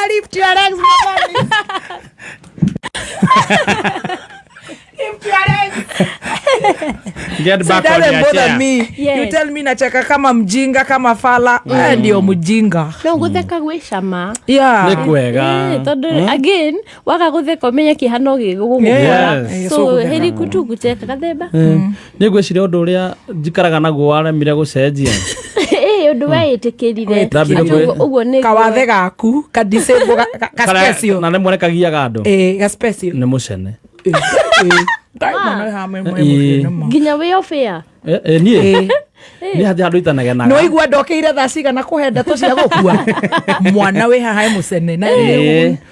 Lift your legs, Mama. Lift your legs.
Get
So
back
it
on
doesn't
your
bother
chair.
me. You tell me nacheka kama mjinga, kama fala. Wewe ndio mjinga.
No gũtheka gwĩ cama.
Yeah.
Nĩ kwega.
Tondũ again waga gũtheka ũmenye kĩeha no gĩgũgũkora.
Yes.
So heri kutu gũcheka gathemba.
Nĩ ngwĩciria ũndũ ũrĩa njikaraga naguo waremire gũcenjia.
Ũndũ weĩtĩkĩrire.
Ndambire
Atĩ ũguo nĩ
Kawathe gaku ka disable ka
Karĩa-
special.
Na rĩmwe nĩkagiaga andũ.
Ga special.
Nĩ mũcene.
Ngai mwana hamwe mwe.
Nginya wĩ off air.
Niĩ hatirĩ handũ itanegenaga.
Nĩ waigua ndokĩire thaa cigana kũhe ndeto cia gũkua mwana wĩ haha e mũcene na
Na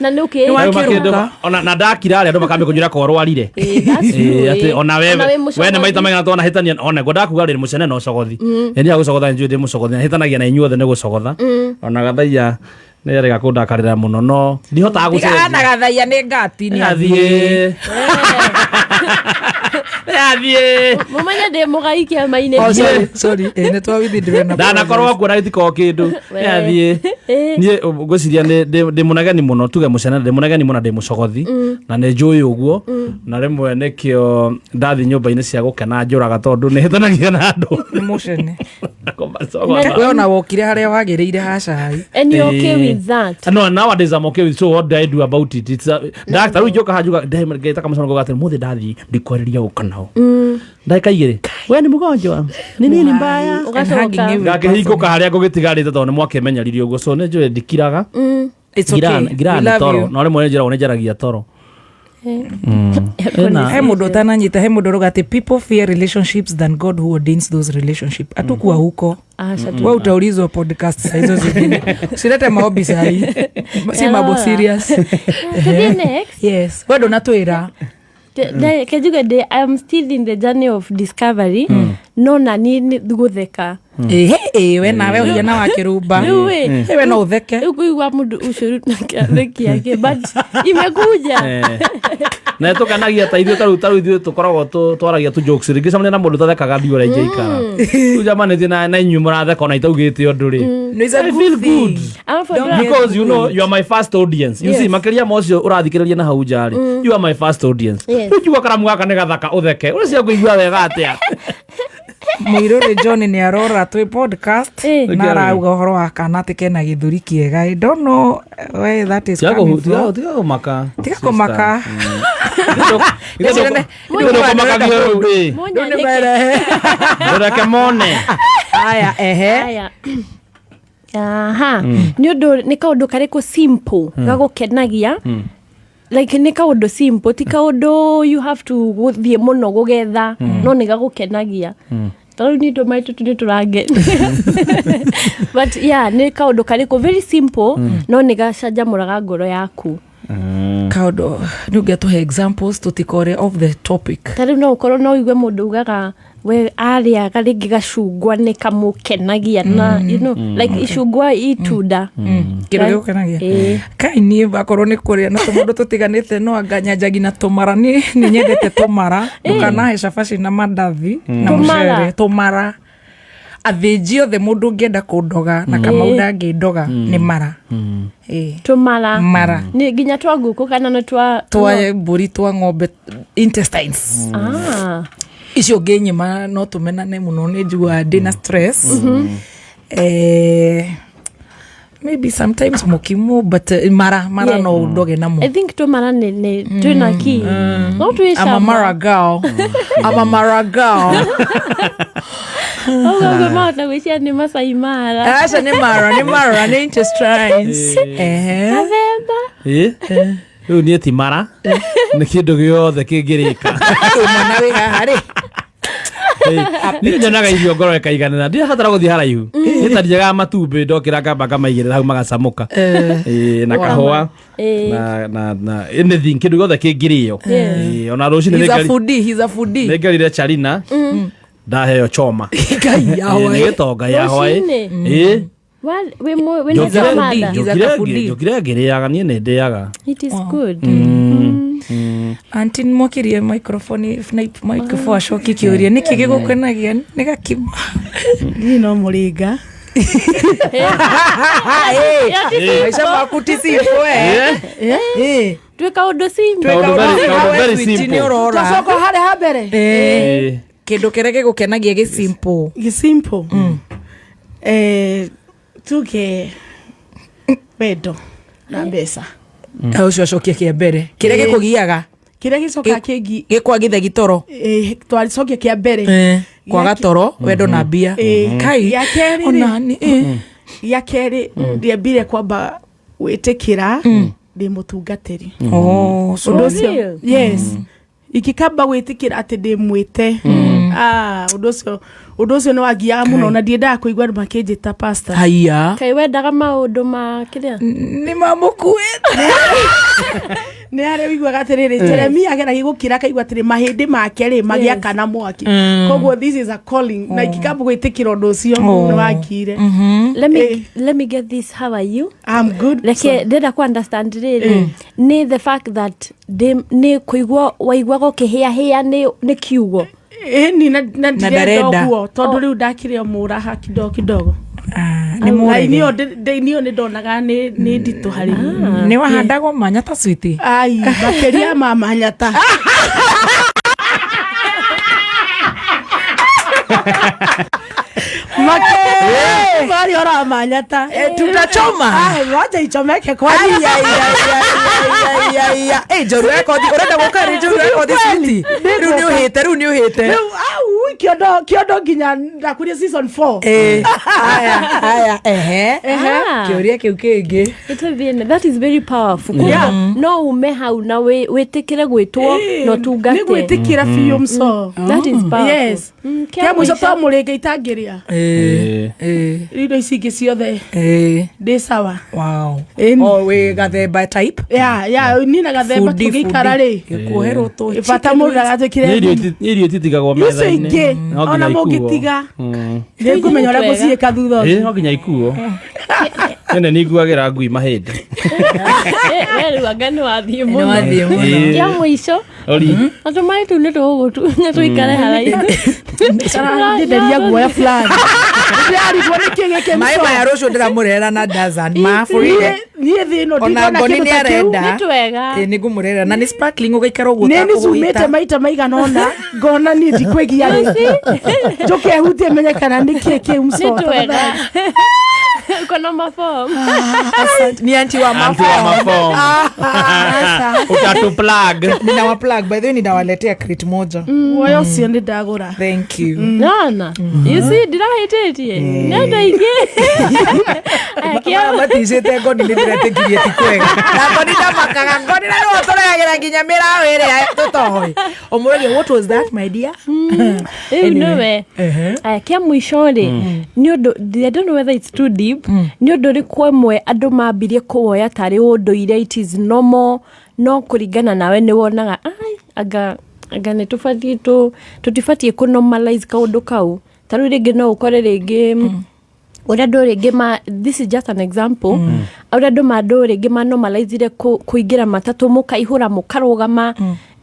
nĩ
Nĩ
ũkĩ
wa-
Rĩu makĩndũ-
Wakĩrũka.
ona na ndakira rĩ andũ makambia kũnjĩra ko rwarire.
That's true,
Atĩ ona we
Ona wĩ
we nĩ
mũcogothi.
maita maigana twanahĩtania ona ngwendaga kuga rĩ mũcene no cogothi. Ĩ niĩ gũcogotha njũĩ ndĩ mũcogothi na hĩtanagia na inyuothe nĩ gũcogotha. Ona gathaia nĩ erĩga kũndakarĩra mũno no ndihotaga
tigana
gũcenjia.
gathaia nĩ ngati nĩ
Athiĩ. Athiĩ.
Mũmenye ndĩ mũgai kĩama-inĩ.
Oh, sorry, sorry. Nĩ twawithindire na
Ndanakorwo kuona gĩtikoragwo kĩndũ. Athiĩ. Niĩ ngwĩciria ndĩ mũnegeni mũno, tuge mũcene ndĩ mũnegeni mũno na ndĩ mũcogothi na nĩ njũĩ ũguo, na rĩmwe nĩkĩo ndathiĩ nyũmba-inĩ cia gũkena njũraga tondũ nĩ hĩtanagia na andũ.
Nĩ mũcene.
Kũmacogotha.
We ona wokire harĩa wagĩrĩire ha cai.
And you're okay with that?
No, nowadays I'm okay with, so what do I do about it? It's a, doctor rĩu njoka hajuga ngeta kamũcano ngoga atĩ mũthĩ ndathiĩ ndikwarĩria gũka nao. Ndagĩka 2. We ni mgonjwa. Ni nini mbaya?
Ũgacoka.
Ngakĩhingũka harĩa ngũgĩtigarĩte tondũ nĩ mwakĩmenyeririe ũguo, so nĩ njũĩ ndikiraga.
It's okay.
Ngiraga
We
nĩ
love
toro
you.
no rĩmwe nĩ njĩragwo nĩ njaragia toro.
He mũndũ ũtananyita, he mũndũ ũrauga atĩ people fear relationships than God who ordains those relationship. Atukua huko.
Aca.
We utaulizwa podcast saa hizo zingine, usilete maombi sahii, si mambo serious.
Tũthiĩ next.
Yes, we ndũnatwĩra.
Kenjuge ndĩ I'm still in the journey of discovery, no na niĩ nĩ gũtheka.
Ĩhĩ, we nawe ũhiana wa kĩrumba.
Rĩu ĩ,
we no ũtheke.
Rĩu kũigua mũndũ ũcio rĩu na kĩathĩ kĩake, but imekuja.
Na tũkenagia ta ithuĩ tarĩu ithuĩ tũkoragwo twaragia tu jokes rĩngĩ cemania na mũndũ ũtathekaga ndiũ ũrĩa ingĩikara rĩu njamanĩtie na inyuĩ mũratheka ona itaugĩte ũndũ rĩ.
No, it's a
I
good
feel
thing.
good.
Alafu
Don't
andũ-
Because you know you are my first audience, you see, makĩria ma ũcio ũrathikĩrĩria na hau nja rĩ, you are my first audience. Rĩu njigua karamu gaka nĩ gathaka ũtheke ũrĩcia kũigua wega atĩa.
Mũirũrĩ John nĩ arora twĩ podcast na arauga ũhoro wa kana atĩ kena gĩthũri kĩega. I don't know where that is
Tiga
coming
tiga
from.
tiga kũmaka.
Tiga kũmaka.
Ndũkũmakagia rĩu rĩ.
Munya
Rĩu nĩ
nĩkĩ?
merehe.
Ndũreke mone.
Aya, ehe.
Aya. Aha. Nĩ ũndũ nĩ kaũndũ karĩkũ simple gagũkenagia, like nĩ kaũndũ simple, ti kaũndũ you have to gũthiĩ mũno gũgetha, no nĩ gagũkenagia? Tarĩu niĩ tũmaĩ tũtũ nĩ tũrangenia. But yeah, nĩ kaũndũ karĩkũ very simple, no nĩ gacanjamũraga ngoro yaku.
Kaũndũ nĩ ũngĩatũhe examples tũtikore off the topic.
Ta rĩu no ũkorwo no ũigue mũndũ ugaga we arĩaga rĩngĩ gacungwa nĩ kamũkenagia na like icungwa itunda.
Kĩndũ
Right?
gĩgũkenagia.
Ĩĩ.
Kai niĩ akorwo nĩ kũrĩa na tũmaũndũ tũtiganĩte, no anga nyanjagi na tũmara. Niĩ nĩ nyendete tũmara. Ndũkanahe cabaci na mandathi na
Tũmara.
mũcere. Tũmara, athĩnji othe, mũndũ ũngĩenda kũndoga na kamau ndangĩndoga nĩ mara. Ĩĩ.
Tũmara.
Mara.
Nĩ nginya twa ngũkũ kana nĩ twa
Twa mbũri, twa ng'ombe, intestines.
Ah.
Icio ngĩnyima no tũmenane mũno, nĩ njiguaga ndĩna stress. Maybe sometimes mũkimo, but mara mara no ndoge namo.
I think tũmara nĩ twĩna ki no twĩ
I'm a
cama.
Mara girl. I'm a Mara girl.
Ũguo ũguo mahota gwĩciria nĩ Masai Mara.
Aca, nĩ mara, nĩ mara, nĩ intestines. Ehe.
Kathemba.
Ĩ, rĩu niĩ ti mara, nĩ kĩndũ gĩothe kĩngĩrĩka.
Rĩu mwana wĩ haha rĩ.
Niĩ nyonaga irio ngoro ĩkaiganĩra, ndirabatara gũthiĩ haraihu. Niĩ ta ndiagaga matumbĩ, ndokĩra ngamba ngamaigĩrĩra hau magacamũka. Ĩ, na kahũa na anything, kĩndũ gĩothe kĩngĩrĩo. Ĩ, ona rũcinĩ
He's a foodie, he's a foodie.
nĩngarire Charina, ndaheo choma.
Ngai ya
Ĩ, nĩ
hwaĩ.
gĩtonga ya hwaĩ.
Rũcinĩ?
Ĩ.
Wĩ na chomada?
Njũkire ngĩrĩaga, niĩ nĩ ndĩaga.
It is good.
Auntie nĩmokirie microphone na microphone acokie kĩũria, nĩkĩ gĩgũkenagia nĩ gakima?
Niĩ no mũrĩnga.
Maica maku ti simple, eh.
Twĩ kaũndũ simple.
Kaũndũ kaũndũ very
Sweet,
simple.
nĩ ũrora.
Twacoka harĩa ha mbere.
Eh. Kĩndũ kĩrĩa gĩgũkenagia gĩ simple.
Gĩ simple. Tuge wendo na mbeca.
Ũcio acokie kĩa mbere, kĩrĩa gĩkũgiaga.
Kĩrĩa gĩcokaga kĩngi
gĩkwagithe gĩtoro.
Twacokia kĩa mbere.
Kwaga toro, wendo na mbia. Kai
Gĩa kerĩ rĩ,
ona ni
gĩa kerĩ ndiambire kwamba gwĩtĩkĩra ndĩ mũtungatĩri.
Oh, so
Ũndũ ũcio,
Real?
yes, ingĩkamba gwĩtĩkĩra atĩ ndĩ mwĩte. Ah, ũndũ ũcio nĩ wangiaga mũno na ndiendaga kũigua andũ makĩnjĩta pastor.
Haiya.
Kaĩ wendaga maũndũ ma kĩrĩa?
Nĩ mamũkuĩte.
Nĩ harĩa ũiguaga atĩrĩrĩ, Jeremia ageragia gũkira akaigua atĩrĩ mahĩndĩ make rĩ magĩakana mwaki. Koguo this is a calling, na ingĩkamba gwĩtĩkĩra ũndũ ũcio nĩ wangire.
Let me get this, how are you?
I'm good.
Reke ndĩrenda ku understand rĩrĩ, nĩ the fact that nĩ kũigua waiguaga ũkĩhĩahĩa nĩ kiugo.
Ĩni, na ndirenda
ndarenda.
ũguo tondũ rĩu ndakĩrĩ o mũraha kidogo kidogo.
Nĩ
Na
mũrege.
niyo nĩ ndonaga nĩ nditũ harĩ niĩ.
Nĩ wahandagwo manyata switi.
Ai, makĩria ma manyata. Mari ora manyata.
Tutachoma.
Ai, wacha ichomeke kwani.
Ai, ai, ai, ai, ai, ai, ai. Eh, njoru ya kothi ũrenda gũka rĩ, njoru ya kothi switi, rĩu nĩ ũhĩte, rĩu nĩ ũhĩte.
Rĩu au kiondo nginya ndakurie season 4.
Eh, haya haya, ehe.
Ah.
Kĩũria kĩu kĩngĩ.
Ĩtũthiĩ, that is very powerful. Koguo no ume hau na wĩtĩkĩre gwĩtwo na ũtungate.
Nĩ gwĩtĩkĩra biũ mso.
That is powerful.
Yes.
Kĩa
Kĩa mũico
mũico.
to mũrĩnga itangĩrĩa. Indo ici ingĩ ciothe ndĩ sawa.
Wow.
Ĩni.
O wĩ gathemba type.
Ya, niĩ na gathemba
Foodie,
tũngĩikara rĩ.
Gĩkuoherwo tũ
Bata mũndũ ndagatuĩkire
Nĩ irio ititigagwo
Icio
metha-inĩ.
ingĩ,
No nginya
ona
ikuo.
mũngĩtiga, nĩngũmenya ũrĩa ngũciĩka thutha
Ĩ,
ũcio.
no nginya ikuo. Nene nĩ iguagĩra ngui mahĩndĩ.
We rĩu anga nĩ wathiĩ mũno.
Nĩ wathiĩ mũno.
Ĩ.
Kĩa mũico.
Ori.
Na tũmaĩ tũu nĩ tũgũgũtunya tũikare haraihu.
Ndĩnderia guoya fulani. Ndĩrarigwo nĩkĩ gĩkĩ
Maĩ
mso.
maya rũciũ ndĩramũrehera na dozen ma for real.
Niĩ thĩ ĩno
Ona
ndinona
ngoni
kĩndũ
nĩ
ta kĩu.
arenda.
Nĩ twega.
Ĩ, nĩ ngũmũrehera na nĩ sparkling ũgaikara ũguo
Nĩ
ũtakũgũita.
nicumĩte maita maigana ũna ngona niĩ ndikwĩgia rĩ, njũke hutie menye kana nĩ kĩ kĩu mso.
Nĩ twega. Uko na maform.
Asante. Ni anti wa
Anti wa
maform.
maform. Utatuplug.
Ninawaplug, by the way, ninawaletea crate moja.
Woyo ũcio nĩ ndagũra.
Thank you.
Nona. You see, ndĩrahĩtĩtie. Nenda ingĩ.
Mara maticĩte ngoni nĩ ndĩretĩkirie ti kwega na ngoni ndamakaga ngoni na nĩwe ũtũrehagĩra nginya mĩraũ ĩrĩa tũtoĩ ũmũragia, "What was that, my dear?"
Rĩu nĩwe.
Ehe.
Aya, kĩa mũico rĩ, nĩ ũndũ, I don't know whether it's too deep, nĩ ũndũ ũrĩkũ ĩmwe andũ mambirie kũwoya tarĩ ũndũire, it is normal, no kũringana nawe nĩ wonaga ai anga nĩ tũbatiĩ tũtibatiĩ kũ normalize kaũndũ kau? Ta rĩu rĩngĩ no ũkore rĩngĩ ũrĩa andũ rĩngĩ ma, this is just an example, ũrĩa andũ ma andũ rĩngĩ ma normalizire kũingĩra matatũ, mũkaihũra, mũkarũgama,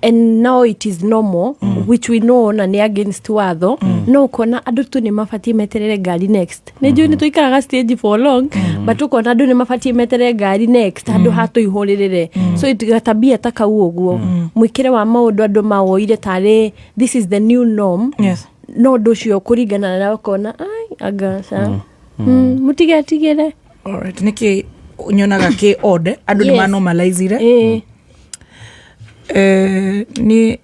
and now it is normal, which we know na nĩ against watho, no ũkona andũ tu nĩ mabatiĩ meterere ngari next. Nĩ njũĩ nĩ tũikaraga stage for long, but ũkona andũ nĩ mabatiĩ meterere ngari next handũ ha tũihũrĩrĩre. So it gatabia ta kau ũguo, mwĩkĩre wa maũndũ andũ mawoire tarĩ this is the new norm. No ũndũ ũcio kũringana na ũkona ai anga ca mũtigetigĩre.
Alright, nĩkĩ nyonaga kĩ odd andũ nĩ manormalizire? Niĩ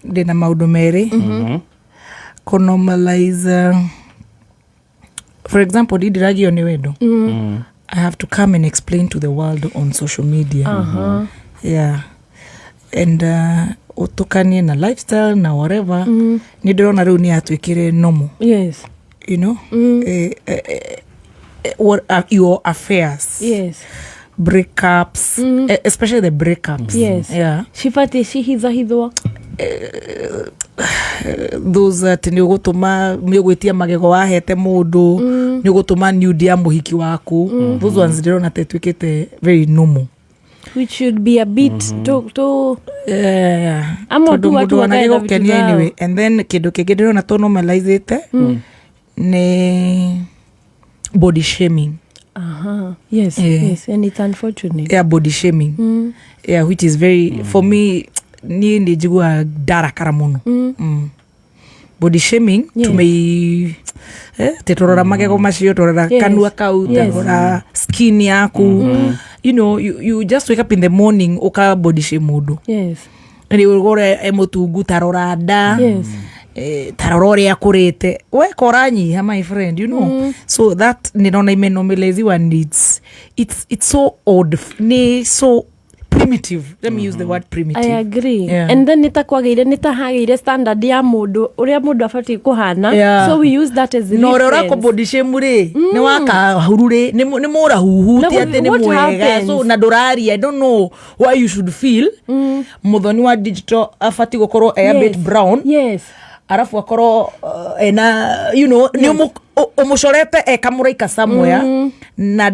ndĩna maũndũ merĩ. Kũnormalize, for example, ndindiragio nĩ wendo, I have to come and explain to the world on social media. Yeah, and ũtukanie na lifestyle na whatever, nĩ ndĩrona rĩu nĩ yatuĩkire normal. You know eh, eh, eh, what are your affairs, breakups, especially the breakups. Yeah.
Cibatiĩ cihithahithwo.
Those atĩ nĩ ũgũtũma, nĩ ũgwĩtia magego wahete mũndũ, nĩ ũgũtũma nude ya mũhiki waku, those ones ndĩrona ta ĩtuĩkĩte very normal.
Which should be a bit to Ama
Tondũ
tu
mũndũ
watu wakae na vitu
wanagĩgũkenia
zao.
Anyway, and then kĩndũ kĩngĩ ndĩrona to normalizĩte nĩ body shaming.
Aha. Yes, yes, and it's unfortunate.
Yeah, body shaming. Yeah, which is very, for me, niĩ nĩ njiguaga ndarakara mũno. Body shaming. Tumei tũrora magego macio, tũrora kanua kau, tarora skin yaku. You just wake up in the morning uka body shame mũndũ. Rĩ ũgũre e mũtungu, tarora nda. Tarora ũrĩa akũrĩte, weka ũranyiha, my friend. So that nĩrona imenormaliziwa and it's so odd, nĩ so primitive, let me use the word primitive.
I agree.
Yeah.
And then nĩ ta kwagĩire, nĩ ta hagĩire standard ya mũndũ, ũrĩa mũndũ abatiĩ kũhana. So we use that as
Na ũrĩa
reference.
ũrakũ body shame rĩ, nĩ wakahuru rĩ, nĩ mũrahuhu,
Na
ti atĩ nĩ
what
mwega.
happens?
So na ndũraria, I don't know why you should feel mũthoni wa digital abatiĩ gũkorwo e a bit brown. Arabu akorwo ena nĩ ũmũcorete e kamũraika somewhere na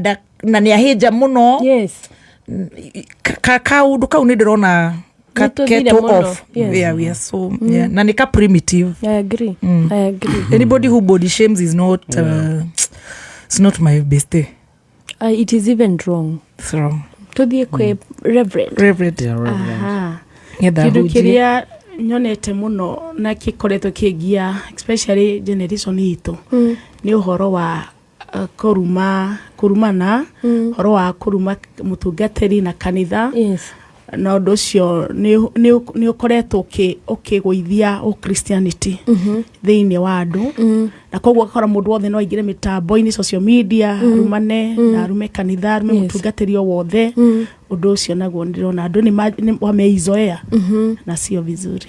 nĩ ahĩnja mũno. Kaũndũ kau nĩ ndĩrona
Nĩtũthire
keto
mũno.
off. Yeah, we are so, yeah, na nĩ ka primitive.
I agree. I agree.
Anybody who body shames is not, it's not my bestie.
It is even wrong.
It's wrong.
Tuthiĩ kwĩ Reverend.
Reverend.
Aha.
Ngetha
Kĩndũ
hunjie.
kĩrĩa nyonete mũno na gĩkoretwo kĩngia, especially generation itũ, nĩ ũhoro wa kũruma, kũrumana, ũhoro wa kũruma mũtungatĩri na kanitha. Na ũndũ ũcio nĩ ũkoretwo ũkĩgũithia ũchristianity thĩinĩ wa andũ, na koguo ũgakora mũndũ wothe no aingĩre mĩtambo-inĩ, social media, arumane na arume kanitha, arume mũtungatĩri o wothe. Ũndũ ũcio naguo ndĩrona andũ nĩ wameizoea na sio vizuri.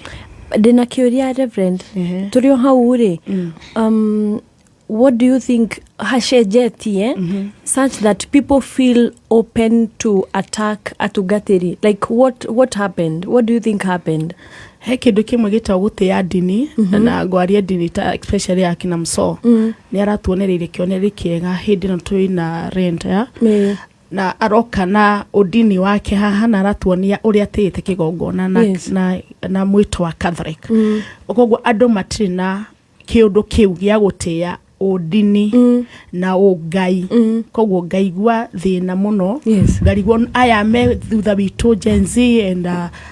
Ndĩna kĩũria, Reverend, tũrĩ o hau rĩ, what do you think hacenjetie such that people feel open to attack atungatĩri? Like what happened? What do you think happened?
He kĩndũ kĩmwe gĩtagwo gũtĩa ndini, na ngwaria ndini ta especially ya kina Msoo. Nĩ aratuonereirie kĩonereria kĩega hĩndĩ ĩno twĩna rent ya na aroka na ũndini wake haha na aratuonia ũrĩa atĩĩte kĩgongona na, na mwĩto wa Catholic. Koguo andũ matirĩ na kĩũndũ kĩu gĩa gũtĩa. Ũndini na ũngai, koguo ngaigua thĩna mũno, ngarigwo aya me thutha witũ, Gen Z and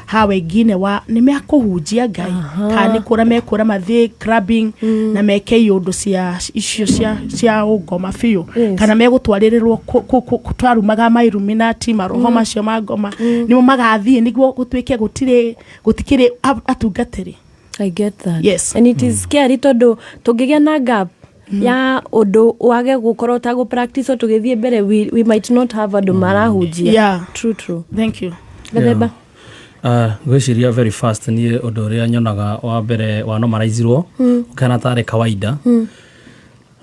hawa wengine wa nĩ mekũhunjia Ngai kana nĩ kũra mekũra mathiĩ clubbing na meke iũndũ cia icio cia ũngoma biũ, kana megũtwarĩrĩrwo twarumaga ma Illuminati, maroho macio ma ngoma nĩmo magathiĩ nĩguo gũtuĩke gũtirĩ gũtikĩrĩ atungatĩri.
I get that.
Yes.
And it is scary tondũ tũngĩgĩa na gap ya ũndũ wage gũkorwo ta gũ practice o tũgĩthiĩ mbere, we might not have andũ marahunjia. True, true.
Thank you.
Gathemba.
Ngwĩciria very fast, niĩ ũndũ ũrĩa nyonaga wa mbere wa normalizirwo ũkĩhana tarĩ kawaida,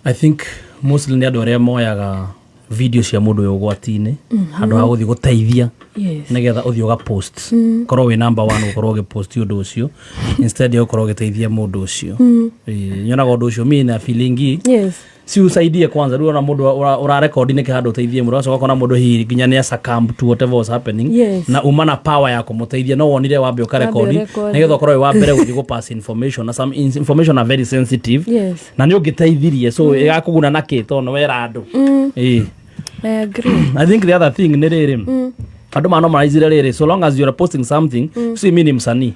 I think mostly nĩ andũ arĩa moyaga video cia mũndũ wĩ ũgwati-inĩ handũ ha gũthiĩ gũteithia, nĩgetha ũthiĩ ũgapost, korwo wĩ number one gũkorwo ũgĩpost ũndũ ũcio instead ya gũkorwo ũgĩteithia mũndũ ũcio. Ĩĩ, nyonaga ũndũ ũcio mi na feeling si usaidie kwanza. Rĩu ona mũndũ ũrarekondi nĩkĩ handũ ũteithie mũndũ, ũgacoka ũkona mũndũ hihi nginya nĩ succumb to whatever was happening, na uma na power ya kũmũteithia, no wonire wambe ũkarekondi
ũrekodi.
Nĩgetha ũkorwo wĩ wa mbere gũthiĩ gũ pass information, na some information are very sensitive, na nĩ ũngĩteithirie, so ĩgakũguna na kĩ tondũ nĩ wera andũ. Ĩĩ.
I agree.
I think the other thing nĩ rĩrĩ, andũ manormalizire rĩrĩ, so long as you are posting something, si mi ni msanii,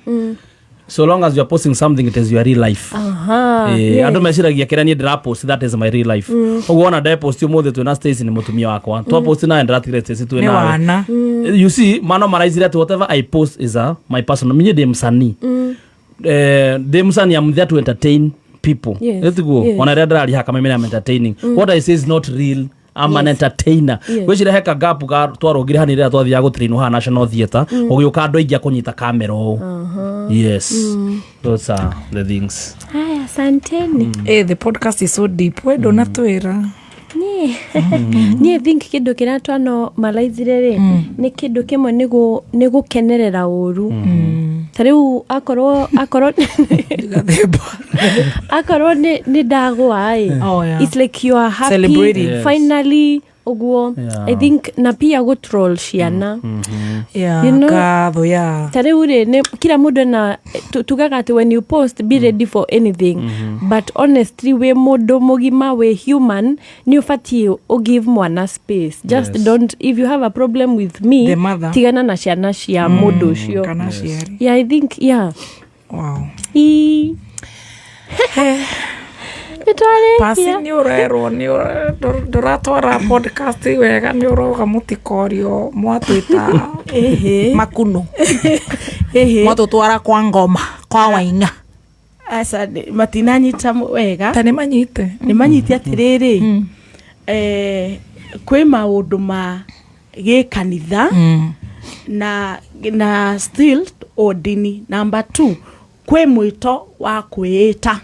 so long as you are posting something, it is your real life. Andũ meciragia kĩrĩa niĩ ndĩrapost, that is my real life. Ũguo ona ndepost ũmũthĩ twĩna Stacy, nĩ mũtumia wakwa, twapost nawe ndĩratigire Stacy twĩ
Nĩ
nawe.
wana.
You see, manormalizire atĩ whatever I post is a my personal. Niĩ ndĩ msanii, ndĩ msanii, I'm there to entertain people. Ĩtiguo? Ona rĩrĩa ndĩraria kameme, I'm entertaining. What I say is not real, I'm an entertainer. Gwĩciria he kagapu ga twarũngire hanini rĩrĩa twathiaga gũtrainwo haha National Theatre, gũgĩũka andũ aingĩ a kũnyita kamera ũũ. Yes, those are the things.
Haya, asanteni.
Eh, the podcast is so deep, we ndũnatwĩra.
Niĩ think kĩndũ kĩrĩa twanomalaithire rĩ, nĩ kĩndũ kĩmwe nĩ gũkenerera ũru. Ta rĩu akorwo nĩ ndagwa ĩ,
Oh, yeah.
it's like you are happy.
Celebrating.
Finally ũguo. I think na pia gũtroll ciana.
Yeah,
You know,
ngatho ya
ta rĩu rĩ, nĩ kila mũndũ na tugaga atĩ when you post, be ready for anything, but honestly, wĩ mũndũ mũgima, wĩ human, nĩ ũbatiĩ ũgive mwana space. Just don't, if you have a problem with me,
The mother.
tigana na ciana cia mũndũ ũcio.
Kana aciari.
Yeah, I think, yeah.
Wow.
Ii. Nĩ
Pasi,
twarĩkia.
nĩ ũrerwo nĩ ndũratwara podcast wega, nĩ ũrauga mũtikorio mwatwĩta makuno, mwatũtwara kwa ngoma kwa waing'a.
Aca, matinanyita wega.
Ta nĩ manyite.
Nĩ manyite atĩrĩrĩ, kwĩ maũndũ ma gĩkanitha na still ũndini. Number two, kwĩ mwĩto wa kwĩĩta,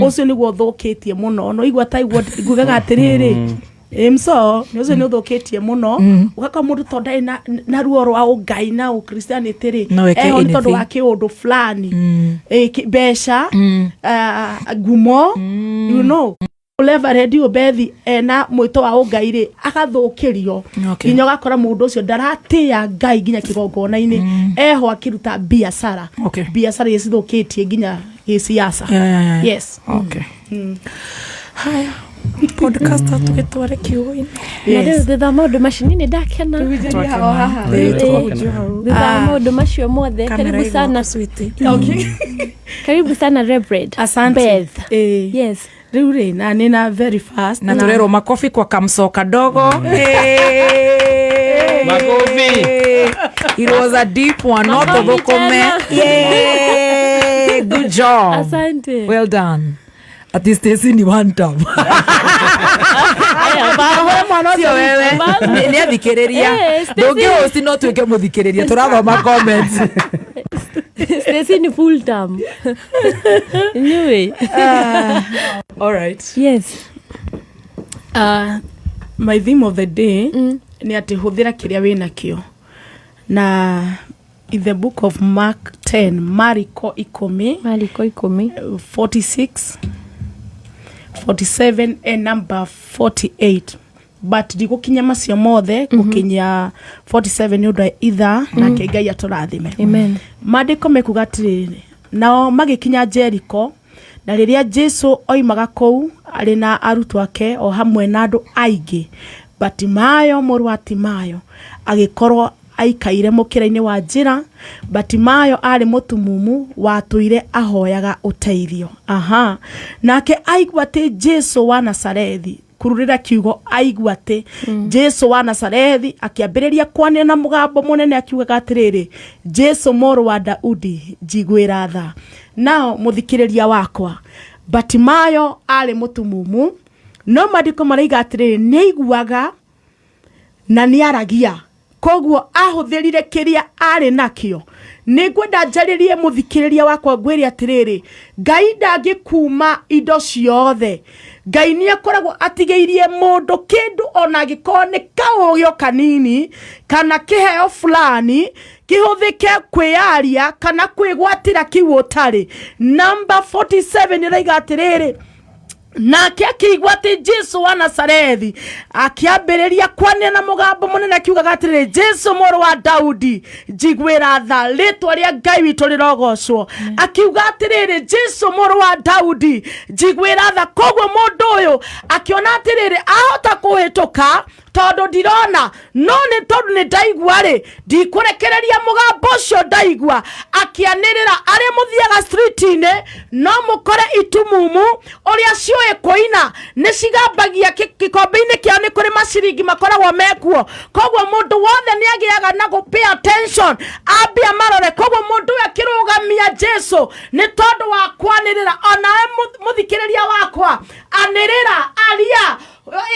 ũcio nĩguo ũthũkĩtie mũno. No igua ta igua ngugaga atĩrĩrĩ, mso nĩ ũcio nĩ ũthũkĩtie mũno, ũgakora mũndũ tondũ ndarĩ na ruo rwa ũngai na ũkristianity rĩ,
No eke
eho nĩ tondũ wa
anything.
kĩũndũ fulani, mbeca, ngumo, you know, Reverend Ubethi ena mwĩto wa ũngai rĩ, agathũkĩrio nginya ũgakora mũndũ ũcio ndaratĩĩa Ngai nginya kĩgongona-inĩ, eho akĩruta biacara, biacara iria cithũkĩtie nginya gĩciaca. Yes.
Okay. Haya, podcaster, tũgĩtware kiugo-inĩ.
Na rĩu thutha wa maũndũ macio, niĩ nĩ ndakena.
Twakena.
Ĩĩ,
Tũkũhunjia hau.
Thutha wa maũndũ macio mothe,
Kamera
karibu
ĩ
sana.
gwaku.
Karibu sana, Reverend
Asante.
Beth.
Yes. Rĩu rĩ, na nĩ na very fast.
Na tũrerwo makofi kwa kamso kadogo. Hey.
Makofi.
It was a deep one, not
Makofi
thũkũme.
tena.
Yay! Good job.
Asante.
Well done. Ati Stacy ni one time. Sio wewe. Nĩ athikĩrĩria.
Eh, Stacy.
Ndũngĩhosti no tuĩke mũthikĩrĩria, tũrathoma comments.
Stacy ni full term. Anyway.
All right.
Yes.
My theme of the day nĩ atĩ hũthĩra kĩrĩa wĩ nakĩo, na in the book of Mark 10, Mariko 10,
Mariko 10,
46, 47 and number 48, but ndigũkinya macio mothe, gũkinya 47 nĩ ũndũ wa ithaa, nake Ngai atũrathime.
Amen.
Maandĩko mekuga atĩrĩrĩ, nao magĩkinya Jeriko, Na rĩrĩa Jesu oimaga kũu arĩ na arutwo ake o hamwe na andũ aingĩ, Batimayo mũrũ wa Timayo agĩkorwo aikaire mũkĩra-inĩ wa njĩra. Batimayo arĩ mũtumumu watũire ahoyaga ũteithio. Aha. Nake aigua atĩ Jesu wa Nazarethi, kururĩra kiugo aigua atĩ Jesu wa Nazarethi, akĩambĩrĩria kwanĩrĩra na mũgambo mũnene akiugaga atĩrĩrĩ, Jesu mũrũ wa Daudi, njiguĩra tha. Nao mũthikĩrĩria wakwa, Batimayo arĩ mũtumumu, no maandĩko maraiga atĩrĩrĩ, nĩaiguaga na nĩaragia, koguo ahũthĩrire kĩrĩa arĩ nakĩo. Nĩngwenda njarĩrie mũthikĩrĩria wakwa ngwĩre atĩrĩrĩ, Ngai ndangĩkuma indo ciothe. Ngai nĩ akoragwo atigĩirie mũndũ kĩndũ ona angĩkorwo nĩ kaũgĩ o kanini kana kĩheo fulani kĩhũthĩke kwĩyaria kana kwĩgwatĩra kĩu ũtarĩ. Namba 47 ĩraiga atĩrĩrĩ, nake akĩigua atĩ Jesu wa Nazarethi, akĩambĩrĩria kwanĩrĩra na mũgambo mũnene akiugaga atĩrĩrĩ, Jesu mũrũ wa Daudi, njiguĩra tha. Rĩtwa rĩa Ngai witũ rĩrogocwo. Akiuga atĩrĩrĩ, Jesu mũrũ wa Daudi, njiguĩra tha. Koguo mũndũ ũyũ akĩona atĩrĩrĩ, ahota kũhĩtũka tondũ ndirona, no nĩ tondũ nĩ ndaigua rĩ, ndikũrekereria mũgambo ũcio ndaigua. Akĩanĩrĩra, arĩa mũthiaga street-inĩ no mũkore itumumu ũrĩa ciũĩ kũina nĩ cigambagia gĩkombe-inĩ kĩao, nĩ kũrĩ maciringi makoragwo mekuo. Koguo mũndũ wothe nĩ agĩaga na gũ pay attention, ambia marore. Koguo mũndũ ũyũ akĩrũgamia Jesu nĩ tondũ wa kwanĩrĩra. Onawe mũthikĩrĩria wakwa, anĩrĩra, aria,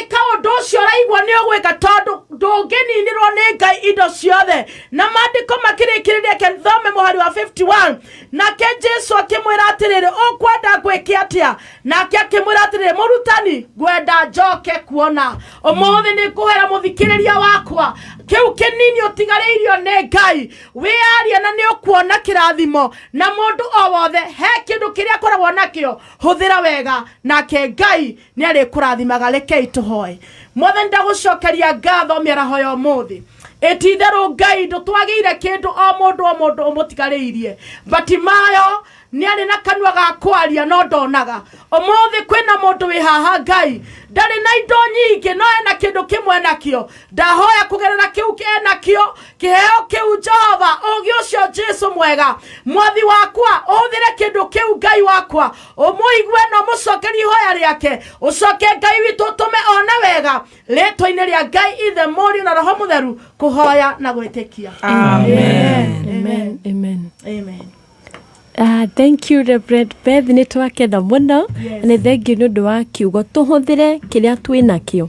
ĩka ũndũ ũcio ũraigua nĩ ũgwĩka, tondũ ndũngĩninĩrwo nĩ Ngai indo ciothe. Na maandĩko makĩrĩkĩrĩria, kethome mũhari wa 51, nake Jesu akĩmwĩra atĩrĩrĩ, ũkwenda ngwĩke atĩa? Nake akĩmwĩra atĩrĩrĩ, mũrutani, ngwenda njoke kuona. Ũmũthĩ nĩ ngũhera mũthikĩrĩria wakwa, kĩu kĩnini ũtigarĩirio nĩ Ngai, wĩyarie na nĩ ũkuona kĩrathimo. Na mũndũ o wothe he kĩndũ kĩrĩa akoragwo nakĩo, hũthĩra wega, nake Ngai nĩ arĩkũrathimaga. Rekei tũhoe. Mwathani, ndagũcokeria ngatho mĩaraho ya ũmũthĩ. Ĩtitherũ Ngai, ndũtwagĩire kĩndũ, o mũndũ o mũndũ ũmũtigarĩirie. Batimayo nĩ arĩ na kanua ga kwaria no ndonaga. Ũmũthĩ kwĩna mũndũ wĩ haha, Ngai, ndarĩ na indo nyingĩ, no ena kĩndũ kĩmwe nakĩo. Ndahoya kũgerera kĩu enakĩo, kĩheo kĩu, Jehova, ũgĩ ũcio, Jesu mwega, mwathi wakwa, ũhũthĩre kĩndũ kĩu, Ngai wakwa, ũmũigue na ũmũcokerie ihoya rĩake. Ũcoke, Ngai witũ, ũtũme one wega. Rĩtwa-inĩ rĩa Ngai Ithe, Mũriũ na Roho Mũtheru, kũhoya na gwĩtĩkia.
Amen.
Amen.
Amen. Amen.
Thank you, Reverend Beth, nĩ twakena mũno.
Yes.
Nĩ thank you nĩ ũndũ wa kiugo tũhũthĩre kĩrĩa twĩ nakĩo.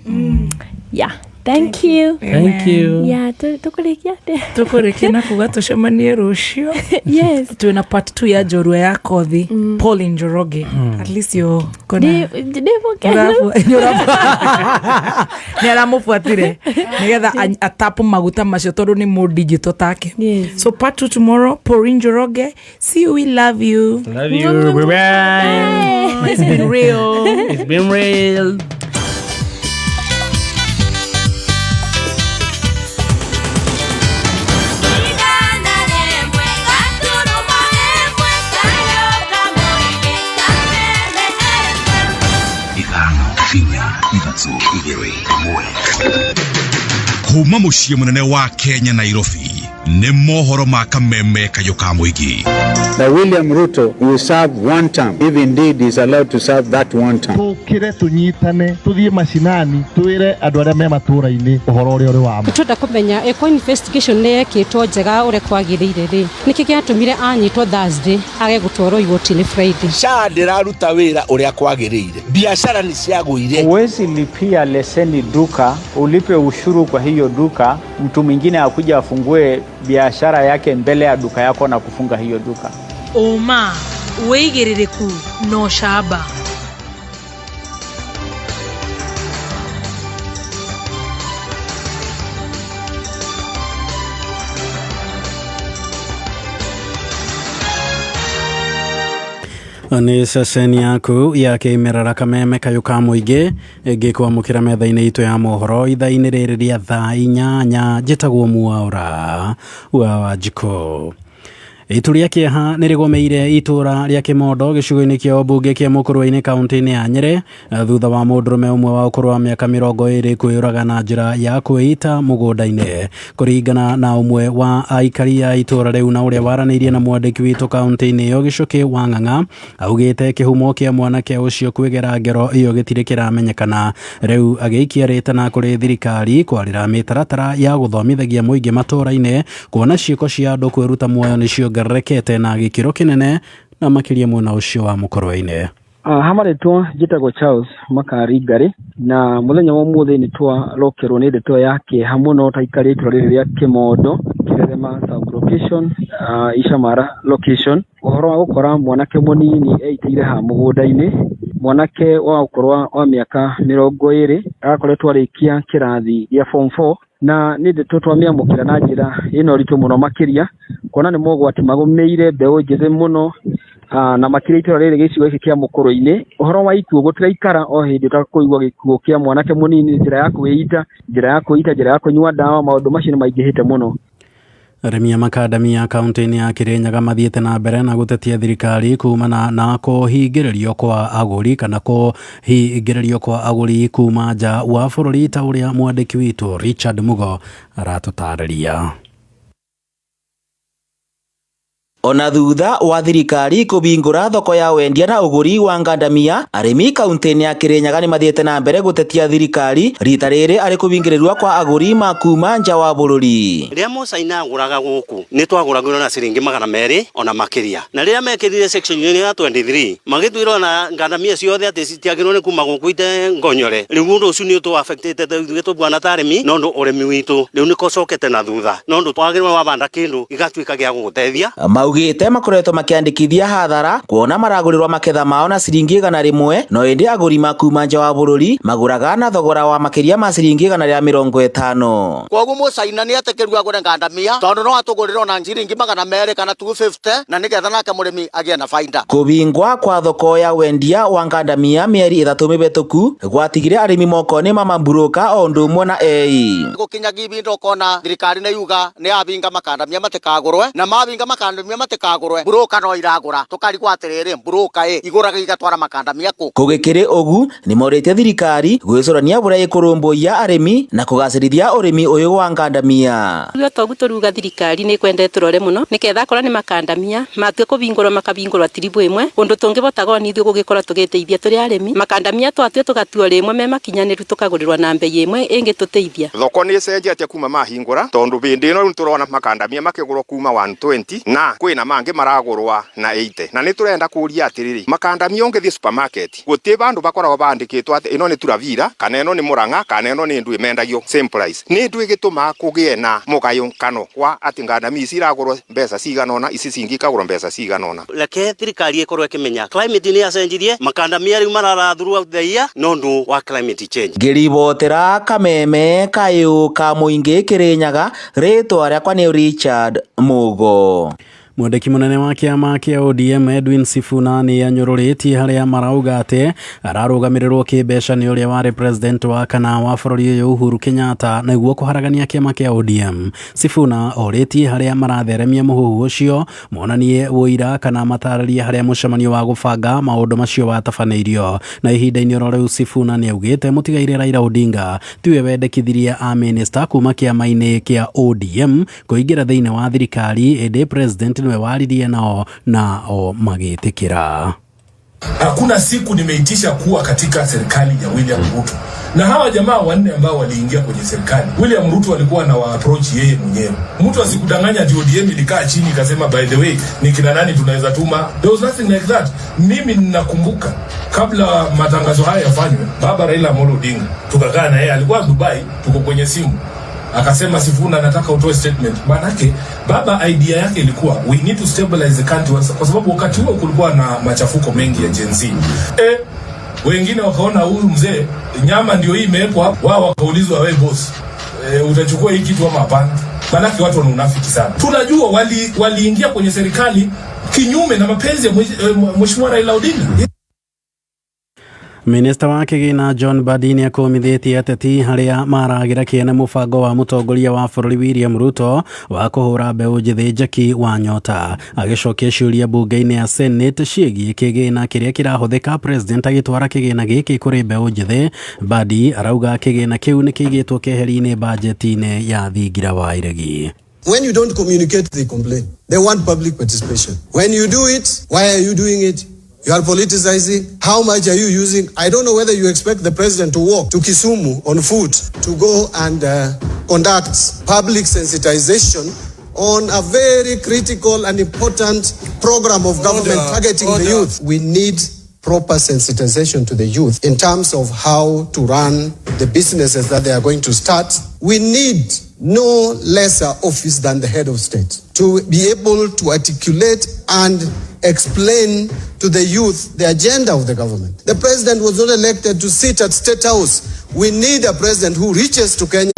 Yeah, thank you.
Thank you.
Yeah, tũkũrĩkia atĩa?
Tũkũrĩkia na kuga tũcemanie rũciũ.
Yes.
Twĩna part 2 ya njorua ya kothi, Pauline Njoroge. At least you gonna
Ndĩ mũkenu.
Nĩ aramũbuatire nĩgetha atapu maguta macio tondũ nĩ mũ digital take. So part 2 tomorrow, Pauline Njoroge. See you, we love you.
Love you. Bye bye.
It's been real.
It's been real.
Ithano, inya, ithatũ, igĩrĩ, ĩmwe. Kuma mũciĩ mũnene wa Kenya, Nairobi, nĩ mohoro ma Kameme kayũ ka mũingĩ.
That William Ruto will serve one term, if indeed he's allowed to serve that one term.
Tũkĩre tũnyitane tũthiĩ macinani twĩre andũ arĩa me matũũra-inĩ ũhoro ũrĩa ũrĩ wa ma.
Twenda kũmenya ĩko investigation nĩ yekĩtwo njega ũrĩa kwagĩrĩire rĩ, nĩkĩ gĩatũmire anyitwo Thursday age gũtwarwo igoti-inĩ Friday?
SHA ndĩraruta wĩra ũrĩa kwagĩrĩire, biacara nĩ ciagũire.
Huwezi lipia leseni duka, ulipe ushuru kwa hiyo duka, mtu mwingine akuja afungue biashara yake mbele ya duka yako na kufunga hiyo duka.
Ũma, wĩigĩrĩrĩku na ũcamba.
Nĩ ceceni yaku ya kĩmerera Kameme kayũ ka mũingĩ, ngĩkwamũkĩra metha-inĩ itũ ya mohoro ithaa-inĩ rĩrĩ rĩa thaa 8. Njĩtagwo Mwaũra wa Wanjikũ. Itu rĩa kĩeha nĩ rĩgũmĩire itũra rĩa Kĩmondo gĩcigo-inĩ kĩa ũmbunge kĩa Mũkũrwe-inĩ kaunti-inĩ ya Nyĩrĩ thutha wa mũndũrũme ũmwe wa ũkũrũ wa mĩaka 20 kwĩyũraga na njĩra ya kwĩita mũgũnda-inĩ. Kũringana na ũmwe wa aikari a itũra rĩu na ũrĩa waranĩirie na mwandĩki witũ kaunti-inĩ ĩyo Gĩcũkĩ wa Ng'ang'a, augĩte kĩhumo kĩa mwanake ũcio kwĩgera ngero ĩyo gĩtirĩ kĩramenyekana. Rĩu agĩikia rĩtana kũrĩ thirikari kwarĩra mĩtaratara ya gũthomithagia mũingĩ matũra-inĩ kuona ciĩko cia andũ kwĩruta muoyo nĩ ciongererekete na gĩkĩro kĩnene na makĩria mwena ũcio wa Mũkũrwe-inĩ.
Ha marĩtwa njĩtagwo Charles Makari Ngarĩ, na mũthenya wa ũmũthĩ nĩ twarokerwo nĩ ndeto ya kĩeha mũno ta aikarĩ itũra rĩrĩ rĩa Kĩmondo, Kĩrerema sub location, Icamara location, ũhoro wa gũkora mwanake mũnini eitĩire ha mũgũnda-inĩ, mwanake wa ũkũrũ wa mĩaka 20 agakoretwo arĩkia kĩrathi gĩa form 4, na nĩ ndeto twamĩamũkĩra na njĩra ĩna ũritũ mũno makĩria kuona nĩ mogwati magũmĩire mbeũ njĩthĩ mũno, na makĩria itũra rĩrĩ gĩcigo gĩkĩ kĩa Mũkũrwe-inĩ. Ũhoro wa ikuũ gũtiraikara o hĩndĩ ũtakũigua gĩkuũ kĩa mwanake mũnini, njĩra ya kwĩita, njĩra ya kũnyua ndawa, maũndũ macio nĩ maingĩhĩte mũno.
Arĩmi a makandamia kaunti-inĩ ya Kirinyaga mathiĩte na mbere na gũtetia thirikari kumana na kũhingĩrĩrio kwa agũri kana kũhingĩrĩrio kwa agũri kuma nja wa bũrũri ta ũrĩa mwandĩki witũ Richard Mugo aratũtarĩria.
Ona thutha wa thirikari kũhingũra thoko ya wendia na ũgũri wa ngandamia, arĩmi kaunti-inĩ ya Kirinyaga nĩ mathiĩte na mbere gũtetia thirikari rita rĩrĩ arĩ kũhingĩrĩrio kwa agũri ma kuma nja wa bũrũri.
Rĩrĩa mũcaina agũraga gũkũ nĩ twagũragĩrwo na ciringi 200 ona makĩria, na rĩrĩa mekĩrire section ya 23 magĩtwĩrwo na ngandamia ciothe atĩ citiagĩrĩirwo nĩ kuma gũkũ ite ngonyore. Rĩu ũndũ ũcio nĩ ũtũ affectĩte ithuĩ tũbuana ta arĩmi, no ũndũ ũrĩmi witũ rĩu nĩ kũcokete na thutha, no ũndũ twagĩrĩirwo wabanda kĩndũ gĩgatuĩka gĩa gũgũteithia.
Maugĩte makoretwo makĩandĩkithia hathara kuona maragũrĩrwo maketha mao na ciringi 100, no ĩndĩ agũri ma kuma nja wa bũrũri magũraga na thogora wa makĩria ma ciringi 150.
Koguo mũcaina nĩ etĩkĩrwo agũre ngandamia tondũ no atũgũrĩre ona ciringi 200 kana 250 na nĩgetha nake mũrĩmi agĩe na baida.
Kũbingwa kwa thoko ya wendia wa ngandamia mĩeri 3 mĩhetũku gwatigire arĩmi moko-inĩ ma mamburoka o ũndũ ũmwe na ei.
Gũkinyagia ibinda ũkona thirikari nĩ yuga nĩ yabinga makandamia matikagũrwe, na mabinga makandamia matikagũrwe mburoka no iragũra, tũkarigwo atĩrĩrĩ mburoka ĩ igũraga igatwara makandamia kũ.
Kũgĩkĩrĩ ũgu nĩ morĩtie thirikari gwĩcũrania ũrĩa ĩkũrũmbũiya arĩmi na kũgacĩrithia ũrĩmi ũyũ wa ngandamia.
Ithuĩ toguo tũruga thirikari nĩ kwenda ĩtũrore mũno nĩketha akorwo nĩ makandamia matue kũbingũrwo makabingũrwo tiribu ĩmwe ũndũ tũngĩbotaga ona ithuĩ gũgĩkorwo tũgĩteithia tũrĩ arĩmi makandamia twatue tũgatuo rĩmwe me makinyanĩru tũkagũrĩrwo na mbei ĩmwe ĩngĩtũteithia.
Thoko nĩ ĩcenjetie kuma mahingũra tondũ bĩndĩ ĩno rĩu tũrona makandamia makĩgũrwo kuma 120 na kwĩna mangĩ maragũrwa na 80, na nĩ tũrenda kũria atĩrĩrĩ makandamia ũngĩthiĩ supermarket gũtirĩ bandũ bakoragwo bandĩkĩtwo atĩ ĩno nĩ Turavira kana ĩno nĩ Murang'a kana ĩno nĩ ndũ mendagio same price. Nĩ ndũ ĩgĩtũmaga kũgĩe na mũgayũkano wa atĩ ngandamia ici iragũrwo mbeca cigana ũna, ici cingĩ ikagũrwo mbeca cigana ũna.
Reke thirikari ĩkorwo ĩkĩmenya climate nĩ yacenjirie, makandamia rĩu marara throughout the year no ũndũ wa climate change.
Ngĩribotera Kameme kayũ ka mũingĩ Kĩrĩnyaga, rĩtwa rĩakwa nĩ Richard Mugo.
Mwandĩki mũnene wa kĩama kĩa ODM Edwin Sifuna nĩ anyũrũrĩtie harĩa marauga atĩ ararũgamĩrĩrwo kĩmbeca nĩ ũrĩa warĩ president wa kana wa bũrũri ũyũ Uhuru Kenyatta nĩguo kũharagania kĩama kĩa ODM. Sifuna orĩtie harĩa maratheremia mũhuhu ũcio monanie ũira kana matarĩrie harĩa mũcemanio wa gũbanga maũndũ macio watabanĩirio. Na ihinda-inĩ oro rĩu Sifuna nĩ augĩte mũtigaire Raila Odinga tiwe wendekithirie a minister kuma kĩama-inĩ kĩa ODM kũingĩra thĩinĩ wa thirikari, ĩndĩ president niwe waririe nao na o magĩtĩkĩra.
Hakuna siku nimeitisha kuwa katika serikali ya William Ruto, na hawa jamaa wanne ambao waliingia kwenye serikali, William Ruto alikuwa na wa approach yeye mwenyewe. Mtu asikudanganya ati ODM ilikaa chini ikasema by the way ni kina nani tunaweza tuma. There was nothing like that. Mimi ninakumbuka kabla matangazo haya yafanywe, baba Raila Amolo Odinga tukakaa na yeye, alikuwa Dubai, tuko kwenye simu, akasema Sifuna nataka utoe statement. Manake baba idea yake ilikuwa we need to stabilize the country, kwa sababu wakati huo kulikuwa na machafuko mengi ya Gen Z. Wengine wakaona huyu mzee nyama ndio hii imewekwa hapo, wao wakaulizwa we boss, utachukua hii kitu ama hapana? Manake watu wana unafiki sana. Tunajua waliingia kwenye serikali kinyume na mapenzi ya Mheshimiwa Raila Odinga.
Minista wa kĩgĩna John Mbadi nĩ akũmithĩtie ateti arĩa maragĩra kĩene mũbango wa mũtongoria wa bũrũri William Ruto wa kũhũra mbeũ njĩthĩ njeki wa nyota. Agĩcokia ciũria mbunge-inĩ ya Senate ciĩgiĩ kĩgĩna kĩrĩa kĩrahũthĩka president agĩtwara kĩgĩna gĩkĩ kũrĩ mbeũ njĩthĩ, Mbadi arauga kĩgĩna kĩu nĩ kĩigĩtwo keheri-inĩ bajeti-inĩ ya thingira wa iregi.
When you don't communicate, they complain. They want public participation. When you do it, why are you doing it? You are politicizing. How much are you using? I don't know whether you expect the president to walk to Kisumu on foot to go and conduct public sensitization on a very critical and important program of government
Order,
targeting the
order.
youth. We need proper sensitization to the youth in terms of how to run the businesses that they are going to start. We need no lesser office than the head of state to be able to articulate and explain to the youth the agenda of the government. The president was not elected to sit at State House. We need a president who reaches to Kenya.